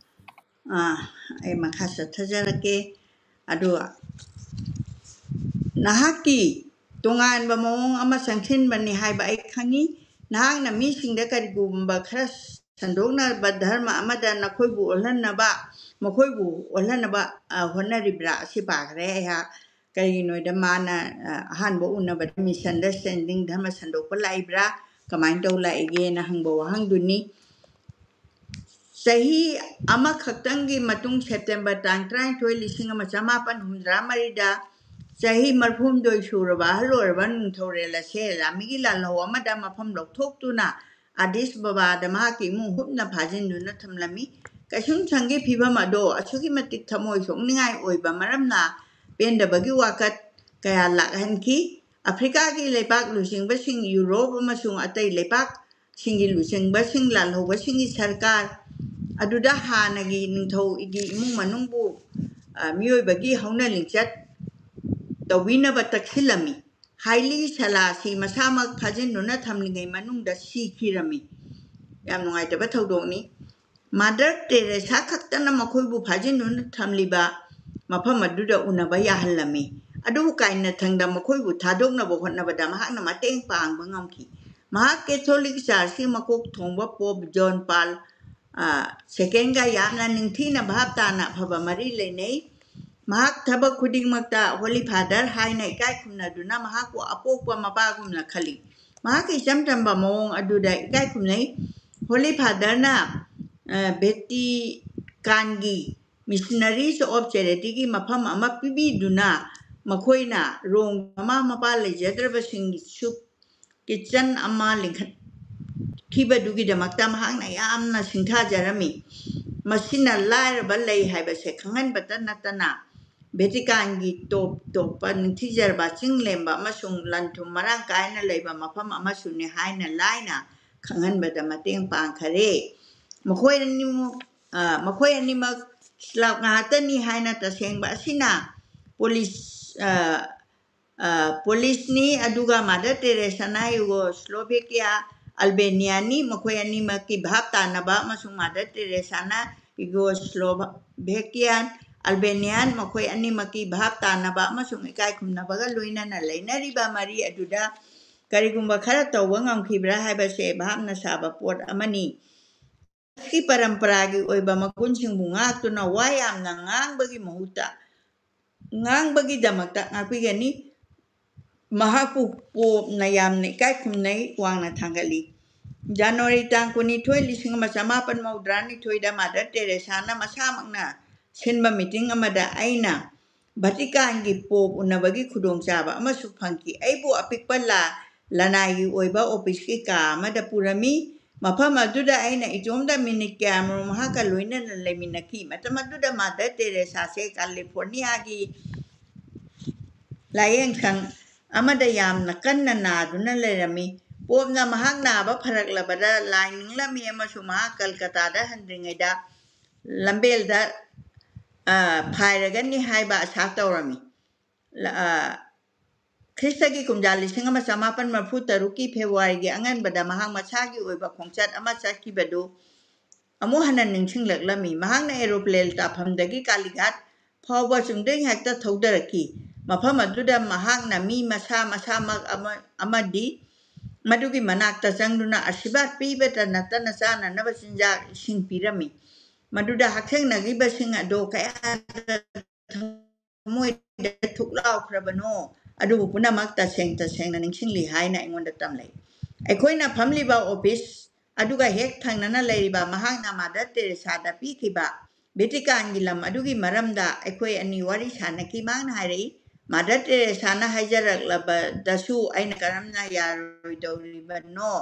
ꯑ, ꯑꯩ ꯃꯈꯥ ꯆꯠꯊꯖꯔꯛꯀꯦ꯫ ꯑꯗꯨ ꯅꯍꯥꯛꯀꯤ ꯇꯣꯉꯥꯟꯕ ꯃꯑꯣꯡ ꯑꯃ ꯆꯪꯁꯤꯟꯕꯅꯤ ꯍꯥꯏꯕ ꯑꯩ ꯈꯪꯏ꯫ ꯅꯍꯥꯛꯅ ꯃꯤꯁꯤꯡꯗ ꯀꯔꯤꯒꯨꯝꯕ ꯈꯔ ꯁꯟꯗꯣꯛꯅꯕ ꯙꯔꯃ ꯑꯃꯗ ꯅꯈꯣꯏꯕꯨ ꯑꯣꯜꯍꯟꯅꯕ, ꯃꯈꯣꯏꯕꯨ ꯑꯣꯜꯍꯟꯅꯕ, ꯑ, ꯍꯣꯠꯅꯔꯤꯕ꯭ꯔꯥ? ꯑꯁꯤ ꯄꯥꯈ꯭ꯔꯦ ꯑꯩꯍꯥꯛ꯫ ꯀꯔꯤꯒꯤꯅꯣꯗ ꯃꯥꯅ, ꯑ, ꯑꯍꯥꯟꯕ ꯎꯅꯕꯗ ꯃꯤꯁꯑꯟꯗꯔꯁꯇꯦꯟꯗꯤꯡ, ꯙꯔꯃ ꯁꯟꯗꯣꯛꯄ ꯂꯥꯛꯏꯕ꯭ꯔꯥ? ꯀꯃꯥꯏꯅ ꯇꯧ ꯂꯥꯛꯏꯒꯦꯅ ꯍꯪꯕ ꯋꯥꯍꯪꯗꯨꯅꯤ꯫ ꯆꯍꯤ ꯑꯃꯈꯛꯇꯪꯒꯤ ꯃꯇꯨꯡ, ꯁꯦꯞꯇꯦꯝꯕꯔ ꯇꯥꯡ ꯇꯔꯥꯅꯤꯊꯣꯏ, ꯂꯤꯁꯤꯡ ꯑꯃ ꯆꯃꯥꯄꯟ ꯍꯨꯝꯐꯨꯇꯔꯥ ꯃꯔꯤꯗ ꯆꯍꯤ ꯃꯔꯐꯨꯍꯨꯝꯗꯣꯏ ꯁꯨꯔꯕ ꯑꯍꯜ ꯑꯣꯏꯔꯕ ꯅꯤꯡꯊꯧꯔꯦꯜ ꯑꯁꯦ ꯂꯥꯟꯃꯤꯒꯤ ꯂꯥꯜꯍꯧ ꯑꯃꯗ ꯃꯐꯝ ꯂꯧꯊꯣꯛꯇꯨꯅ ꯑꯗꯤꯁ ꯕꯕꯥꯗ ꯃꯍꯥꯛꯀꯤ ꯏꯃꯨꯡ ꯍꯨꯞꯅ ꯐꯥꯖꯤꯟꯗꯨꯅ ꯊꯝꯂꯝꯃꯤ꯫ ꯀꯩꯁꯨꯝꯁꯪꯒꯤ ꯐꯤꯕꯝ ꯑꯗꯣ ꯑꯁꯨꯛꯀꯤ ꯃꯇꯤꯛ ꯊꯃꯣꯏ ꯁꯣꯛꯅꯤꯡꯉꯥꯏ ꯑꯣꯏꯕ ꯃꯔꯝꯅ ꯄꯦꯟꯗꯕꯒꯤ ꯋꯥꯀꯠ ꯀꯌꯥ ꯂꯥꯛꯍꯟꯈꯤ꯫ ꯑꯐ꯭ꯔꯤꯀꯥꯒꯤ ꯂꯩꯄꯥꯛ ꯂꯨꯆꯤꯡꯕꯁꯤꯡ, ꯌꯨꯔꯣꯞ ꯑꯃꯁꯨꯡ ꯑꯇꯩ ꯂꯩꯄꯥꯛꯁꯤꯡꯒꯤ ꯂꯨꯆꯤꯡꯕꯁꯤꯡ, ꯂꯥꯜꯍꯧꯕꯁꯤꯡꯒꯤ ꯁꯔꯀꯥꯔ ꯑꯗꯨꯗ ꯍꯥꯟꯅꯒꯤ ꯅꯤꯡꯊꯧꯒꯤ ꯏꯃꯨꯡ ꯃꯅꯨꯡꯕꯨ, ꯑ, ꯃꯤꯑꯣꯏꯕꯒꯤ ꯍꯧꯅ ꯂꯤꯡꯆꯠ ꯇꯧꯕꯤꯅꯕ ꯇꯛꯁꯤꯜꯂꯝꯃꯤ꯫ ꯍꯥꯏꯂꯤ ꯁꯦꯂꯥꯁꯤ ꯃꯁꯥꯃꯛ ꯐꯥꯖꯤꯟꯗꯨꯅ ꯊꯝꯂꯤꯉꯩ ꯃꯅꯨꯡꯗ ꯁꯤꯈꯤꯔꯝꯃꯤ꯫ ꯌꯥꯝ ꯅꯨꯡꯉꯥꯏꯇꯕ ꯊꯧꯗꯣꯛꯅꯤ꯫ ꯃꯥꯗꯔ ꯇꯦꯔꯦꯁꯥ ꯈꯛꯇꯅ ꯃꯈꯣꯏꯕꯨ ꯐꯥꯖꯤꯟꯗꯨꯅ ꯊꯝꯂꯤꯕ ꯃꯐꯝ ꯑꯗꯨꯗ ꯎꯅꯕ ꯌꯥꯍꯜꯂꯝꯃꯤ꯫ ꯑꯗꯨꯕꯨ ꯀꯥꯏꯅꯊꯪꯗ ꯃꯈꯣꯏꯕꯨ ꯊꯥꯗꯣꯛꯅꯕ ꯍꯣꯠꯅꯕꯗ ꯃꯍꯥꯛꯅ ꯃꯇꯦꯡ ꯄꯥꯡꯕ ꯉꯝꯈꯤ꯫ ꯃꯍꯥꯛ ꯀꯦꯊꯣꯂꯤꯛ ꯆꯥꯔꯆꯀꯤ ꯃꯀꯣꯛ ꯊꯣꯡꯕ ꯄꯣꯞ ꯖꯣꯟ ꯄꯥꯜ, ꯑ, ꯁꯦꯀꯦꯟꯒ ꯌꯥꯝꯅ ꯅꯤꯡꯊꯤꯅ ꯚꯥꯞ ꯇꯥꯅ ꯑꯐꯕ ꯃꯔꯤ ꯂꯩꯅꯩ꯫ ꯃꯍꯥꯛ ꯊꯕꯛ ꯈꯨꯗꯤꯡꯃꯛꯇ ꯍꯣꯂꯤ ꯐꯥꯗꯔ ꯍꯥꯏꯅ ꯏꯀꯥꯏ ꯈꯨꯝꯅꯗꯨꯅ ꯃꯍꯥꯛꯄꯨ ꯑꯄꯣꯛꯄ ꯃꯄꯥꯒꯨꯝꯅ ꯈꯜꯂꯤ꯫ ꯃꯍꯥꯛꯀꯤ ꯏꯆꯝ ꯆꯝꯕ ꯃꯑꯣꯡ ꯑꯗꯨꯗ ꯏꯀꯥꯏ ꯈꯨꯝꯅꯩ꯫ ꯍꯣꯂꯤ ꯐꯥꯗꯔꯅ, ꯑ, ꯚꯦꯇꯤꯀꯥꯟꯒꯤ Missionaries of Charityꯒꯤ ꯃꯐꯝ ꯑꯃ ꯄꯤꯕꯤꯗꯨꯅ ꯃꯈꯣꯏꯅ ꯔꯣꯝꯒꯤ ꯃꯃꯥ ꯃꯄꯥ ꯂꯩꯖꯗ꯭ꯔꯕꯁꯤꯡꯒꯤ soup kitchen ꯑꯃ ꯂꯤꯡꯈꯠꯈꯤꯕꯗꯨꯒꯤꯗꯃꯛꯇ ꯃꯍꯥꯛꯅ ꯌꯥꯝꯅ ꯁꯤꯡꯊꯥꯖꯔꯝꯃꯤ꯫ ꯃꯁꯤꯅ ꯂꯥꯏꯔꯕ ꯂꯩ ꯍꯥꯏꯕꯁꯦ ꯈꯪꯍꯟꯕꯇ ꯅꯠꯇꯅ ꯚꯦꯇꯤꯀꯥꯟꯒꯤ ꯇꯣꯞ ꯇꯣꯞꯄ ꯅꯤꯡꯊꯤꯖꯔꯕ ꯆꯤꯡ ꯂꯦꯝꯕ ꯑꯃꯁꯨꯡ ꯂꯟ ꯊꯨꯝ ꯃꯔꯥꯡ ꯀꯥꯏꯅ ꯂꯩꯕ ꯃꯐꯝ ꯑꯃꯁꯨꯅꯤ ꯍꯥꯏꯅ ꯂꯥꯏꯅ ꯈꯪꯍꯟꯕꯗ ꯃꯇꯦꯡ ꯄꯥꯡꯈꯔꯦ꯫ ꯃꯈꯣꯏ ꯑꯅꯤꯃꯛ, ꯑ, ꯃꯈꯣꯏ ꯑꯅꯤꯃꯛ Slav ꯉꯥꯛꯇꯅꯤ ꯍꯥꯏꯅ ꯇꯁꯦꯡꯕ ꯑꯁꯤꯅ ꯄꯨꯂꯤꯁ, ꯑ, ꯑ, ꯄꯨꯂꯤꯁꯅꯤ, ꯑꯗꯨꯒ Mother Teresaꯅ Yugoslavia, Albaniaꯅꯤ꯫ ꯃꯈꯣꯏ ꯑꯅꯤꯃꯛꯀꯤ ꯚꯥꯞ ꯇꯥꯅꯕ ꯑꯃꯁꯨꯡ Mother Teresaꯅ Yugoslavia, Albanian, ꯃꯈꯣꯏ ꯑꯅꯤꯃꯛꯀꯤ ꯚꯥꯞ ꯇꯥꯅꯕ ꯑꯃꯁꯨꯡ ꯏꯀꯥꯏ ꯈꯨꯝꯅꯕꯒ ꯂꯣꯏꯅꯅ ꯂꯩꯅꯔꯤꯕ ꯃꯔꯤ ꯑꯗꯨꯗ ꯀꯔꯤꯒꯨꯝꯕ ꯈꯔ ꯇꯧꯕ ꯉꯝꯈꯤꯕ꯭ꯔꯥ ꯍꯥꯏꯕꯁꯦ ꯚꯥꯞꯅ ꯁꯥꯕ ꯄꯣꯠ ꯑꯃꯅꯤ꯫ ꯀꯤ ꯄꯔꯝꯄꯔꯥꯒꯤ ꯑꯣꯏꯕ ꯃꯒꯨꯟꯁꯤꯡꯕꯨ ꯉꯥꯛꯇꯨꯅ ꯋꯥ ꯌꯥꯝꯅ ꯉꯥꯡꯕꯒꯤ ꯃꯍꯨꯠꯇ, ꯉꯥꯡꯕꯒꯤꯗꯃꯛꯇ ꯉꯥꯛꯄꯤꯒꯅꯤ꯫ ꯃꯍꯥꯛꯄꯨ ꯄꯣꯞꯅ ꯌꯥꯝꯅ ꯏꯀꯥꯏ ꯈꯨꯝꯅꯩ, ꯋꯥꯡꯅ ꯊꯥꯡꯒꯠꯂꯤ꯫ ꯖꯅꯋꯥꯔꯤ ꯇꯥꯡ ꯀꯨꯟꯅꯤꯊꯣꯏ, ꯂꯤꯁꯤꯡ ꯑꯃ ꯆꯃꯥꯄꯟ ꯃꯧꯗ꯭ꯔꯥ ꯅꯤꯊꯣꯏꯗ Mother Teresaꯅ ꯃꯁꯥꯃꯛꯅ ꯁꯤꯟꯕ meeting ꯑꯃꯗ ꯑꯩꯅ Vaticanꯒꯤ ꯄꯣꯞ ꯎꯅꯕꯒꯤ ꯈꯨꯗꯣꯡꯆꯥꯕ ꯑꯃꯁꯨ ꯐꯪꯈꯤ꯫ ꯑꯩꯕꯨ ꯑꯄꯤꯛꯄ ꯂꯥ-, ꯂꯅꯥꯏꯒꯤ ꯑꯣꯏꯕ officeꯀꯤ ꯀꯥ ꯑꯃꯗ ꯄꯨꯔꯝꯃꯤ꯫ ꯃꯐꯝ ꯑꯗꯨꯗ ꯑꯩꯅ ꯏꯇꯣꯝꯇ minute ꯀꯌꯥꯃꯔꯨꯝ ꯃꯍꯥꯛꯀ ꯂꯣꯏꯅꯅ ꯂꯩꯃꯤꯟꯅꯈꯤ꯫ ꯃꯇꯝ ꯑꯗꯨꯗ Mother Teresaꯁꯦ Californiaꯒꯤ ꯂꯥꯌꯦꯡꯁꯪ ꯑꯃꯗ ꯌꯥꯝꯅ ꯀꯟꯅ ꯅꯥꯗꯨꯅ ꯂꯩꯔꯝꯃꯤ꯫ ꯄꯣꯞꯅ ꯃꯍꯥꯛ ꯅꯥꯕ ꯐꯔꯛꯂꯕꯗ ꯂꯥꯏ ꯅꯤꯡꯂꯝꯃꯤ ꯑꯃꯁꯨꯡ ꯃꯍꯥꯛ ꯀꯜꯀꯇꯥꯗ ꯍꯟꯗ꯭ꯔꯤꯉꯩꯗ ꯂꯝꯕꯦꯜꯗ, ꯑ, ꯐꯥꯏꯔꯒꯅꯤ ꯍꯥꯏꯕ ꯑꯁꯥ ꯇꯧꯔꯝꯃꯤ꯫ ꯂ-, ꯑ, ꯈ꯭ꯔꯤꯁꯇꯒꯤ ꯀꯨꯝꯖꯥ ꯂꯤꯁꯤꯡ ꯑꯃ ꯆꯃꯥꯄꯟ ꯃꯔꯤꯐꯨ ꯇꯔꯨꯛꯀꯤ Februaryꯒꯤ ꯑꯉꯟꯕꯗ ꯃꯍꯥꯛ ꯃꯁꯥꯒꯤ ꯑꯣꯏꯕ ꯈꯣꯡꯆꯠ ꯑꯃ ꯆꯠꯈꯤꯕꯗꯨ ꯑꯃꯨꯛ ꯍꯟꯅ ꯅꯤꯡꯁꯤꯡꯂꯛꯂꯝꯃꯤ꯫ ꯃꯍꯥꯛꯅ aeroplane ꯇꯥꯐꯝꯗꯒꯤ ꯀꯥꯂꯤꯘꯥꯠ ꯐꯥꯎꯕ ꯆꯨꯝꯗ꯭ꯔꯤꯡ ꯍꯦꯛꯇ ꯊꯧꯗꯔꯛꯈꯤ꯫ ꯃꯐꯝ ꯑꯗꯨꯗ ꯃꯍꯥꯛꯅ ꯃꯤ ꯃꯁꯥ ꯃꯁꯥꯃꯛ ꯑꯃ-, ꯑꯃꯗꯤ ꯃꯗꯨꯒꯤ ꯃꯅꯥꯛꯇ ꯆꯪꯗꯨꯅ ꯑꯁꯤꯔꯕꯥꯗ ꯄꯤꯕꯇ ꯅꯠꯇꯅ ꯆꯥꯅꯅꯕ ꯆꯤꯟꯖꯥꯛ, ꯏꯁꯤꯡ ꯄꯤꯔꯝꯃꯤ꯫ ꯃꯗꯨꯗ ꯍꯛꯊꯦꯡꯅꯈꯤꯕꯁꯤꯡ ꯑꯗꯨ ꯀꯌꯥꯗ ꯊꯃꯣꯏꯗ ꯊꯨꯛ ꯂꯥꯎꯈ꯭ꯔꯕꯅꯣ, ꯑꯗꯨꯕꯨ ꯄꯨꯝꯅꯃꯛ ꯇꯁꯦꯡ ꯇꯁꯦꯡꯅ ꯅꯤꯡꯁꯤꯡꯂꯤ ꯍꯥꯏꯅ ꯑꯩꯉꯣꯟꯗ ꯇꯝꯂꯛꯏ꯫ ꯑꯩꯈꯣꯏꯅ ꯐꯝꯂꯤꯕ office ꯑꯗꯨꯒ ꯍꯦꯛ ꯊꯪꯅꯅ ꯂꯩꯔꯤꯕ ꯃꯍꯥꯛꯅ Mother Teresaꯗ ꯄꯤꯈꯤꯕ Vaticanꯒꯤ ꯂꯝ ꯑꯗꯨꯒꯤ ꯃꯔꯝꯗ ꯑꯩꯈꯣꯏ ꯑꯅꯤ ꯋꯥꯔꯤ ꯁꯥꯅꯈꯤ꯫ ꯃꯍꯥꯛꯅ ꯍꯥꯏꯔꯛꯏ, Mother Teresaꯅ ꯍꯥꯏꯖꯔꯛꯂꯕꯗꯁꯨ ꯑꯩꯅ ꯀꯔꯝꯅ ꯌꯥꯔꯣꯏꯗꯧꯔꯤꯕꯅꯣ?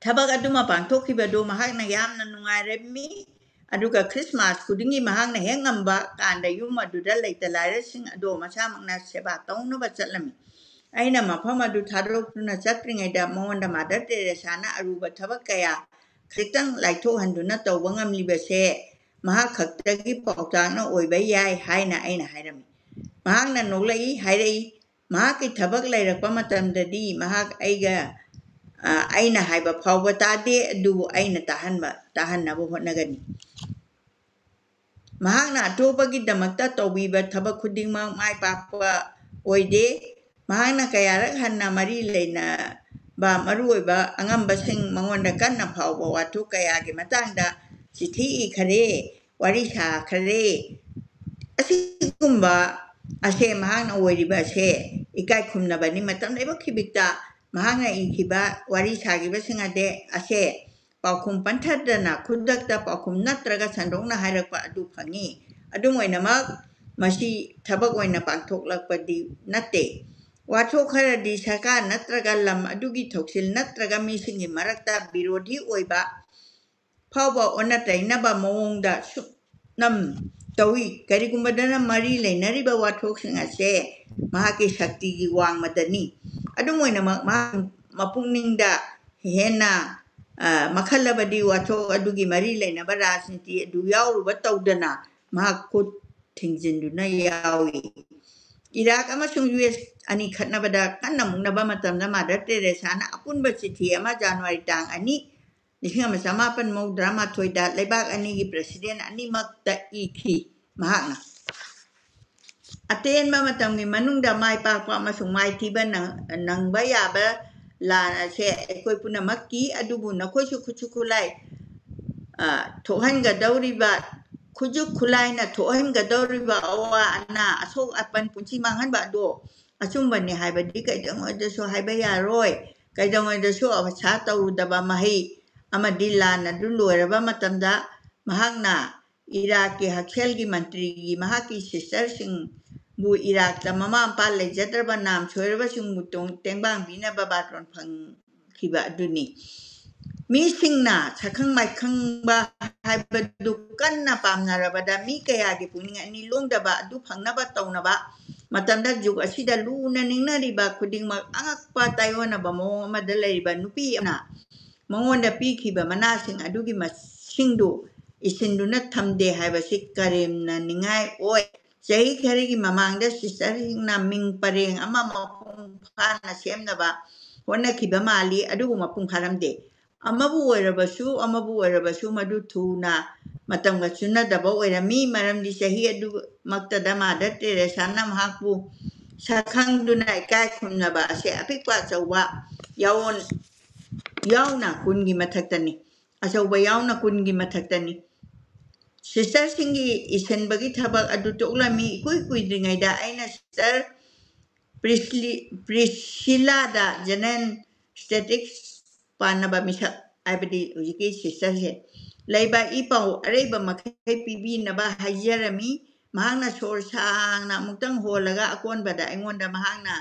ꯊꯕꯛ ꯑꯗꯨꯃ ꯄꯥꯡꯊꯣꯛꯈꯤꯕꯗꯨ ꯃꯍꯥꯛꯅ ꯌꯥꯝꯅ ꯅꯨꯡꯉꯥꯏꯔꯝꯃꯤ꯫ ꯑꯗꯨꯒ Christmas ꯈꯨꯗꯤꯡꯒꯤ ꯃꯍꯥꯛꯅ ꯍꯦꯛ ꯉꯝꯕ ꯀꯥꯟꯗ ꯌꯨꯝ ꯑꯗꯨꯗ ꯂꯩꯇ ꯂꯥꯏꯔꯁꯤꯡ ꯑꯗꯨ ꯃꯁꯥꯃꯛꯅ ꯁꯦꯕꯥ ꯇꯧꯅꯕ ꯆꯠꯂꯝꯃꯤ꯫ ꯑꯩꯅ ꯃꯐꯝ ꯑꯗꯨ ꯊꯥꯗꯣꯛꯇꯨꯅ ꯆꯠꯇ꯭ꯔꯤꯉꯩꯗ ꯃꯉꯣꯟꯗ ꯃꯥꯗꯔ ꯇꯦꯔꯦꯁꯥꯅ ꯑꯔꯨꯕ ꯊꯕꯛ ꯀꯌꯥ ꯈꯖꯤꯛꯇꯪ ꯂꯥꯏꯊꯣꯛꯍꯟꯗꯨꯅ ꯇꯧꯕ ꯉꯝꯂꯤꯕꯁꯦ ꯃꯍꯥꯛ ꯈꯛꯇꯒꯤ ꯄꯥꯎꯇꯥꯛꯅ ꯑꯣꯏꯕ ꯌꯥꯏ ꯍꯥꯏꯅ ꯑꯩꯅ ꯍꯥꯏꯔꯝꯃꯤ꯫ ꯃꯍꯥꯛꯅ ꯅꯣꯛꯂꯛꯏ, ꯍꯥꯏꯔꯛꯏ, ꯃꯍꯥꯛꯀꯤ ꯊꯕꯛ ꯂꯩꯔꯛꯄ ꯃꯇꯝꯗꯗꯤ ꯃꯍꯥꯛ ꯑꯩꯒ, ꯑ, ꯑꯩꯅ ꯍꯥꯏꯕ ꯐꯥꯎꯕ ꯇꯥꯗꯦ, ꯑꯗꯨꯕꯨ ꯑꯩꯅ ꯇꯥꯍꯟꯕ, ꯇꯥꯍꯟꯅꯕ ꯍꯣꯠꯅꯒꯅꯤ꯫ ꯃꯍꯥꯛꯅ ꯑꯇꯣꯞꯄꯒꯤꯗꯃꯛꯇ ꯇꯧꯕꯤꯕ ꯊꯕꯛ ꯈꯨꯗꯤꯡꯃꯛ ꯃꯥꯏ ꯄꯥꯛꯄ ꯑꯣꯏꯗꯦ꯫ ꯃꯍꯥꯛꯅ ꯀꯌꯥꯔꯛ ꯍꯟꯅ ꯃꯔꯤ ꯂꯩꯅꯕ ꯃꯔꯨꯑꯣꯏꯕ ꯑꯉꯝꯕꯁꯤꯡ ꯃꯉꯣꯟꯗ ꯀꯟꯅ ꯐꯥꯎꯕ ꯋꯥꯊꯣꯛ ꯀꯌꯥꯒꯤ ꯃꯇꯥꯡꯗ ꯆꯤꯊꯤ ꯏꯈꯔꯦ, ꯋꯥꯔꯤ ꯁꯥꯈꯔꯦ꯫ ꯑꯁꯤꯒꯨꯝꯕ ꯑꯁꯦ ꯃꯍꯥꯛꯅ ꯑꯣꯏꯔꯤꯕ ꯑꯁꯦ ꯏꯀꯥꯏ ꯈꯨꯝꯅꯕꯅꯤ꯫ ꯃꯇꯝ ꯂꯩꯕ ꯈꯤꯕꯤꯛꯇ ꯃꯍꯥꯛꯅ ꯏꯈꯤꯕ ꯋꯥꯔꯤ ꯁꯥꯈꯤꯕꯁꯤꯡ ꯑꯗꯦ-, ꯑꯁꯦ ꯄꯥꯎꯈꯨꯝ ꯄꯟꯊꯗꯅ ꯈꯨꯗꯛꯇ ꯄꯥꯎꯈꯨꯝ ꯅꯠꯇ꯭ꯔꯒ ꯁꯟꯗꯣꯛꯅ ꯍꯥꯏꯔꯛꯄ ꯑꯗꯨ ꯐꯪꯏ꯫ ꯑꯗꯨꯝ ꯑꯣꯏꯅꯃꯛ, ꯃꯁꯤ ꯊꯕꯛ ꯑꯣꯏꯅ ꯄꯥꯡꯊꯣꯛꯂꯛꯄꯗꯤ ꯅꯠꯇꯦ꯫ ꯋꯥꯊꯣꯛ ꯈꯔꯗꯤ ꯁꯔꯀꯥꯔ ꯅꯠꯇ꯭ꯔꯒ ꯂꯝ ꯑꯗꯨꯒꯤ ꯊꯧꯁꯤꯜ ꯅꯠꯇ꯭ꯔꯒ ꯃꯤꯁꯤꯡꯒꯤ ꯃꯔꯛꯇ ꯕꯤꯔꯣꯙꯤ ꯑꯣꯏꯕ ꯐꯥꯎꯕ ꯑꯣꯟꯅ ꯇꯩꯅꯕ ꯃꯑꯣꯡꯗ ꯁꯨꯞꯅꯝ ꯇꯧꯏ꯫ ꯀꯔꯤꯒꯨꯝꯕꯗꯅ ꯃꯔꯤ ꯂꯩꯅꯔꯤꯕ ꯋꯥꯊꯣꯛꯁꯤꯡ ꯑꯁꯦ ꯃꯍꯥꯛꯀꯤ ꯁꯛꯇꯤꯒꯤ ꯋꯥꯡꯃꯗꯅꯤ꯫ ꯑꯗꯨꯝ ꯑꯣꯏꯅꯃꯛ, ꯃꯍꯥꯛ ꯃꯄꯨꯛꯅꯤꯡꯗ ꯍꯦꯟꯅ, ꯑ, ꯃꯈꯜꯂꯕꯗꯤ ꯋꯥꯊꯣꯛ ꯑꯗꯨꯒꯤ ꯃꯔꯤ ꯂꯩꯅꯕ ꯔꯥꯖꯅꯤꯇꯤ ꯑꯗꯨ ꯌꯥꯎꯔꯨꯕ ꯇꯧꯗꯅ ꯃꯍꯥꯛ ꯈꯨꯠ ꯊꯤꯡꯖꯤꯟꯗꯨꯅ ꯌꯥꯎꯏ꯫ ꯏꯔꯥꯛ ꯑꯃꯁꯨꯡ ꯌꯨ ꯑꯦꯁ ꯑꯅꯤ ꯈꯠꯅꯕꯗ ꯀꯟꯅ ꯃꯨꯛꯅꯕ ꯃꯇꯝꯗ ꯃꯥꯗꯔ ꯇꯦꯔꯦꯁꯥꯅ ꯑꯄꯨꯟꯕ ꯆꯤꯊꯤ ꯑꯃ ꯖꯅꯋꯥꯔꯤ ꯇꯥꯡ ꯑꯅꯤ, ꯂꯤꯁꯤꯡ ꯑꯃ ꯆꯃꯥꯄꯟ ꯃꯧꯗ꯭ꯔꯥ ꯃꯥꯊꯣꯏꯗ ꯂꯩꯕꯥꯛ ꯑꯅꯤꯒꯤ ꯄ꯭ꯔꯁꯤꯗꯦꯟ ꯑꯅꯤꯃꯛꯇ ꯏꯈꯤ꯫ ꯃꯍꯥꯛꯅ ꯑꯇꯦꯟꯕ ꯃꯇꯝꯒꯤ ꯃꯅꯨꯡꯗ ꯃꯥꯏ ꯄꯥꯛꯄ ꯑꯃꯁꯨꯡ ꯃꯥꯏꯊꯤꯕ ꯅꯪ-, ꯅꯪꯕ ꯌꯥꯕ ꯂꯥꯟ ꯑꯁꯦ ꯑꯩꯈꯣꯏ ꯄꯨꯝꯅꯃꯛꯀꯤ, ꯑꯗꯨꯕꯨ ꯅꯈꯣꯏꯁꯨ ꯈꯨꯠꯁꯨ ꯈꯨꯠꯂꯥꯏ, ꯑ, ꯊꯣꯛꯍꯟꯒꯗꯧꯔꯤꯕ, ꯈꯨꯠꯁꯨ ꯈꯨꯠꯂꯥꯏꯅ ꯊꯣꯛꯍꯟꯒꯗꯧꯔꯤꯕ ꯑꯋꯥ ꯑꯅꯥ, ꯑꯁꯣꯛ ꯑꯄꯟ, ꯄꯨꯟꯁꯤ ꯃꯥꯡꯍꯟꯕ ꯑꯗꯣ ꯑꯆꯨꯝꯕꯅꯤ ꯍꯥꯏꯕꯗꯤ ꯀꯩꯗꯧꯉꯩꯗꯁꯨ ꯍꯥꯏꯕ ꯌꯥꯔꯣꯏ꯫ ꯀꯩꯗꯧꯉꯩꯗꯁꯨ ꯑꯁꯥ ꯇꯧꯔꯨꯗꯕ ꯃꯍꯩ ꯑꯃꯗꯤ ꯂꯥꯟ ꯑꯗꯨ ꯂꯣꯏꯔꯕ ꯃꯇꯝꯗ ꯃꯍꯥꯛꯅ ꯏꯔꯥꯛꯀꯤ ꯍꯛꯁꯦꯜꯒꯤ ꯃꯟꯇ꯭ꯔꯤꯒꯤ ꯃꯍꯥꯛꯀꯤ ꯁꯤꯁꯇꯔꯁꯤꯡꯕꯨ ꯏꯔꯥꯛꯇ ꯃꯃꯥ ꯃꯄꯥ ꯂꯩꯖꯗ꯭ꯔꯕ ꯅꯥꯝ ꯁꯣꯏꯔꯕꯁꯤꯡꯕꯨ ꯇꯣꯡ-, ꯇꯦꯡꯕꯥꯡꯕꯤꯅꯕ ꯕꯥꯔꯇꯣꯟ ꯐꯪꯈꯤꯕ ꯑꯗꯨꯅꯤ꯫ ꯃꯤꯁꯤꯡꯅ ꯁꯛꯈꯪ ꯃꯥꯏꯈꯪꯕ ꯍꯥꯏꯕꯗꯨ ꯀꯟꯅ ꯄꯥꯝꯅꯔꯕꯗ ꯃꯤ ꯀꯌꯥꯒꯤ ꯄꯨꯛꯅꯤꯡ ꯑꯅꯤ ꯂꯣꯡꯗꯕ ꯑꯗꯨ ꯐꯪꯅꯕ ꯇꯧꯅꯕ ꯃꯇꯝꯗ ꯖꯨꯒ ꯑꯁꯤꯗ ꯂꯨꯅ ꯅꯤꯡꯅꯔꯤꯕ ꯈꯨꯗꯤꯡꯃꯛ ꯑꯉꯛꯄ ꯇꯥꯏꯑꯣꯟꯅꯕ ꯃꯑꯣꯡ ꯑꯃꯗ ꯂꯩꯔꯤꯕ ꯅꯨꯄꯤ ꯑꯃꯅ ꯃꯉꯣꯟꯗ ꯄꯤꯈꯤꯕ ꯃꯅꯥꯁꯤꯡ ꯑꯗꯨꯒꯤ ꯃꯁꯤꯡꯗꯨ ꯏꯁꯤꯟꯗꯨꯅ ꯊꯝꯗꯦ ꯍꯥꯏꯕꯁꯤ ꯀꯔꯦꯝꯅꯅꯤꯡꯉꯥꯏ ꯑꯣꯏ꯫ ꯆꯍꯤ ꯈꯔꯒꯤ ꯃꯃꯥꯡꯗ ꯁꯤꯁꯇꯔꯁꯤꯡꯅ ꯃꯤꯡ ꯄꯔꯦꯡ ꯑꯃ ꯃꯄꯨꯡ ꯐꯥꯅ ꯁꯦꯝꯅꯕ ꯍꯣꯠꯅꯈꯤꯕ ꯃꯥꯜꯂꯤ, ꯑꯗꯨꯕꯨ ꯃꯄꯨꯡ ꯐꯥꯔꯝꯗꯦ꯫ ꯑꯃꯕꯨ ꯑꯣꯏꯔꯕꯁꯨ, ꯑꯃꯕꯨ ꯑꯣꯏꯔꯕꯁꯨ, ꯃꯗꯨ ꯊꯨꯅ ꯃꯇꯝꯒ ꯆꯨꯅꯗꯕ ꯑꯣꯏꯔꯝꯃꯤ, ꯃꯔꯝꯗꯤ ꯆꯍꯤ ꯑꯗꯨꯃꯛꯇꯗ ꯃꯥꯗꯔ ꯇꯦꯔꯦꯁꯥꯅ ꯃꯍꯥꯛꯄꯨ ꯁꯛꯈꯪꯗꯨꯅ ꯏꯀꯥꯏ ꯈꯨꯝꯅꯕ ꯑꯁꯦ ꯑꯄꯤꯛꯄ ꯑꯆꯧꯕ ꯌꯥꯑꯣꯟ-, ꯌꯥꯎꯅ ꯀꯨꯟꯒꯤ ꯃꯊꯛꯇꯅꯤ, ꯑꯆꯧꯕ ꯌꯥꯎꯅ ꯀꯨꯟꯒꯤ ꯃꯊꯛꯇꯅꯤ꯫ ꯁꯤꯁꯇꯔꯁꯤꯡꯒꯤ ꯏꯁꯤꯟꯕꯒꯤ ꯊꯕꯛ ꯑꯗꯨ ꯇꯣꯛꯂꯝꯃꯤ꯫ ꯏꯀꯨꯏ ꯀꯨꯏꯗ꯭ꯔꯤꯉꯩꯗ ꯑꯩꯅ ꯁꯤꯁꯇꯔ ꯄ꯭ꯔꯤꯁꯂꯤ-, ꯄ꯭ꯔꯤꯁꯤꯂꯥꯗ ꯖꯦꯅꯦꯔꯦꯜ ꯁ꯭ꯇꯦꯇꯤꯛꯁ ꯄꯥꯟꯅꯕ ꯃꯤꯁꯛ, ꯍꯥꯏꯕꯗꯤ ꯍꯧꯖꯤꯛꯀꯤ ꯁꯤꯁꯇꯔꯁꯦ, ꯂꯩꯕ ꯏ ꯄꯥꯎ ꯑꯔꯩꯕ ꯃꯈꯩ ꯄꯤꯕꯤꯅꯕ ꯍꯥꯏꯖꯔꯝꯃꯤ꯫ ꯃꯍꯥꯛꯅ ꯁꯣꯔ ꯁꯥꯡꯅ ꯑꯃꯨꯛꯇꯪ ꯍꯣꯜꯂꯒ ꯑꯀꯣꯟꯕꯗ ꯑꯩꯉꯣꯟꯗ ꯃꯍꯥꯛꯅ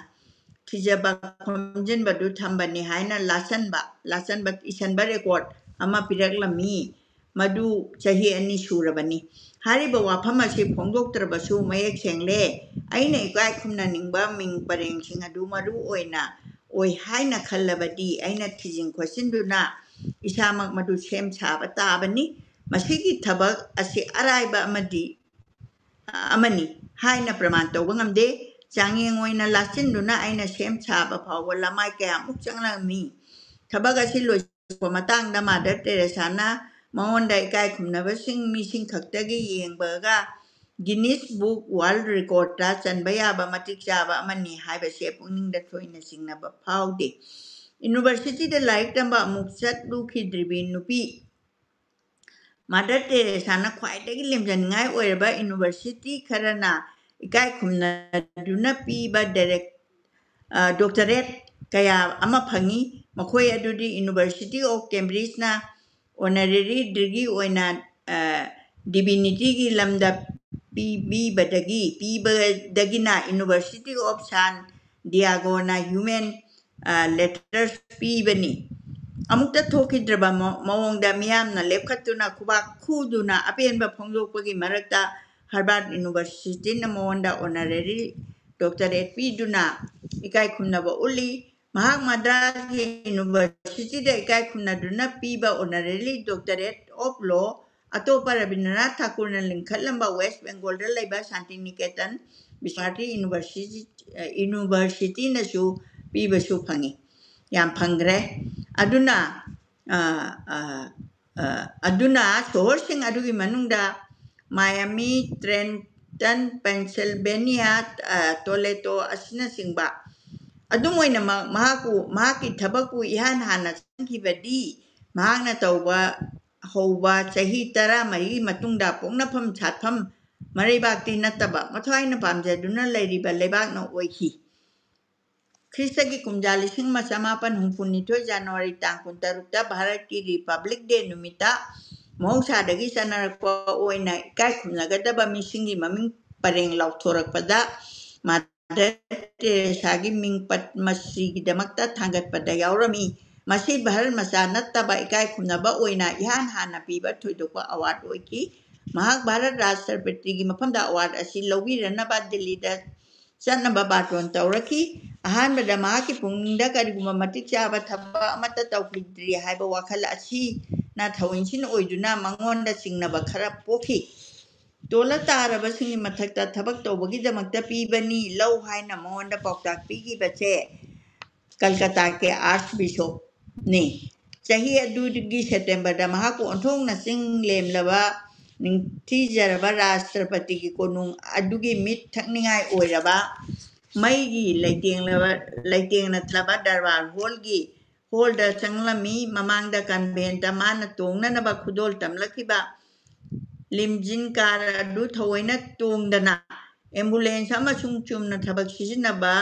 ꯊꯤꯖꯕ ꯈꯣꯝꯖꯤꯟꯕꯗꯨ ꯊꯝꯕꯅꯤ ꯍꯥꯏꯅ ꯂꯥꯆꯟꯕ, ꯂꯥꯆꯟꯕ ꯏꯁꯟꯕ ꯔꯦꯀꯣꯔꯠ ꯑꯃ ꯄꯤꯔꯛꯂꯝꯃꯤ꯫ ꯃꯗꯨ ꯆꯍꯤ ꯑꯅꯤ ꯁꯨꯔꯕꯅꯤ꯫ ꯍꯥꯏꯔꯤꯕ ꯋꯥꯐꯝ ꯑꯁꯤ ꯐꯣꯡꯗꯣꯛꯇ꯭ꯔꯕꯁꯨ ꯃꯌꯦꯛ ꯁꯦꯡꯂꯦ꯫ ꯑꯩꯅ ꯏꯀꯥꯏ ꯈꯨꯝꯅꯅꯤꯡꯕ ꯃꯤꯡ ꯄꯔꯦꯡꯁꯤꯡ ꯑꯗꯨ ꯃꯔꯨ ꯑꯣꯏꯅ ꯑꯣꯏ ꯍꯥꯏꯅ ꯈꯜꯂꯕꯗꯤ ꯑꯩꯅ ꯊꯤꯖꯤꯟ ꯈꯣꯠꯆꯤꯟꯗꯨꯅ ꯏꯁꯥꯃꯛ ꯃꯗꯨ ꯁꯦꯝ ꯁꯥꯕ ꯇꯥꯕꯅꯤ꯫ ꯃꯁꯤꯒꯤ ꯊꯕꯛ ꯑꯁꯤ ꯑꯔꯥꯏꯕ ꯑꯃꯗꯤ, ꯑꯃꯅꯤ ꯍꯥꯏꯅ ꯄ꯭ꯔꯃꯥꯟ ꯇꯧꯕ ꯉꯝꯗꯦ꯫ ꯆꯥꯡꯌꯦꯡ ꯑꯣꯏꯅ ꯂꯥꯆꯤꯟꯗꯨꯅ ꯑꯩꯅ ꯁꯦꯝ ꯁꯥꯕ ꯐꯥꯎꯕ ꯂꯃꯥꯏ ꯀꯌꯥꯃꯨꯛ ꯆꯪꯂꯝꯃꯤ꯫ ꯊꯕꯛ ꯑꯁꯤ ꯂꯣꯏꯁꯤꯜꯂꯛꯄ ꯃꯇꯥꯡꯗ ꯃꯥꯗꯔ ꯇꯦꯔꯦꯁꯥꯅ ꯃꯉꯣꯟꯗ ꯏꯀꯥꯏ ꯈꯨꯝꯅꯕꯁꯤꯡ ꯃꯤꯁꯤꯡ ꯈꯛꯇꯒꯤ ꯌꯦꯡꯕꯒ ꯒꯤꯅꯤꯁ ꯕꯨꯛ ꯋꯥꯔꯜ ꯔꯦꯀꯣꯔꯗꯇ ꯆꯟꯕ ꯌꯥꯕ ꯃꯇꯤꯛ ꯆꯥꯕ ꯑꯃꯅꯤ ꯍꯥꯏꯕꯁꯦ ꯄꯨꯛꯅꯤꯡꯗ ꯊꯣꯏꯅ ꯆꯤꯡꯅꯕ ꯐꯥꯎꯗꯦ꯫ ꯌꯨꯅꯤꯚꯔꯁꯤꯇꯤꯗ ꯂꯥꯏꯔꯤꯛ ꯇꯝꯕ ꯑꯃꯨꯛ ꯆꯠꯂꯨꯈꯤꯗ꯭ꯔꯤꯕꯤ ꯅꯨꯄꯤ ꯃꯥꯗꯔ ꯇꯦꯔꯦꯁꯥꯅ ꯈ꯭ꯋꯥꯏꯗꯒꯤ ꯂꯦꯝꯖꯅꯤꯡꯉꯥꯏ ꯑꯣꯏꯔꯕ ꯌꯨꯅꯤꯚꯔꯁꯤꯇꯤ ꯈꯔꯅ ꯏꯀꯥꯏ ꯈꯨꯝꯅꯗꯨꯅ ꯄꯤꯕ ꯗꯥꯏꯔꯦꯛ-, ꯑ, ꯗꯣꯛꯇꯔꯦꯠ ꯀꯌꯥ ꯑꯃ ꯐꯪꯉꯤ꯫ ꯃꯈꯣꯏ ꯑꯗꯨꯗꯤ University of Cambridgeꯅ ꯑꯣꯅꯔꯦꯔꯤ ꯗꯤꯒ꯭ꯔꯤ ꯑꯣꯏꯅ, ꯑ, ꯗꯤꯚꯤꯅꯤꯇꯤꯒꯤ ꯂꯝꯗ ꯄꯤꯕꯤꯕꯗꯒꯤ, ꯄꯤꯕꯗꯒꯤꯅ University of San Diegoꯅ ꯍ꯭ꯌꯨꯃꯦꯟ, ꯑ, ꯂꯦꯇꯔꯁ ꯄꯤꯕꯅꯤ꯫ ꯑꯃꯨꯛꯇ ꯊꯣꯛꯈꯤꯗ꯭ꯔꯕ ꯃ-, ꯃꯑꯣꯡꯗ ꯃꯤꯌꯥꯝꯅ ꯂꯦꯞꯈꯠꯇꯨꯅ ꯈꯨꯕꯥꯛ ꯈꯨꯗꯨꯅ ꯑꯄꯦꯟꯕ ꯐꯣꯡꯗꯣꯛꯄꯒꯤ ꯃꯔꯛꯇ ꯍꯥꯔꯕꯥꯔꯠ ꯌꯨꯅꯤꯚꯔꯁꯤꯇꯤꯅ ꯃꯉꯣꯟꯗ ꯑꯣꯅꯔꯦꯔꯤ doctorate ꯄꯤꯗꯨꯅ ꯏꯀꯥꯏ ꯈꯨꯝꯅꯕ ꯎꯠꯂꯤ꯫ ꯃꯍꯥꯛ ꯃꯗ꯭ꯔꯥꯁꯀꯤ ꯌꯨꯅꯤꯚꯔꯁꯤꯇꯤꯗ ꯏꯀꯥꯏ ꯈꯨꯝꯅꯗꯨꯅ ꯄꯤꯕ honorary doctorate of law ꯑꯇꯣꯞꯄ ꯔꯕꯤꯟꯗ꯭ꯔꯅꯥꯊ ꯊꯥꯀꯨꯔꯅ ꯂꯤꯡꯈꯠꯂꯝꯕ ꯋꯦꯁ ꯕꯦꯡꯒꯣꯜꯗ ꯂꯩꯕ ꯁꯥꯟꯇꯤꯅꯤꯀꯦꯇꯟ ꯕꯤꯁ꯭ꯋꯥꯁꯤ ꯌꯨꯅꯤꯚꯔꯁꯤꯇꯤ, ꯌꯨꯅꯤꯚꯔꯁꯤꯇꯤꯅꯁꯨ ꯄꯤꯕꯁꯨ ꯐꯪꯉꯤ, ꯌꯥꯝ ꯐꯪꯈ꯭ꯔꯦ꯫ ꯑꯗꯨꯅ ꯑ, ꯑ, ꯑ, ꯑꯗꯨꯅ ꯁꯣꯍꯣꯔꯁꯤꯡ ꯑꯗꯨꯒꯤ ꯃꯅꯨꯡꯗ ꯃꯥꯌꯥꯃꯤ, ꯇ꯭ꯔꯦꯟꯇꯟ, ꯄꯦꯟꯁꯤꯜꯚꯦꯅꯤꯌꯥ, ꯑ, ꯇꯣꯂꯦꯇꯣ ꯑꯁꯤꯅꯆꯤꯡꯕ꯫ ꯑꯗꯨꯝ ꯑꯣꯏꯅꯃꯛ, ꯃꯍꯥꯛꯄꯨ, ꯃꯍꯥꯛꯀꯤ ꯊꯕꯛꯄꯨ ꯏꯍꯥꯟ ꯍꯥꯟꯅ ꯆꯪꯈꯤꯕꯗꯤ ꯃꯍꯥꯛꯅ ꯇꯧꯕ ꯍꯧꯕ ꯆꯍꯤ ꯇꯔꯥꯃꯔꯤꯒꯤ ꯃꯇꯨꯡꯗ ꯄꯣꯛꯅꯐꯝ ꯁꯥꯠꯐꯝ ꯃꯔꯩꯕꯥꯛꯇꯤ ꯅꯠꯇꯕ, ꯃꯊ꯭ꯋꯥꯏꯅ ꯄꯥꯝꯖꯗꯨꯅ ꯂꯩꯔꯤꯕ ꯂꯩꯕꯥꯛꯅ ꯑꯣꯏꯈꯤ꯫ ꯈ꯭ꯔꯤꯁꯇꯒꯤ ꯀꯨꯝꯖꯥ ꯂꯤꯁꯤꯡ ꯑꯃ ꯆꯃꯥꯄꯟ ꯍꯨꯝꯐꯨ ꯅꯤꯊꯣꯏ ꯖꯅꯋꯥꯔꯤ ꯇꯥꯡ ꯀꯨꯟꯇꯔꯨꯛꯇ ꯚꯥꯔꯠꯀꯤ Republic Day ꯅꯨꯃꯤꯠꯇ ꯃꯍꯧꯁꯥꯗꯒꯤ ꯆꯠꯅꯔꯛꯄ ꯑꯣꯏꯅ ꯏꯀꯥꯏ ꯈꯨꯝꯅꯒꯗꯕ ꯃꯤꯁꯤꯡꯒꯤ ꯃꯃꯤꯡ ꯄꯔꯦꯡ ꯂꯥꯎꯊꯣꯔꯛꯄꯗ ꯃꯥꯗꯔ ꯇꯦꯔꯦꯁꯥꯒꯤ ꯃꯤꯡ ꯄꯗꯃꯁ꯭ꯔꯤꯒꯤꯗꯃꯛꯇ ꯊꯥꯡꯒꯠꯄꯗ ꯌꯥꯎꯔꯝꯃꯤ꯫ ꯃꯁꯤ ꯚꯥꯔꯠ ꯃꯆꯥ ꯅꯠꯇꯕ ꯏꯀꯥꯏ ꯈꯨꯝꯅꯕ ꯑꯣꯏꯅ ꯏꯍꯥꯟ ꯍꯥꯟꯅ ꯄꯤꯕ ꯊꯣꯏꯗꯣꯛꯄ award ꯑꯣꯏꯈꯤ꯫ ꯃꯍꯥꯛ ꯚꯥꯔꯠ ꯔꯥꯁꯇ꯭ꯔꯄꯇꯤꯒꯤ ꯃꯐꯝꯗ award ꯑꯁꯤ ꯂꯧꯕꯤꯔꯅꯕ ꯗꯤꯜꯂꯤꯗ ꯆꯠꯅꯕ ꯕꯥꯔꯇꯣꯟ ꯇꯧꯔꯛꯈꯤ꯫ ꯑꯍꯥꯟꯕꯗ ꯃꯍꯥꯛꯀꯤ ꯄꯨꯛꯅꯤꯡꯗ ꯀꯔꯤꯒꯨꯝꯕ ꯃꯇꯤꯛ ꯆꯥꯕ ꯊꯕꯛ ꯑꯃꯠꯇ ꯇꯧꯈꯤꯗ꯭ꯔꯤ ꯍꯥꯏꯕ ꯋꯥꯈꯜ ꯑꯁꯤꯅ ꯊꯧꯑꯣꯏꯟꯁꯤꯟ ꯑꯣꯏꯗꯨꯅ ꯃꯉꯣꯟꯗ ꯆꯤꯡꯅꯕ ꯈꯔ ꯄꯣꯛꯈꯤ꯫ ꯇꯣꯜꯂ ꯇꯥꯔꯕꯁꯤꯡꯒꯤ ꯃꯊꯛꯇ ꯊꯕꯛ ꯇꯧꯕꯒꯤꯗꯃꯛꯇ ꯄꯤꯕꯅꯤ ꯂꯧ ꯍꯥꯏꯅ ꯃꯉꯣꯟꯗ ꯄꯥꯎꯇꯥꯛ ꯄꯤꯈꯤꯕꯁꯦ ꯀꯜꯀꯇꯥꯒꯤ Archbishopꯅꯤ꯫ ꯆꯍꯤ ꯑꯗꯨꯒꯤ ꯁꯦꯞꯇꯦꯝꯕꯔꯗ ꯃꯍꯥꯛꯄꯨ ꯑꯣꯟꯊꯣꯛꯅ ꯆꯤꯡ ꯂꯦꯝꯂꯕ ꯅꯤꯡꯊꯤꯖꯔꯕ ꯔꯥꯁꯇ꯭ꯔꯄꯇꯤꯒꯤ ꯀꯣꯅꯨꯡ ꯑꯗꯨꯒꯤ ꯃꯤꯠ ꯊꯛꯅꯤꯡꯉꯥꯏ ꯑꯣꯏꯔꯕ ꯃꯩꯒꯤ ꯂꯩꯇꯦꯡꯂꯕ, ꯂꯩꯇꯦꯡꯅ ꯊꯜꯂꯕ ꯗꯔꯕꯥꯔ ꯍꯣꯜꯒꯤ, ꯍꯣꯜꯗ ꯆꯪꯂꯝꯃꯤ꯫ ꯃꯃꯥꯡꯗ ꯀꯟꯚꯦꯟꯇ ꯃꯥꯅ ꯇꯣꯡꯅꯅꯕ ꯈꯨꯗꯣꯜ ꯇꯝꯂꯛꯈꯤꯕ ꯂꯤꯝꯖꯤꯟ ꯀꯥꯔ ꯑꯗꯨ ꯊꯑꯣꯏꯅ ꯇꯣꯡꯗꯅ ambulance ꯑꯃꯁꯨꯡ ꯆꯨꯝꯅ ꯊꯕꯛ ꯁꯤꯖꯤꯟꯅꯕ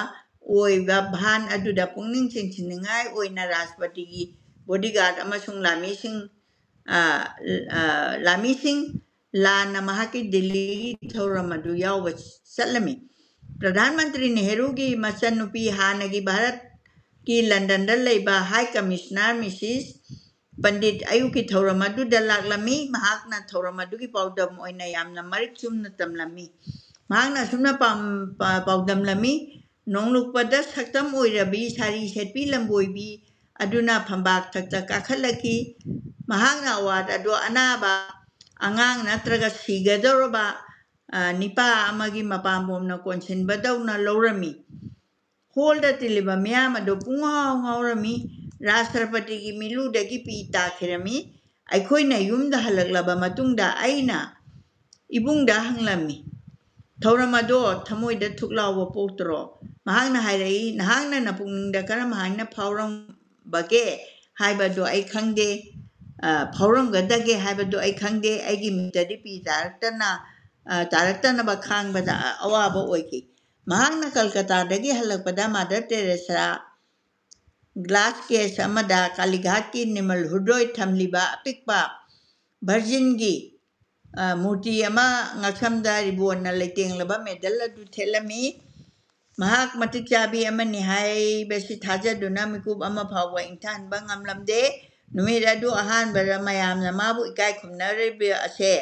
ꯑꯣꯏꯕ ꯚꯥꯟ ꯑꯗꯨꯗ ꯄꯨꯛꯅꯤꯡ ꯆꯤꯡꯁꯤꯟꯅꯤꯡꯉꯥꯏ ꯑꯣꯏꯅ ꯔꯥꯁꯇ꯭ꯔꯄꯇꯤꯒꯤ bodyguard ꯑꯃꯁꯨꯡ ꯂꯥꯃꯤꯁꯤꯡ, ꯑ, ꯑ, ꯂꯥꯃꯤꯁꯤꯡ ꯂꯥꯟꯅ ꯃꯍꯥꯛꯀꯤ ꯗꯤꯜꯂꯤꯒꯤ ꯊꯧꯔꯝ ꯑꯗꯨ ꯌꯥꯎꯕ ꯆꯠꯂꯝꯃꯤ꯫ ꯄ꯭ꯔꯙꯥꯟ ꯃꯟꯇ꯭ꯔꯤ ꯅꯦꯍꯔꯨꯒꯤ ꯃꯆꯟꯅꯨꯄꯤ, ꯍꯥꯟꯅꯒꯤ ꯚꯥꯔꯠꯀꯤ ꯂꯟꯗꯟꯗ ꯂꯩꯕ High Commissioner Missus ꯄꯟꯗꯤꯠ ꯑꯌꯨꯛꯀꯤ ꯊꯧꯔꯝ ꯑꯗꯨꯗ ꯂꯥꯛꯂꯝꯃꯤ꯫ ꯃꯍꯥꯛꯅ ꯊꯧꯔꯝ ꯑꯗꯨꯒꯤ ꯄꯥꯎꯗꯝ ꯑꯣꯏꯅ ꯌꯥꯝꯅ ꯃꯔꯤꯛ ꯆꯨꯝꯅ ꯇꯝꯂꯝꯃꯤ꯫ ꯃꯍꯥꯛꯅ ꯑꯁꯨꯝꯅ ꯄꯥꯝ- ꯄꯥ- ꯄꯥꯎꯗꯝꯂꯝꯃꯤ, "ꯅꯣꯡꯂꯨꯛꯄꯗ ꯁꯛꯇꯝ ꯑꯣꯏꯔꯕꯤ ꯁꯥꯔꯤ ꯁꯦꯠꯄꯤ ꯂꯝꯕꯣꯏꯕꯤ ꯑꯗꯨꯅ ꯐꯝꯕꯥꯛ ꯊꯛꯇ ꯀꯥꯈꯠꯂꯛꯈꯤ꯫ ꯃꯍꯥꯛꯅ ꯑꯦꯋꯥꯔꯗ ꯑꯗꯨ ꯑꯅꯥꯕ ꯑꯉꯥꯡ ꯅꯠꯇ꯭ꯔꯒ ꯁꯤꯒꯗꯧꯔꯕ, ꯑ, ꯅꯤꯄꯥ ꯑꯃꯒꯤ ꯃꯄꯥꯝꯕꯣꯝꯅ ꯀꯣꯟꯁꯤꯟꯕꯗꯧꯅ ꯂꯧꯔꯝꯃꯤ꯫ ꯍꯣꯜꯗ ꯇꯤꯜꯂꯤꯕ ꯃꯤꯌꯥꯝ ꯑꯗꯨ ꯄꯨꯡꯉꯥꯎ ꯉꯥꯎꯔꯝꯃꯤ꯫ ꯔꯥꯁꯇ꯭ꯔꯄꯇꯤꯒꯤ ꯃꯤꯠꯂꯨꯗꯒꯤ ꯄꯤ ꯇꯥꯈꯤꯔꯝꯃꯤ꯫ ꯑꯩꯈꯣꯏꯅ ꯌꯨꯝꯗ ꯍꯜꯂꯛꯂꯕ ꯃꯇꯨꯡꯗ ꯑꯩꯅ ꯏꯕꯨꯡꯗ ꯍꯪꯂꯝꯃꯤ, 'ꯊꯧꯔꯝ ꯑꯗꯣ ꯊꯃꯣꯏꯗ ꯊꯨꯛ ꯂꯥꯎꯕ ꯄꯣꯛꯇ꯭ꯔꯣ?' ꯃꯍꯥꯛꯅ ꯍꯥꯏꯔꯛꯏ, 'ꯅꯍꯥꯛꯅ ꯅꯄꯨꯛꯅꯤꯡꯗ ꯀꯔꯝ ꯍꯥꯏꯅ ꯐꯥꯎꯔꯝꯕꯒꯦ ꯍꯥꯏꯕꯗꯣ ꯑꯩ ꯈꯪꯗꯦ꯫ ꯑ, ꯐꯥꯎꯔꯝꯒꯗꯒꯦ ꯍꯥꯏꯕꯗꯣ ꯑꯩ ꯈꯪꯗꯦ꯫ ꯑꯩꯒꯤ ꯃꯤꯠꯇꯗꯤ ꯄꯤ ꯇꯥꯔꯛꯇꯅ, ꯑ, ꯇꯥꯔꯛꯇꯅꯕ ꯈꯥꯡꯕꯗ ꯑꯋꯥꯕ ꯑꯣꯏꯈꯤ.' ꯃꯍꯥꯛꯅ ꯀꯜꯀꯇꯥꯗꯒꯤ ꯍꯜꯂꯛꯄꯗ ꯃꯥꯗꯔ ꯇꯦꯔꯦꯁꯥ ꯒ꯭ꯂꯥꯁ ꯀꯦꯁ ꯑꯃꯗ ꯀꯥꯂꯤꯘꯥꯠꯀꯤ ꯅꯤꯃꯜ ꯍꯨꯗꯣꯏ ꯊꯝꯂꯤꯕ ꯑꯄꯤꯛꯄ ꯚꯔꯖꯤꯟꯒꯤ, ꯑ, ꯃꯨꯔꯇꯤ ꯑꯃ ꯉꯛꯁꯝꯗ ꯔꯤꯕꯣꯟꯅ ꯂꯩꯇꯦꯡꯂꯕ ꯃꯦꯗꯜ ꯑꯗꯨ ꯊꯦꯠꯂꯝꯃꯤ꯫ ꯃꯍꯥꯛ ꯃꯇꯤꯛ ꯆꯥꯕꯤ ꯑꯃꯅꯤ ꯍꯥꯏꯕꯁꯤ ꯊꯥꯖꯗꯨꯅ ꯃꯤꯀꯨꯞ ꯑꯃ ꯐꯥꯎꯕ ꯏꯪꯊꯍꯟꯕ ꯉꯝꯂꯝꯗꯦ꯫ ꯅꯨꯃꯤꯠ ꯑꯗꯨ ꯑꯍꯥꯟꯕꯗ ꯃꯌꯥꯝꯅ ꯃꯥꯕꯨ ꯏꯀꯥꯏ ꯈꯨꯝꯅꯔꯤꯕ ꯑꯁꯦ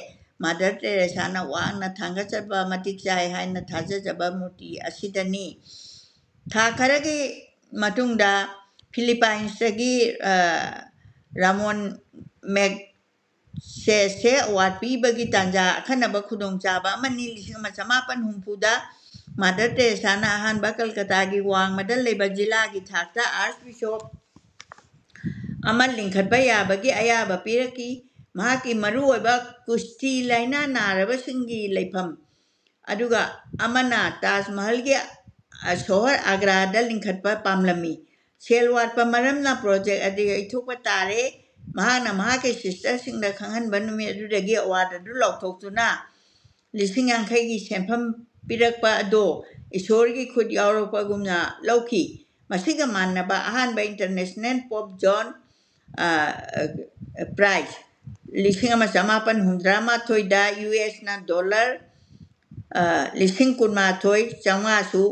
ꯃꯥꯗꯔ ꯇꯦꯔꯦꯁꯥꯅ ꯋꯥꯡꯅ ꯊꯥꯡꯒꯠꯆꯕ ꯃꯇꯤꯛ ꯆꯥꯏ ꯍꯥꯏꯅ ꯊꯥꯖꯖꯕ ꯃꯨꯔꯇꯤ ꯑꯁꯤꯗꯅꯤ꯫ ꯊꯥ ꯈꯔꯒꯤ ꯃꯇꯨꯡꯗ ꯐꯤꯂꯤꯄꯥꯏꯟꯁꯇꯒꯤ, ꯑ, ꯔꯥꯃꯣꯟ ꯃꯦꯛ ꯁꯦꯁꯦ ꯑꯦꯋꯥꯔꯗ ꯄꯤꯕꯒꯤ ꯇꯥꯟꯖꯥ ꯑꯈꯟꯅꯕ ꯈꯨꯗꯣꯡꯆꯥꯕ ꯑꯃꯅꯤ꯫ ꯂꯤꯁꯤꯡ ꯑꯃ ꯆꯃꯥꯄꯟ ꯍꯨꯝꯐꯨꯗ ꯃꯥꯗꯔ ꯇꯦꯔꯦꯁꯥꯅ ꯑꯍꯥꯟꯕ ꯀꯜꯀꯇꯥꯒꯤ ꯋꯥꯡꯃꯗ ꯂꯩꯕ ꯖꯤꯂꯥꯒꯤ ꯊꯥꯛꯇ ꯑꯥꯔꯆ ꯕꯤꯁꯣꯞ ꯑꯃ ꯂꯤꯡꯈꯠꯄ ꯌꯥꯕꯒꯤ ꯑꯌꯥꯕ ꯄꯤꯔꯛꯈꯤ꯫ ꯃꯍꯥꯛꯀꯤ ꯃꯔꯨꯑꯣꯏꯕ ꯀꯨꯁꯇꯤ ꯂꯥꯏꯅꯥ ꯅꯥꯔꯕꯁꯤꯡꯒꯤ ꯂꯩꯐꯝ ꯑꯗꯨꯒ ꯑꯃꯅ ꯇꯥꯖ ꯃꯍꯜꯒꯤ, ꯑ, ꯁꯣꯍꯔ ꯑꯒ꯭ꯔꯥꯗ ꯂꯤꯡꯈꯠꯄ ꯄꯥꯝꯂꯝꯃꯤ꯫ ꯁꯦꯜ ꯋꯥꯠꯄ ꯃꯔꯝꯅ ꯄ꯭ꯔꯣꯖꯦꯛ ꯑꯗꯨ ꯌꯩꯊꯣꯛꯄ ꯇꯥꯔꯦ꯫ ꯃꯍꯥꯛꯅ ꯃꯍꯥꯛꯀꯤ ꯁꯤꯁꯇꯔꯁꯤꯡꯗ ꯈꯪꯍꯟꯕ ꯅꯨꯃꯤꯠ ꯑꯗꯨꯗꯒꯤ ꯑꯦꯋꯥꯔꯗ ꯑꯗꯨ ꯂꯥꯎꯊꯣꯛꯇꯨꯅ ꯂꯤꯁꯤꯡ ꯌꯥꯡꯈꯩꯒꯤ ꯁꯦꯟꯐꯝ ꯄꯤꯔꯛꯄ ꯑꯗꯣ ꯏꯁꯣꯔꯒꯤ ꯈꯨꯠ ꯌꯥꯎꯔꯛꯄꯒꯨꯝꯅ ꯂꯧꯈꯤ꯫ ꯃꯁꯤꯒ ꯃꯥꯟꯅꯕ ꯑꯍꯥꯟꯕ ꯏꯟꯇꯔꯅꯦꯁꯅꯦꯜ ꯄꯣꯞ ꯖꯣꯟ, ꯑ, ꯄ꯭ꯔꯥꯏꯖ ꯂꯤꯁꯤꯡ ꯑꯃ ꯆꯃꯥꯄꯟ ꯍꯨꯝꯗ꯭ꯔꯥ ꯃꯥꯊꯣꯏꯗ ꯌꯨ ꯑꯦꯁꯅ ꯗꯣꯂꯔ, ꯑ, ꯂꯤꯁꯤꯡ ꯀꯨꯟꯃꯥꯊꯣꯏ ꯆꯥꯝꯃꯉꯥꯁꯨ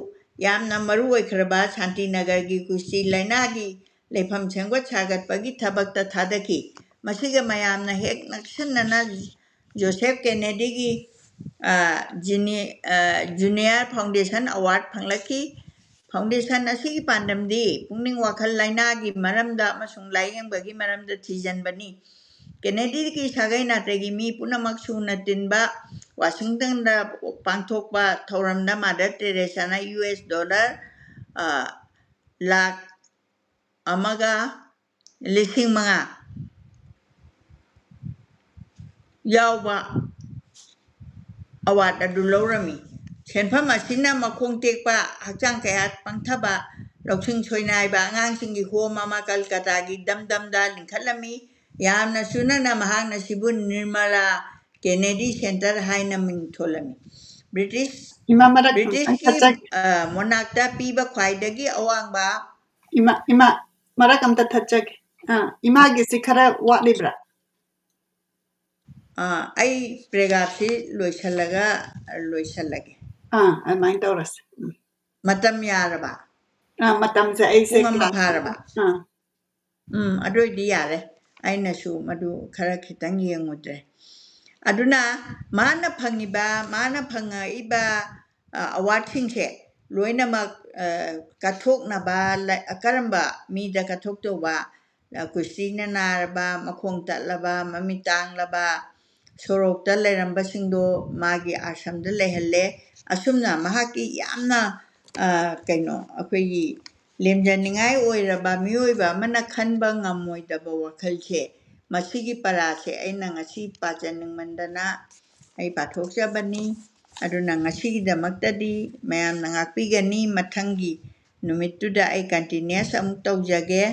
ꯌꯥꯝꯅ ꯃꯔꯨ ꯑꯣꯏꯈ꯭ꯔꯕ ꯁꯥꯟꯇꯤꯅꯒꯔꯒꯤ ꯀꯨꯁꯇꯤ ꯂꯥꯏꯅꯥꯒꯤ ꯂꯩꯐꯝ ꯁꯦꯝꯒꯠ ꯁꯥꯒꯠꯄꯒꯤ ꯊꯕꯛꯇ ꯊꯥꯗꯈꯤ꯫ ꯃꯁꯤꯒ ꯃꯌꯥꯝꯅ ꯍꯦꯛ ꯅꯛꯁꯤꯟꯅꯅ ꯖꯣꯁꯦꯐ ꯀꯦꯅꯦꯗꯤꯒꯤ ꯑ, ꯖꯤꯅꯤ-, ꯑ, Junior Foundation Award ꯐꯪꯂꯛꯈꯤ꯫ Foundation ꯑꯁꯤꯒꯤ ꯄꯥꯟꯗꯝꯗꯤ ꯄꯨꯛꯅꯤꯡ ꯋꯥꯈꯜ ꯂꯥꯏꯅꯥꯒꯤ ꯃꯔꯝꯗ ꯑꯃꯁꯨꯡ ꯂꯥꯌꯦꯡꯕꯒꯤ ꯃꯔꯝꯗ ꯊꯤꯖꯤꯟꯕꯅꯤ꯫ ꯀꯦꯅꯦꯗꯤꯒꯤ ꯁꯥꯒꯩ ꯅꯥꯇꯩꯒꯤ ꯃꯤ ꯄꯨꯝꯅꯃꯛ ꯁꯨꯅ ꯇꯤꯟꯕ ꯋꯥꯁꯤꯡꯇꯟꯗ ꯄꯥꯡꯊꯣꯛꯄ ꯊꯧꯔꯝꯗ ꯃꯥꯗꯔ ꯇꯦꯔꯦꯁꯥꯅ ꯌꯨ ꯑꯦꯁ ꯗꯣꯂꯔ, ꯑ, ꯂꯥꯈ ꯑꯃꯒ ꯂꯤꯁꯤꯡ ꯃꯉꯥ ꯌꯥꯎꯕ award ꯑꯗꯨ ꯂꯧꯔꯝꯃꯤ꯫ ꯁꯦꯟꯐꯝ ꯑꯁꯤꯅ ꯃꯈꯣꯡ ꯇꯦꯛꯄ, ꯍꯛꯆꯥꯡ ꯀꯌꯥꯠ ꯄꯪꯊꯕ, ꯂꯧꯁꯤꯡ ꯁꯣꯏꯅꯥꯏꯕ ꯑꯉꯥꯡꯁꯤꯡꯒꯤ ꯍꯣꯝ ꯑꯃ ꯀꯜꯀꯇꯥꯒꯤ ꯗꯝꯗꯝꯗ ꯂꯤꯡꯈꯠꯂꯝꯃꯤ꯫ ꯌꯥꯝꯅ ꯆꯨꯅꯅ ꯃꯍꯥꯛꯅ ꯁꯤꯕꯨ ꯅꯤꯔꯃꯂꯥ ꯀꯦꯅꯦꯗꯤ ꯁꯦꯟꯇꯔ ꯍꯥꯏꯅ ꯃꯤꯡ ꯊꯣꯜꯂꯝꯃꯤ꯫ ꯕ꯭ꯔꯤꯇꯤꯁ, ꯏꯃꯥ, ꯃꯔꯛ ꯕ꯭ꯔꯤꯇꯤꯁꯀꯤ, ꯈꯛꯇ ꯑ, ꯃꯣꯅꯥꯛꯇ ꯄꯤꯕ ꯈ꯭ꯋꯥꯏꯗꯒꯤ ꯑꯋꯥꯡꯕ ꯏꯃꯥ, ꯏꯃꯥ, ꯃꯔꯛ ꯑꯝꯇ ꯊꯠꯆꯒꯦ꯫ ꯑꯥ, ꯏꯃꯥꯒꯤꯁꯤ ꯈꯔ ꯋꯥꯠꯂꯤꯕ꯭ꯔꯥ? ꯑꯥ, ꯑꯩ paragraphꯁꯤ ꯂꯣꯏꯁꯤꯜꯂꯒ, ꯑ, ꯂꯣꯏꯁꯤꯜꯂꯒꯦ꯫ ꯑꯥ, ꯑꯗꯨꯃꯥꯏꯅ ꯇꯧꯔꯁꯤ꯫ ꯎꯝ꯫ ꯃꯇꯝ ꯌꯥꯔꯕ? ꯑꯥ, ꯃꯇꯝꯁꯦ ꯑꯩꯁꯦ ꯄꯨꯡ ꯑꯃ class ꯐꯥꯔꯕ? ꯑꯥ꯫ ꯎꯝ, ꯑꯗꯨ ꯑꯣꯏꯗꯤ ꯌꯥꯔꯦ꯫ ꯑꯩꯅꯁꯨ ꯃꯗꯨ ꯈꯔ ꯈꯤꯇꯪ ꯌꯦꯡꯉꯨꯗ꯭ꯔꯦ꯫ ꯑꯗꯨꯅ ꯃꯥꯅ ꯐꯪꯉꯤꯕ, ꯃꯥꯅ ꯐꯪꯉꯛꯏꯕ, ꯑ, awardꯁꯤꯡꯁꯦ ꯂꯣꯏꯅꯃꯛ, ꯑ, ꯀꯠꯊꯣꯛꯅꯕ ꯂ-, ꯀꯔꯝꯕ ꯃꯤꯗ ꯀꯠꯊꯣꯛꯇꯧꯕ? ꯑ, ꯀꯨꯁꯤꯅ ꯅꯥꯔꯕ, ꯃꯈꯣꯡ ꯇꯠꯂꯕ, ꯃꯃꯤꯠ ꯇꯥꯡꯂꯕ, ꯁꯣꯔꯣꯛꯇ ꯂꯩꯔꯝꯕꯁꯤꯡꯗꯣ ꯃꯥꯒꯤ ꯑꯥꯁ꯭ꯔꯝꯗ ꯂꯩꯍꯜꯂꯦ꯫ ꯑꯁꯨꯝꯅ ꯃꯍꯥꯛꯀꯤ ꯌꯥꯝꯅ, ꯑ, ꯀꯩꯅꯣ, ꯑꯩꯈꯣꯏꯒꯤ ꯂꯦꯝꯖꯅꯤꯡꯉꯥꯏ ꯑꯣꯏꯔꯕ ꯃꯤꯑꯣꯏꯕ ꯑꯃꯅ ꯈꯟꯕ ꯉꯝꯃꯣꯏꯗꯕ ꯋꯥꯈꯜꯁꯦ, ꯃꯁꯤꯒꯤ ꯄꯔꯥꯁꯦ ꯑꯩꯅ ꯉꯁꯤ ꯄꯥꯖꯅꯤꯡꯃꯟꯗꯅ ꯑꯩ ꯄꯥꯊꯣꯛꯆꯕꯅꯤ꯫ ꯑꯗꯨꯅ ꯉꯁꯤꯒꯤꯗꯃꯛꯇꯗꯤ ꯃꯌꯥꯝꯅ ꯉꯥꯛꯄꯤꯒꯅꯤ꯫ ꯃꯊꯪꯒꯤ ꯅꯨꯃꯤꯠꯇꯨꯗ ꯑꯩ continuous ꯑꯃꯨꯛ ꯇꯧꯖꯒꯦ꯫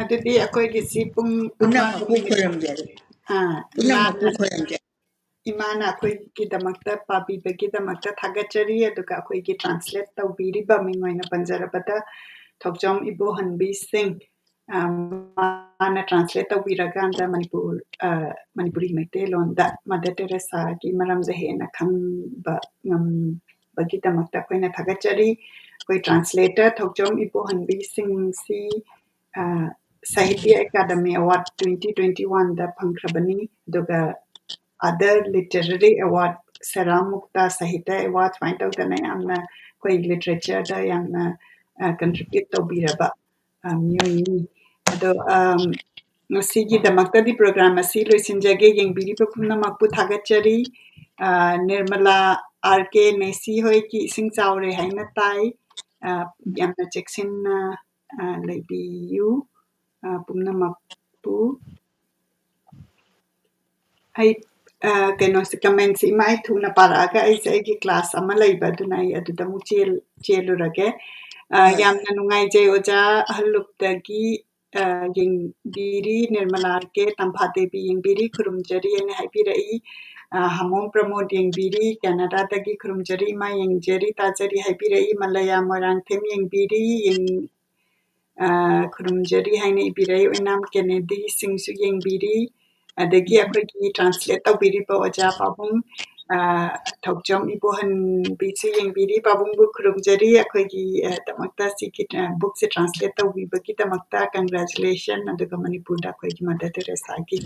ꯑꯗꯨꯗꯤ ꯑꯩꯈꯣꯏꯒꯤꯁꯤ ꯄꯨꯡ ꯄꯨꯝꯅꯃꯛꯄꯨ ꯑꯃ ꯈꯨꯔꯨꯝꯖꯔꯤ꯫ ꯑꯥ, ꯄꯨꯝꯅꯃꯛꯄꯨ ꯏꯃꯥꯅ, ꯈꯨꯔꯨꯝꯖꯔꯤ꯫ ꯏꯃꯥꯅ ꯑꯩꯈꯣꯏꯒꯤꯗꯃꯛꯇ ꯄꯥꯕꯤꯕꯒꯤꯗꯃꯛꯇ ꯊꯥꯒꯠꯆꯔꯤ꯫ ꯑꯗꯨꯒ ꯑꯩꯈꯣꯏꯒꯤ translate ꯇꯧꯕꯤꯔꯤꯕ ꯃꯤꯡ ꯑꯣꯏꯅ ꯄꯟꯖꯔꯕꯗ ꯊꯧꯖꯝ ꯏꯕꯣꯍꯟꯕꯤ ꯁꯤꯡ, ꯑ, ꯃꯥꯅ translate ꯇꯧꯕꯤꯔꯀꯥꯟꯗ ꯃꯅꯤꯄꯨꯔ, ꯑ, ꯃꯅꯤꯄꯨꯔꯤ ꯃꯩꯇꯩꯂꯣꯟꯗ ꯃꯥꯗꯔ ꯇꯦꯔꯦꯁꯥꯒꯤ ꯃꯔꯝꯗ ꯍꯦꯟꯅ ꯈꯪꯕ ꯉꯝꯕꯒꯤꯗꯃꯛꯇ ꯑꯩꯈꯣꯏꯅ ꯊꯥꯒꯠꯆꯔꯤ꯫ ꯑꯩꯈꯣꯏ translator ꯊꯧꯖꯝ ꯏꯕꯣꯍꯟꯕꯤ ꯁꯤꯡꯁꯤ, ꯑ, ꯁꯥꯍꯤꯇ꯭ꯌ ꯑꯦꯀꯥꯗꯃꯤ award twenty twenty-oneꯗ ꯐꯪꯈ꯭ꯔꯕꯅꯤ꯫ ꯑꯗꯨꯒ other literary award, ꯁꯦꯔꯥ ꯃꯨꯛꯇ ꯁꯥꯍꯤꯇ꯭ꯌ ꯑꯦꯋꯥꯔꯗ ꯁꯨꯃꯥꯏꯅ ꯇꯧꯗꯅ ꯌꯥꯝꯅ ꯑꯩꯈꯣꯏ ꯂꯤꯇꯔꯦꯆꯔꯗ ꯌꯥꯝꯅ ꯀꯟꯇ꯭ꯔꯤꯕ꯭ꯌꯨꯠ ꯇꯧꯕꯤꯔꯕ ꯑ, ꯃꯤꯑꯣꯏꯅꯤ꯫ ꯑꯗꯣ ꯑꯝ, ꯉꯁꯤꯒꯤꯗꯃꯛꯇꯗꯤ ꯄ꯭ꯔꯣꯒ꯭ꯔꯥꯝ ꯑꯁꯤ ꯂꯣꯏꯁꯤꯟꯖꯒꯦ꯫ ꯌꯦꯡꯕꯤꯔꯤꯕ ꯄꯨꯝꯅꯃꯛꯄꯨ ꯊꯥꯒꯠꯆꯔꯤ꯫ ꯑ, ꯅꯤꯔꯃꯂꯥ ꯑꯥꯔ ꯀꯦ ꯅꯦꯁꯤ ꯍꯣꯏꯒꯤ ꯏꯁꯤꯡ ꯆꯥꯎꯔꯦ ꯍꯥꯏꯅ ꯇꯥꯏ꯫ ꯑ, ꯌꯥꯝꯅ ꯆꯦꯛꯁꯤꯟꯅ ꯑ, ꯂꯩꯕꯤꯌꯨ꯫ ꯑ, ꯄꯨꯝꯅꯃꯛꯄꯨ꯫ ꯑꯩ ꯑ, ꯀꯩꯅꯣꯁꯦ, ꯀꯃꯦꯟꯁꯦ ꯏꯃꯥ ꯑꯩ ꯊꯨꯅ ꯄꯥꯔꯛꯑꯒ ꯑꯩꯁꯦ ꯑꯩꯒꯤ ꯀ꯭ꯂꯥꯁ ꯑꯃ ꯂꯩꯕ, ꯑꯗꯨꯅ ꯑꯩ ꯑꯗꯨꯗ ꯑꯃꯨꯛ ꯆꯦꯜ-, ꯆꯦꯜꯂꯨꯔꯒꯦ꯫ ꯑ, ꯍꯣꯏ꯫ ꯌꯥꯝꯅ ꯅꯨꯡꯉꯥꯏꯖꯩ ꯑꯣꯖꯥ, ꯍꯜꯂꯨꯞꯇꯒꯤ ꯑ, ꯌꯦꯡꯕꯤꯔꯤ, ꯅꯤꯔꯃꯂꯥ ꯑꯥꯔ ꯀꯦ, ꯇꯝꯐꯥ ꯗꯦꯕꯤ ꯌꯦꯡꯕꯤꯔꯤ, ꯈꯨꯔꯨꯝꯖꯔꯤ ꯍꯥꯏꯅ ꯍꯥꯏꯕꯤꯔꯛꯏ꯫ ꯑ, ꯍꯥꯃꯣꯝ ꯄ꯭ꯔꯃꯣꯗ ꯌꯦꯡꯕꯤꯔꯤ, ꯀꯦꯅꯥꯗꯥꯗꯒꯤ ꯈꯨꯔꯨꯝꯖꯔꯤ, ꯏꯃꯥ ꯌꯦꯡꯖꯔꯤ, ꯇꯥꯖꯔꯤ ꯍꯥꯏꯕꯤꯔꯛꯏ, ꯃꯂꯌꯥ ꯃꯣꯏꯔꯥꯡꯊꯦꯝ ꯌꯦꯡꯕꯤꯔꯤ, ꯌꯦꯡ-, ꯑ, ꯈꯨꯔꯨꯝꯖꯔꯤ ꯍꯥꯏꯅ ꯏꯕꯤꯔꯛꯏ, ꯑꯣꯏꯅꯥꯝ ꯀꯦꯅꯦꯗꯤ ꯁꯤꯡꯁꯨ ꯌꯦꯡꯕꯤꯔꯤ, ꯑꯗꯒꯤ ꯑꯩꯈꯣꯏꯒꯤ ꯇ꯭ꯔꯥꯟꯁꯂꯦꯠ ꯇꯧꯕꯤꯔꯤꯕ ꯑꯣꯖꯥ ꯄꯥꯕꯨꯡ, ꯑ, ꯊꯧꯆꯝ ꯏꯕꯣꯍꯟꯕꯤꯁꯨ ꯌꯦꯡꯕꯤꯔꯤ, ꯄꯥꯕꯨꯡꯕꯨ ꯈꯨꯔꯨꯝꯖꯔꯤ, ꯑꯩꯈꯣꯏꯒꯤ, ꯑ, ꯗꯃꯛꯇ ꯁꯤꯒꯤ, ꯑ, ꯕꯨꯛꯁꯦ ꯇ꯭ꯔꯥꯟꯁꯂꯦꯠ ꯇꯧꯕꯤꯕꯒꯤꯗꯃꯛꯇ congratulation, ꯑꯗꯨꯒ ꯃꯅꯤꯄꯨꯔꯗ ꯑꯩꯈꯣꯏꯒꯤ ꯃꯗꯔ ꯇꯦꯔꯦꯁꯥꯒꯤ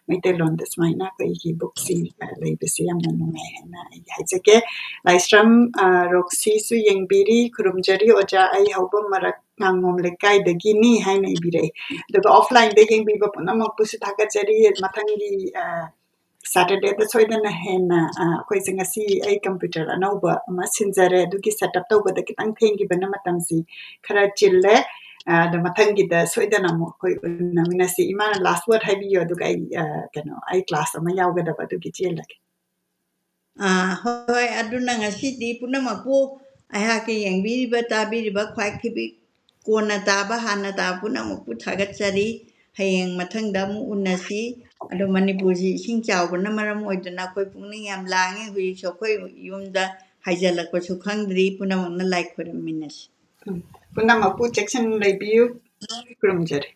ꯃꯩꯇꯩꯂꯣꯟꯗ ꯁꯨꯃꯥꯏꯅ ꯑꯩꯈꯣꯏꯒꯤ ꯕꯨꯛꯁꯤ, ꯑ, ꯂꯩꯕꯁꯤ ꯌꯥꯝꯅ ꯅꯨꯡꯉꯥꯏ ꯍꯥꯏꯅ ꯑꯩ ꯍꯥꯏꯖꯒꯦ꯫ ꯂꯥꯏꯁ꯭ꯔꯝ, ꯑ, ꯔꯣꯛꯁꯤꯁꯨ ꯌꯦꯡꯕꯤꯔꯤ, ꯈꯨꯔꯨꯝꯖꯔꯤ ꯑꯣꯖꯥ, ꯑꯩ ꯍꯧꯕ ꯃꯔꯛ ꯉꯥꯉꯣꯝ ꯂꯩꯀꯥꯏꯗꯒꯤꯅꯤ ꯍꯥꯏꯅ ꯏꯕꯤꯔꯛꯏ꯫ ꯑꯗꯨꯒ ꯑꯣꯐꯂꯥꯏꯟꯗ ꯌꯦꯡꯕꯤꯕ ꯄꯨꯝꯅꯃꯛꯄꯨꯁꯨ ꯊꯥꯒꯠꯆꯔꯤ꯫ ꯃꯊꯪꯒꯤ, ꯑ, ꯁꯦꯇꯔꯗꯦꯗ ꯁꯣꯏꯗꯅ ꯍꯦꯟꯅ, ꯑ, ꯑꯩꯈꯣꯏꯁꯦ ꯉꯁꯤ ꯑꯩ ꯀꯝꯄ꯭ꯌꯨꯇꯔ ꯑꯅꯧꯕ ꯑꯃ ꯁꯤꯟꯖꯔꯦ, ꯑꯗꯨꯒꯤ ꯁꯦꯠ ꯑꯞ ꯇꯧꯕꯗ ꯈꯤꯇꯪ ꯊꯦꯡꯈꯤꯕꯅ ꯃꯇꯝꯁꯤ ꯈꯔ ꯆꯤꯜꯂꯦ꯫ ꯑ, ꯑꯗꯣ ꯃꯊꯪꯒꯤꯗ ꯁꯣꯏꯗꯅ ꯑꯃꯨꯛ ꯑꯩꯈꯣꯏ ꯎꯅꯃꯤꯟꯅꯁꯤ꯫ ꯏꯃꯥꯅ ꯂꯥꯁ ꯋꯥꯔꯗ ꯍꯥꯏꯕꯤꯌꯣ, ꯑꯗꯨꯒ ꯑꯩ, ꯑ, ꯀꯩꯅꯣ, ꯑꯩ ꯀ꯭ꯂꯥꯁ ꯑꯃ ꯌꯥꯎꯒꯗꯕ, ꯑꯗꯨꯒꯤ ꯆꯦꯜꯂꯒꯦ꯫ ꯑꯥ, ꯍꯣꯏ, ꯑꯗꯨꯅ ꯉꯁꯤꯗꯤ ꯄꯨꯝꯅꯃꯛꯄꯨ ꯑꯩꯍꯥꯛꯀꯤ ꯌꯦꯡꯕꯤꯔꯤꯕ, ꯇꯥꯕꯤꯔꯤꯕ ꯈ꯭ꯋꯥꯏ ꯊꯤꯕꯤ ꯀꯣꯟꯅ ꯇꯥꯕ, ꯍꯥꯟꯅ ꯇꯥꯕ ꯄꯨꯝꯅꯃꯛꯄꯨ ꯊꯥꯒꯠꯆꯔꯤ꯫ ꯍꯌꯦꯡ ꯃꯊꯪꯗ ꯑꯃꯨꯛ ꯎꯅꯁꯤ꯫ ꯑꯗꯣ ꯃꯅꯤꯄꯨꯔꯁꯤ ꯏꯁꯤꯡ ꯆꯥꯎꯕꯅ ꯃꯔꯝ ꯑꯣꯏꯗꯨꯅ ꯑꯩꯈꯣꯏ ꯄꯨꯛꯅꯤꯡ ꯌꯥꯝ ꯂꯥꯡꯉꯦ꯫ ꯍꯧꯖꯤꯛꯁꯨ ꯑꯩꯈꯣꯏ ꯌꯨꯝꯗ ꯍꯥꯏꯖꯤꯜꯂꯛꯄꯁꯨ ꯈꯪꯗ꯭ꯔꯤ꯫ ꯄꯨꯝꯅꯃꯛꯅ ꯂꯥꯏ ꯈꯣꯏꯔꯝꯃꯤꯟꯅꯁꯤ꯫ ꯎꯝ꯫ ꯄꯨꯝꯅꯃꯛꯄꯨ ꯆꯦꯛꯁꯤꯟꯅ ꯂꯩꯕꯤꯌꯨ꯫ ꯈꯨꯔꯨꯝꯖꯔꯤ꯫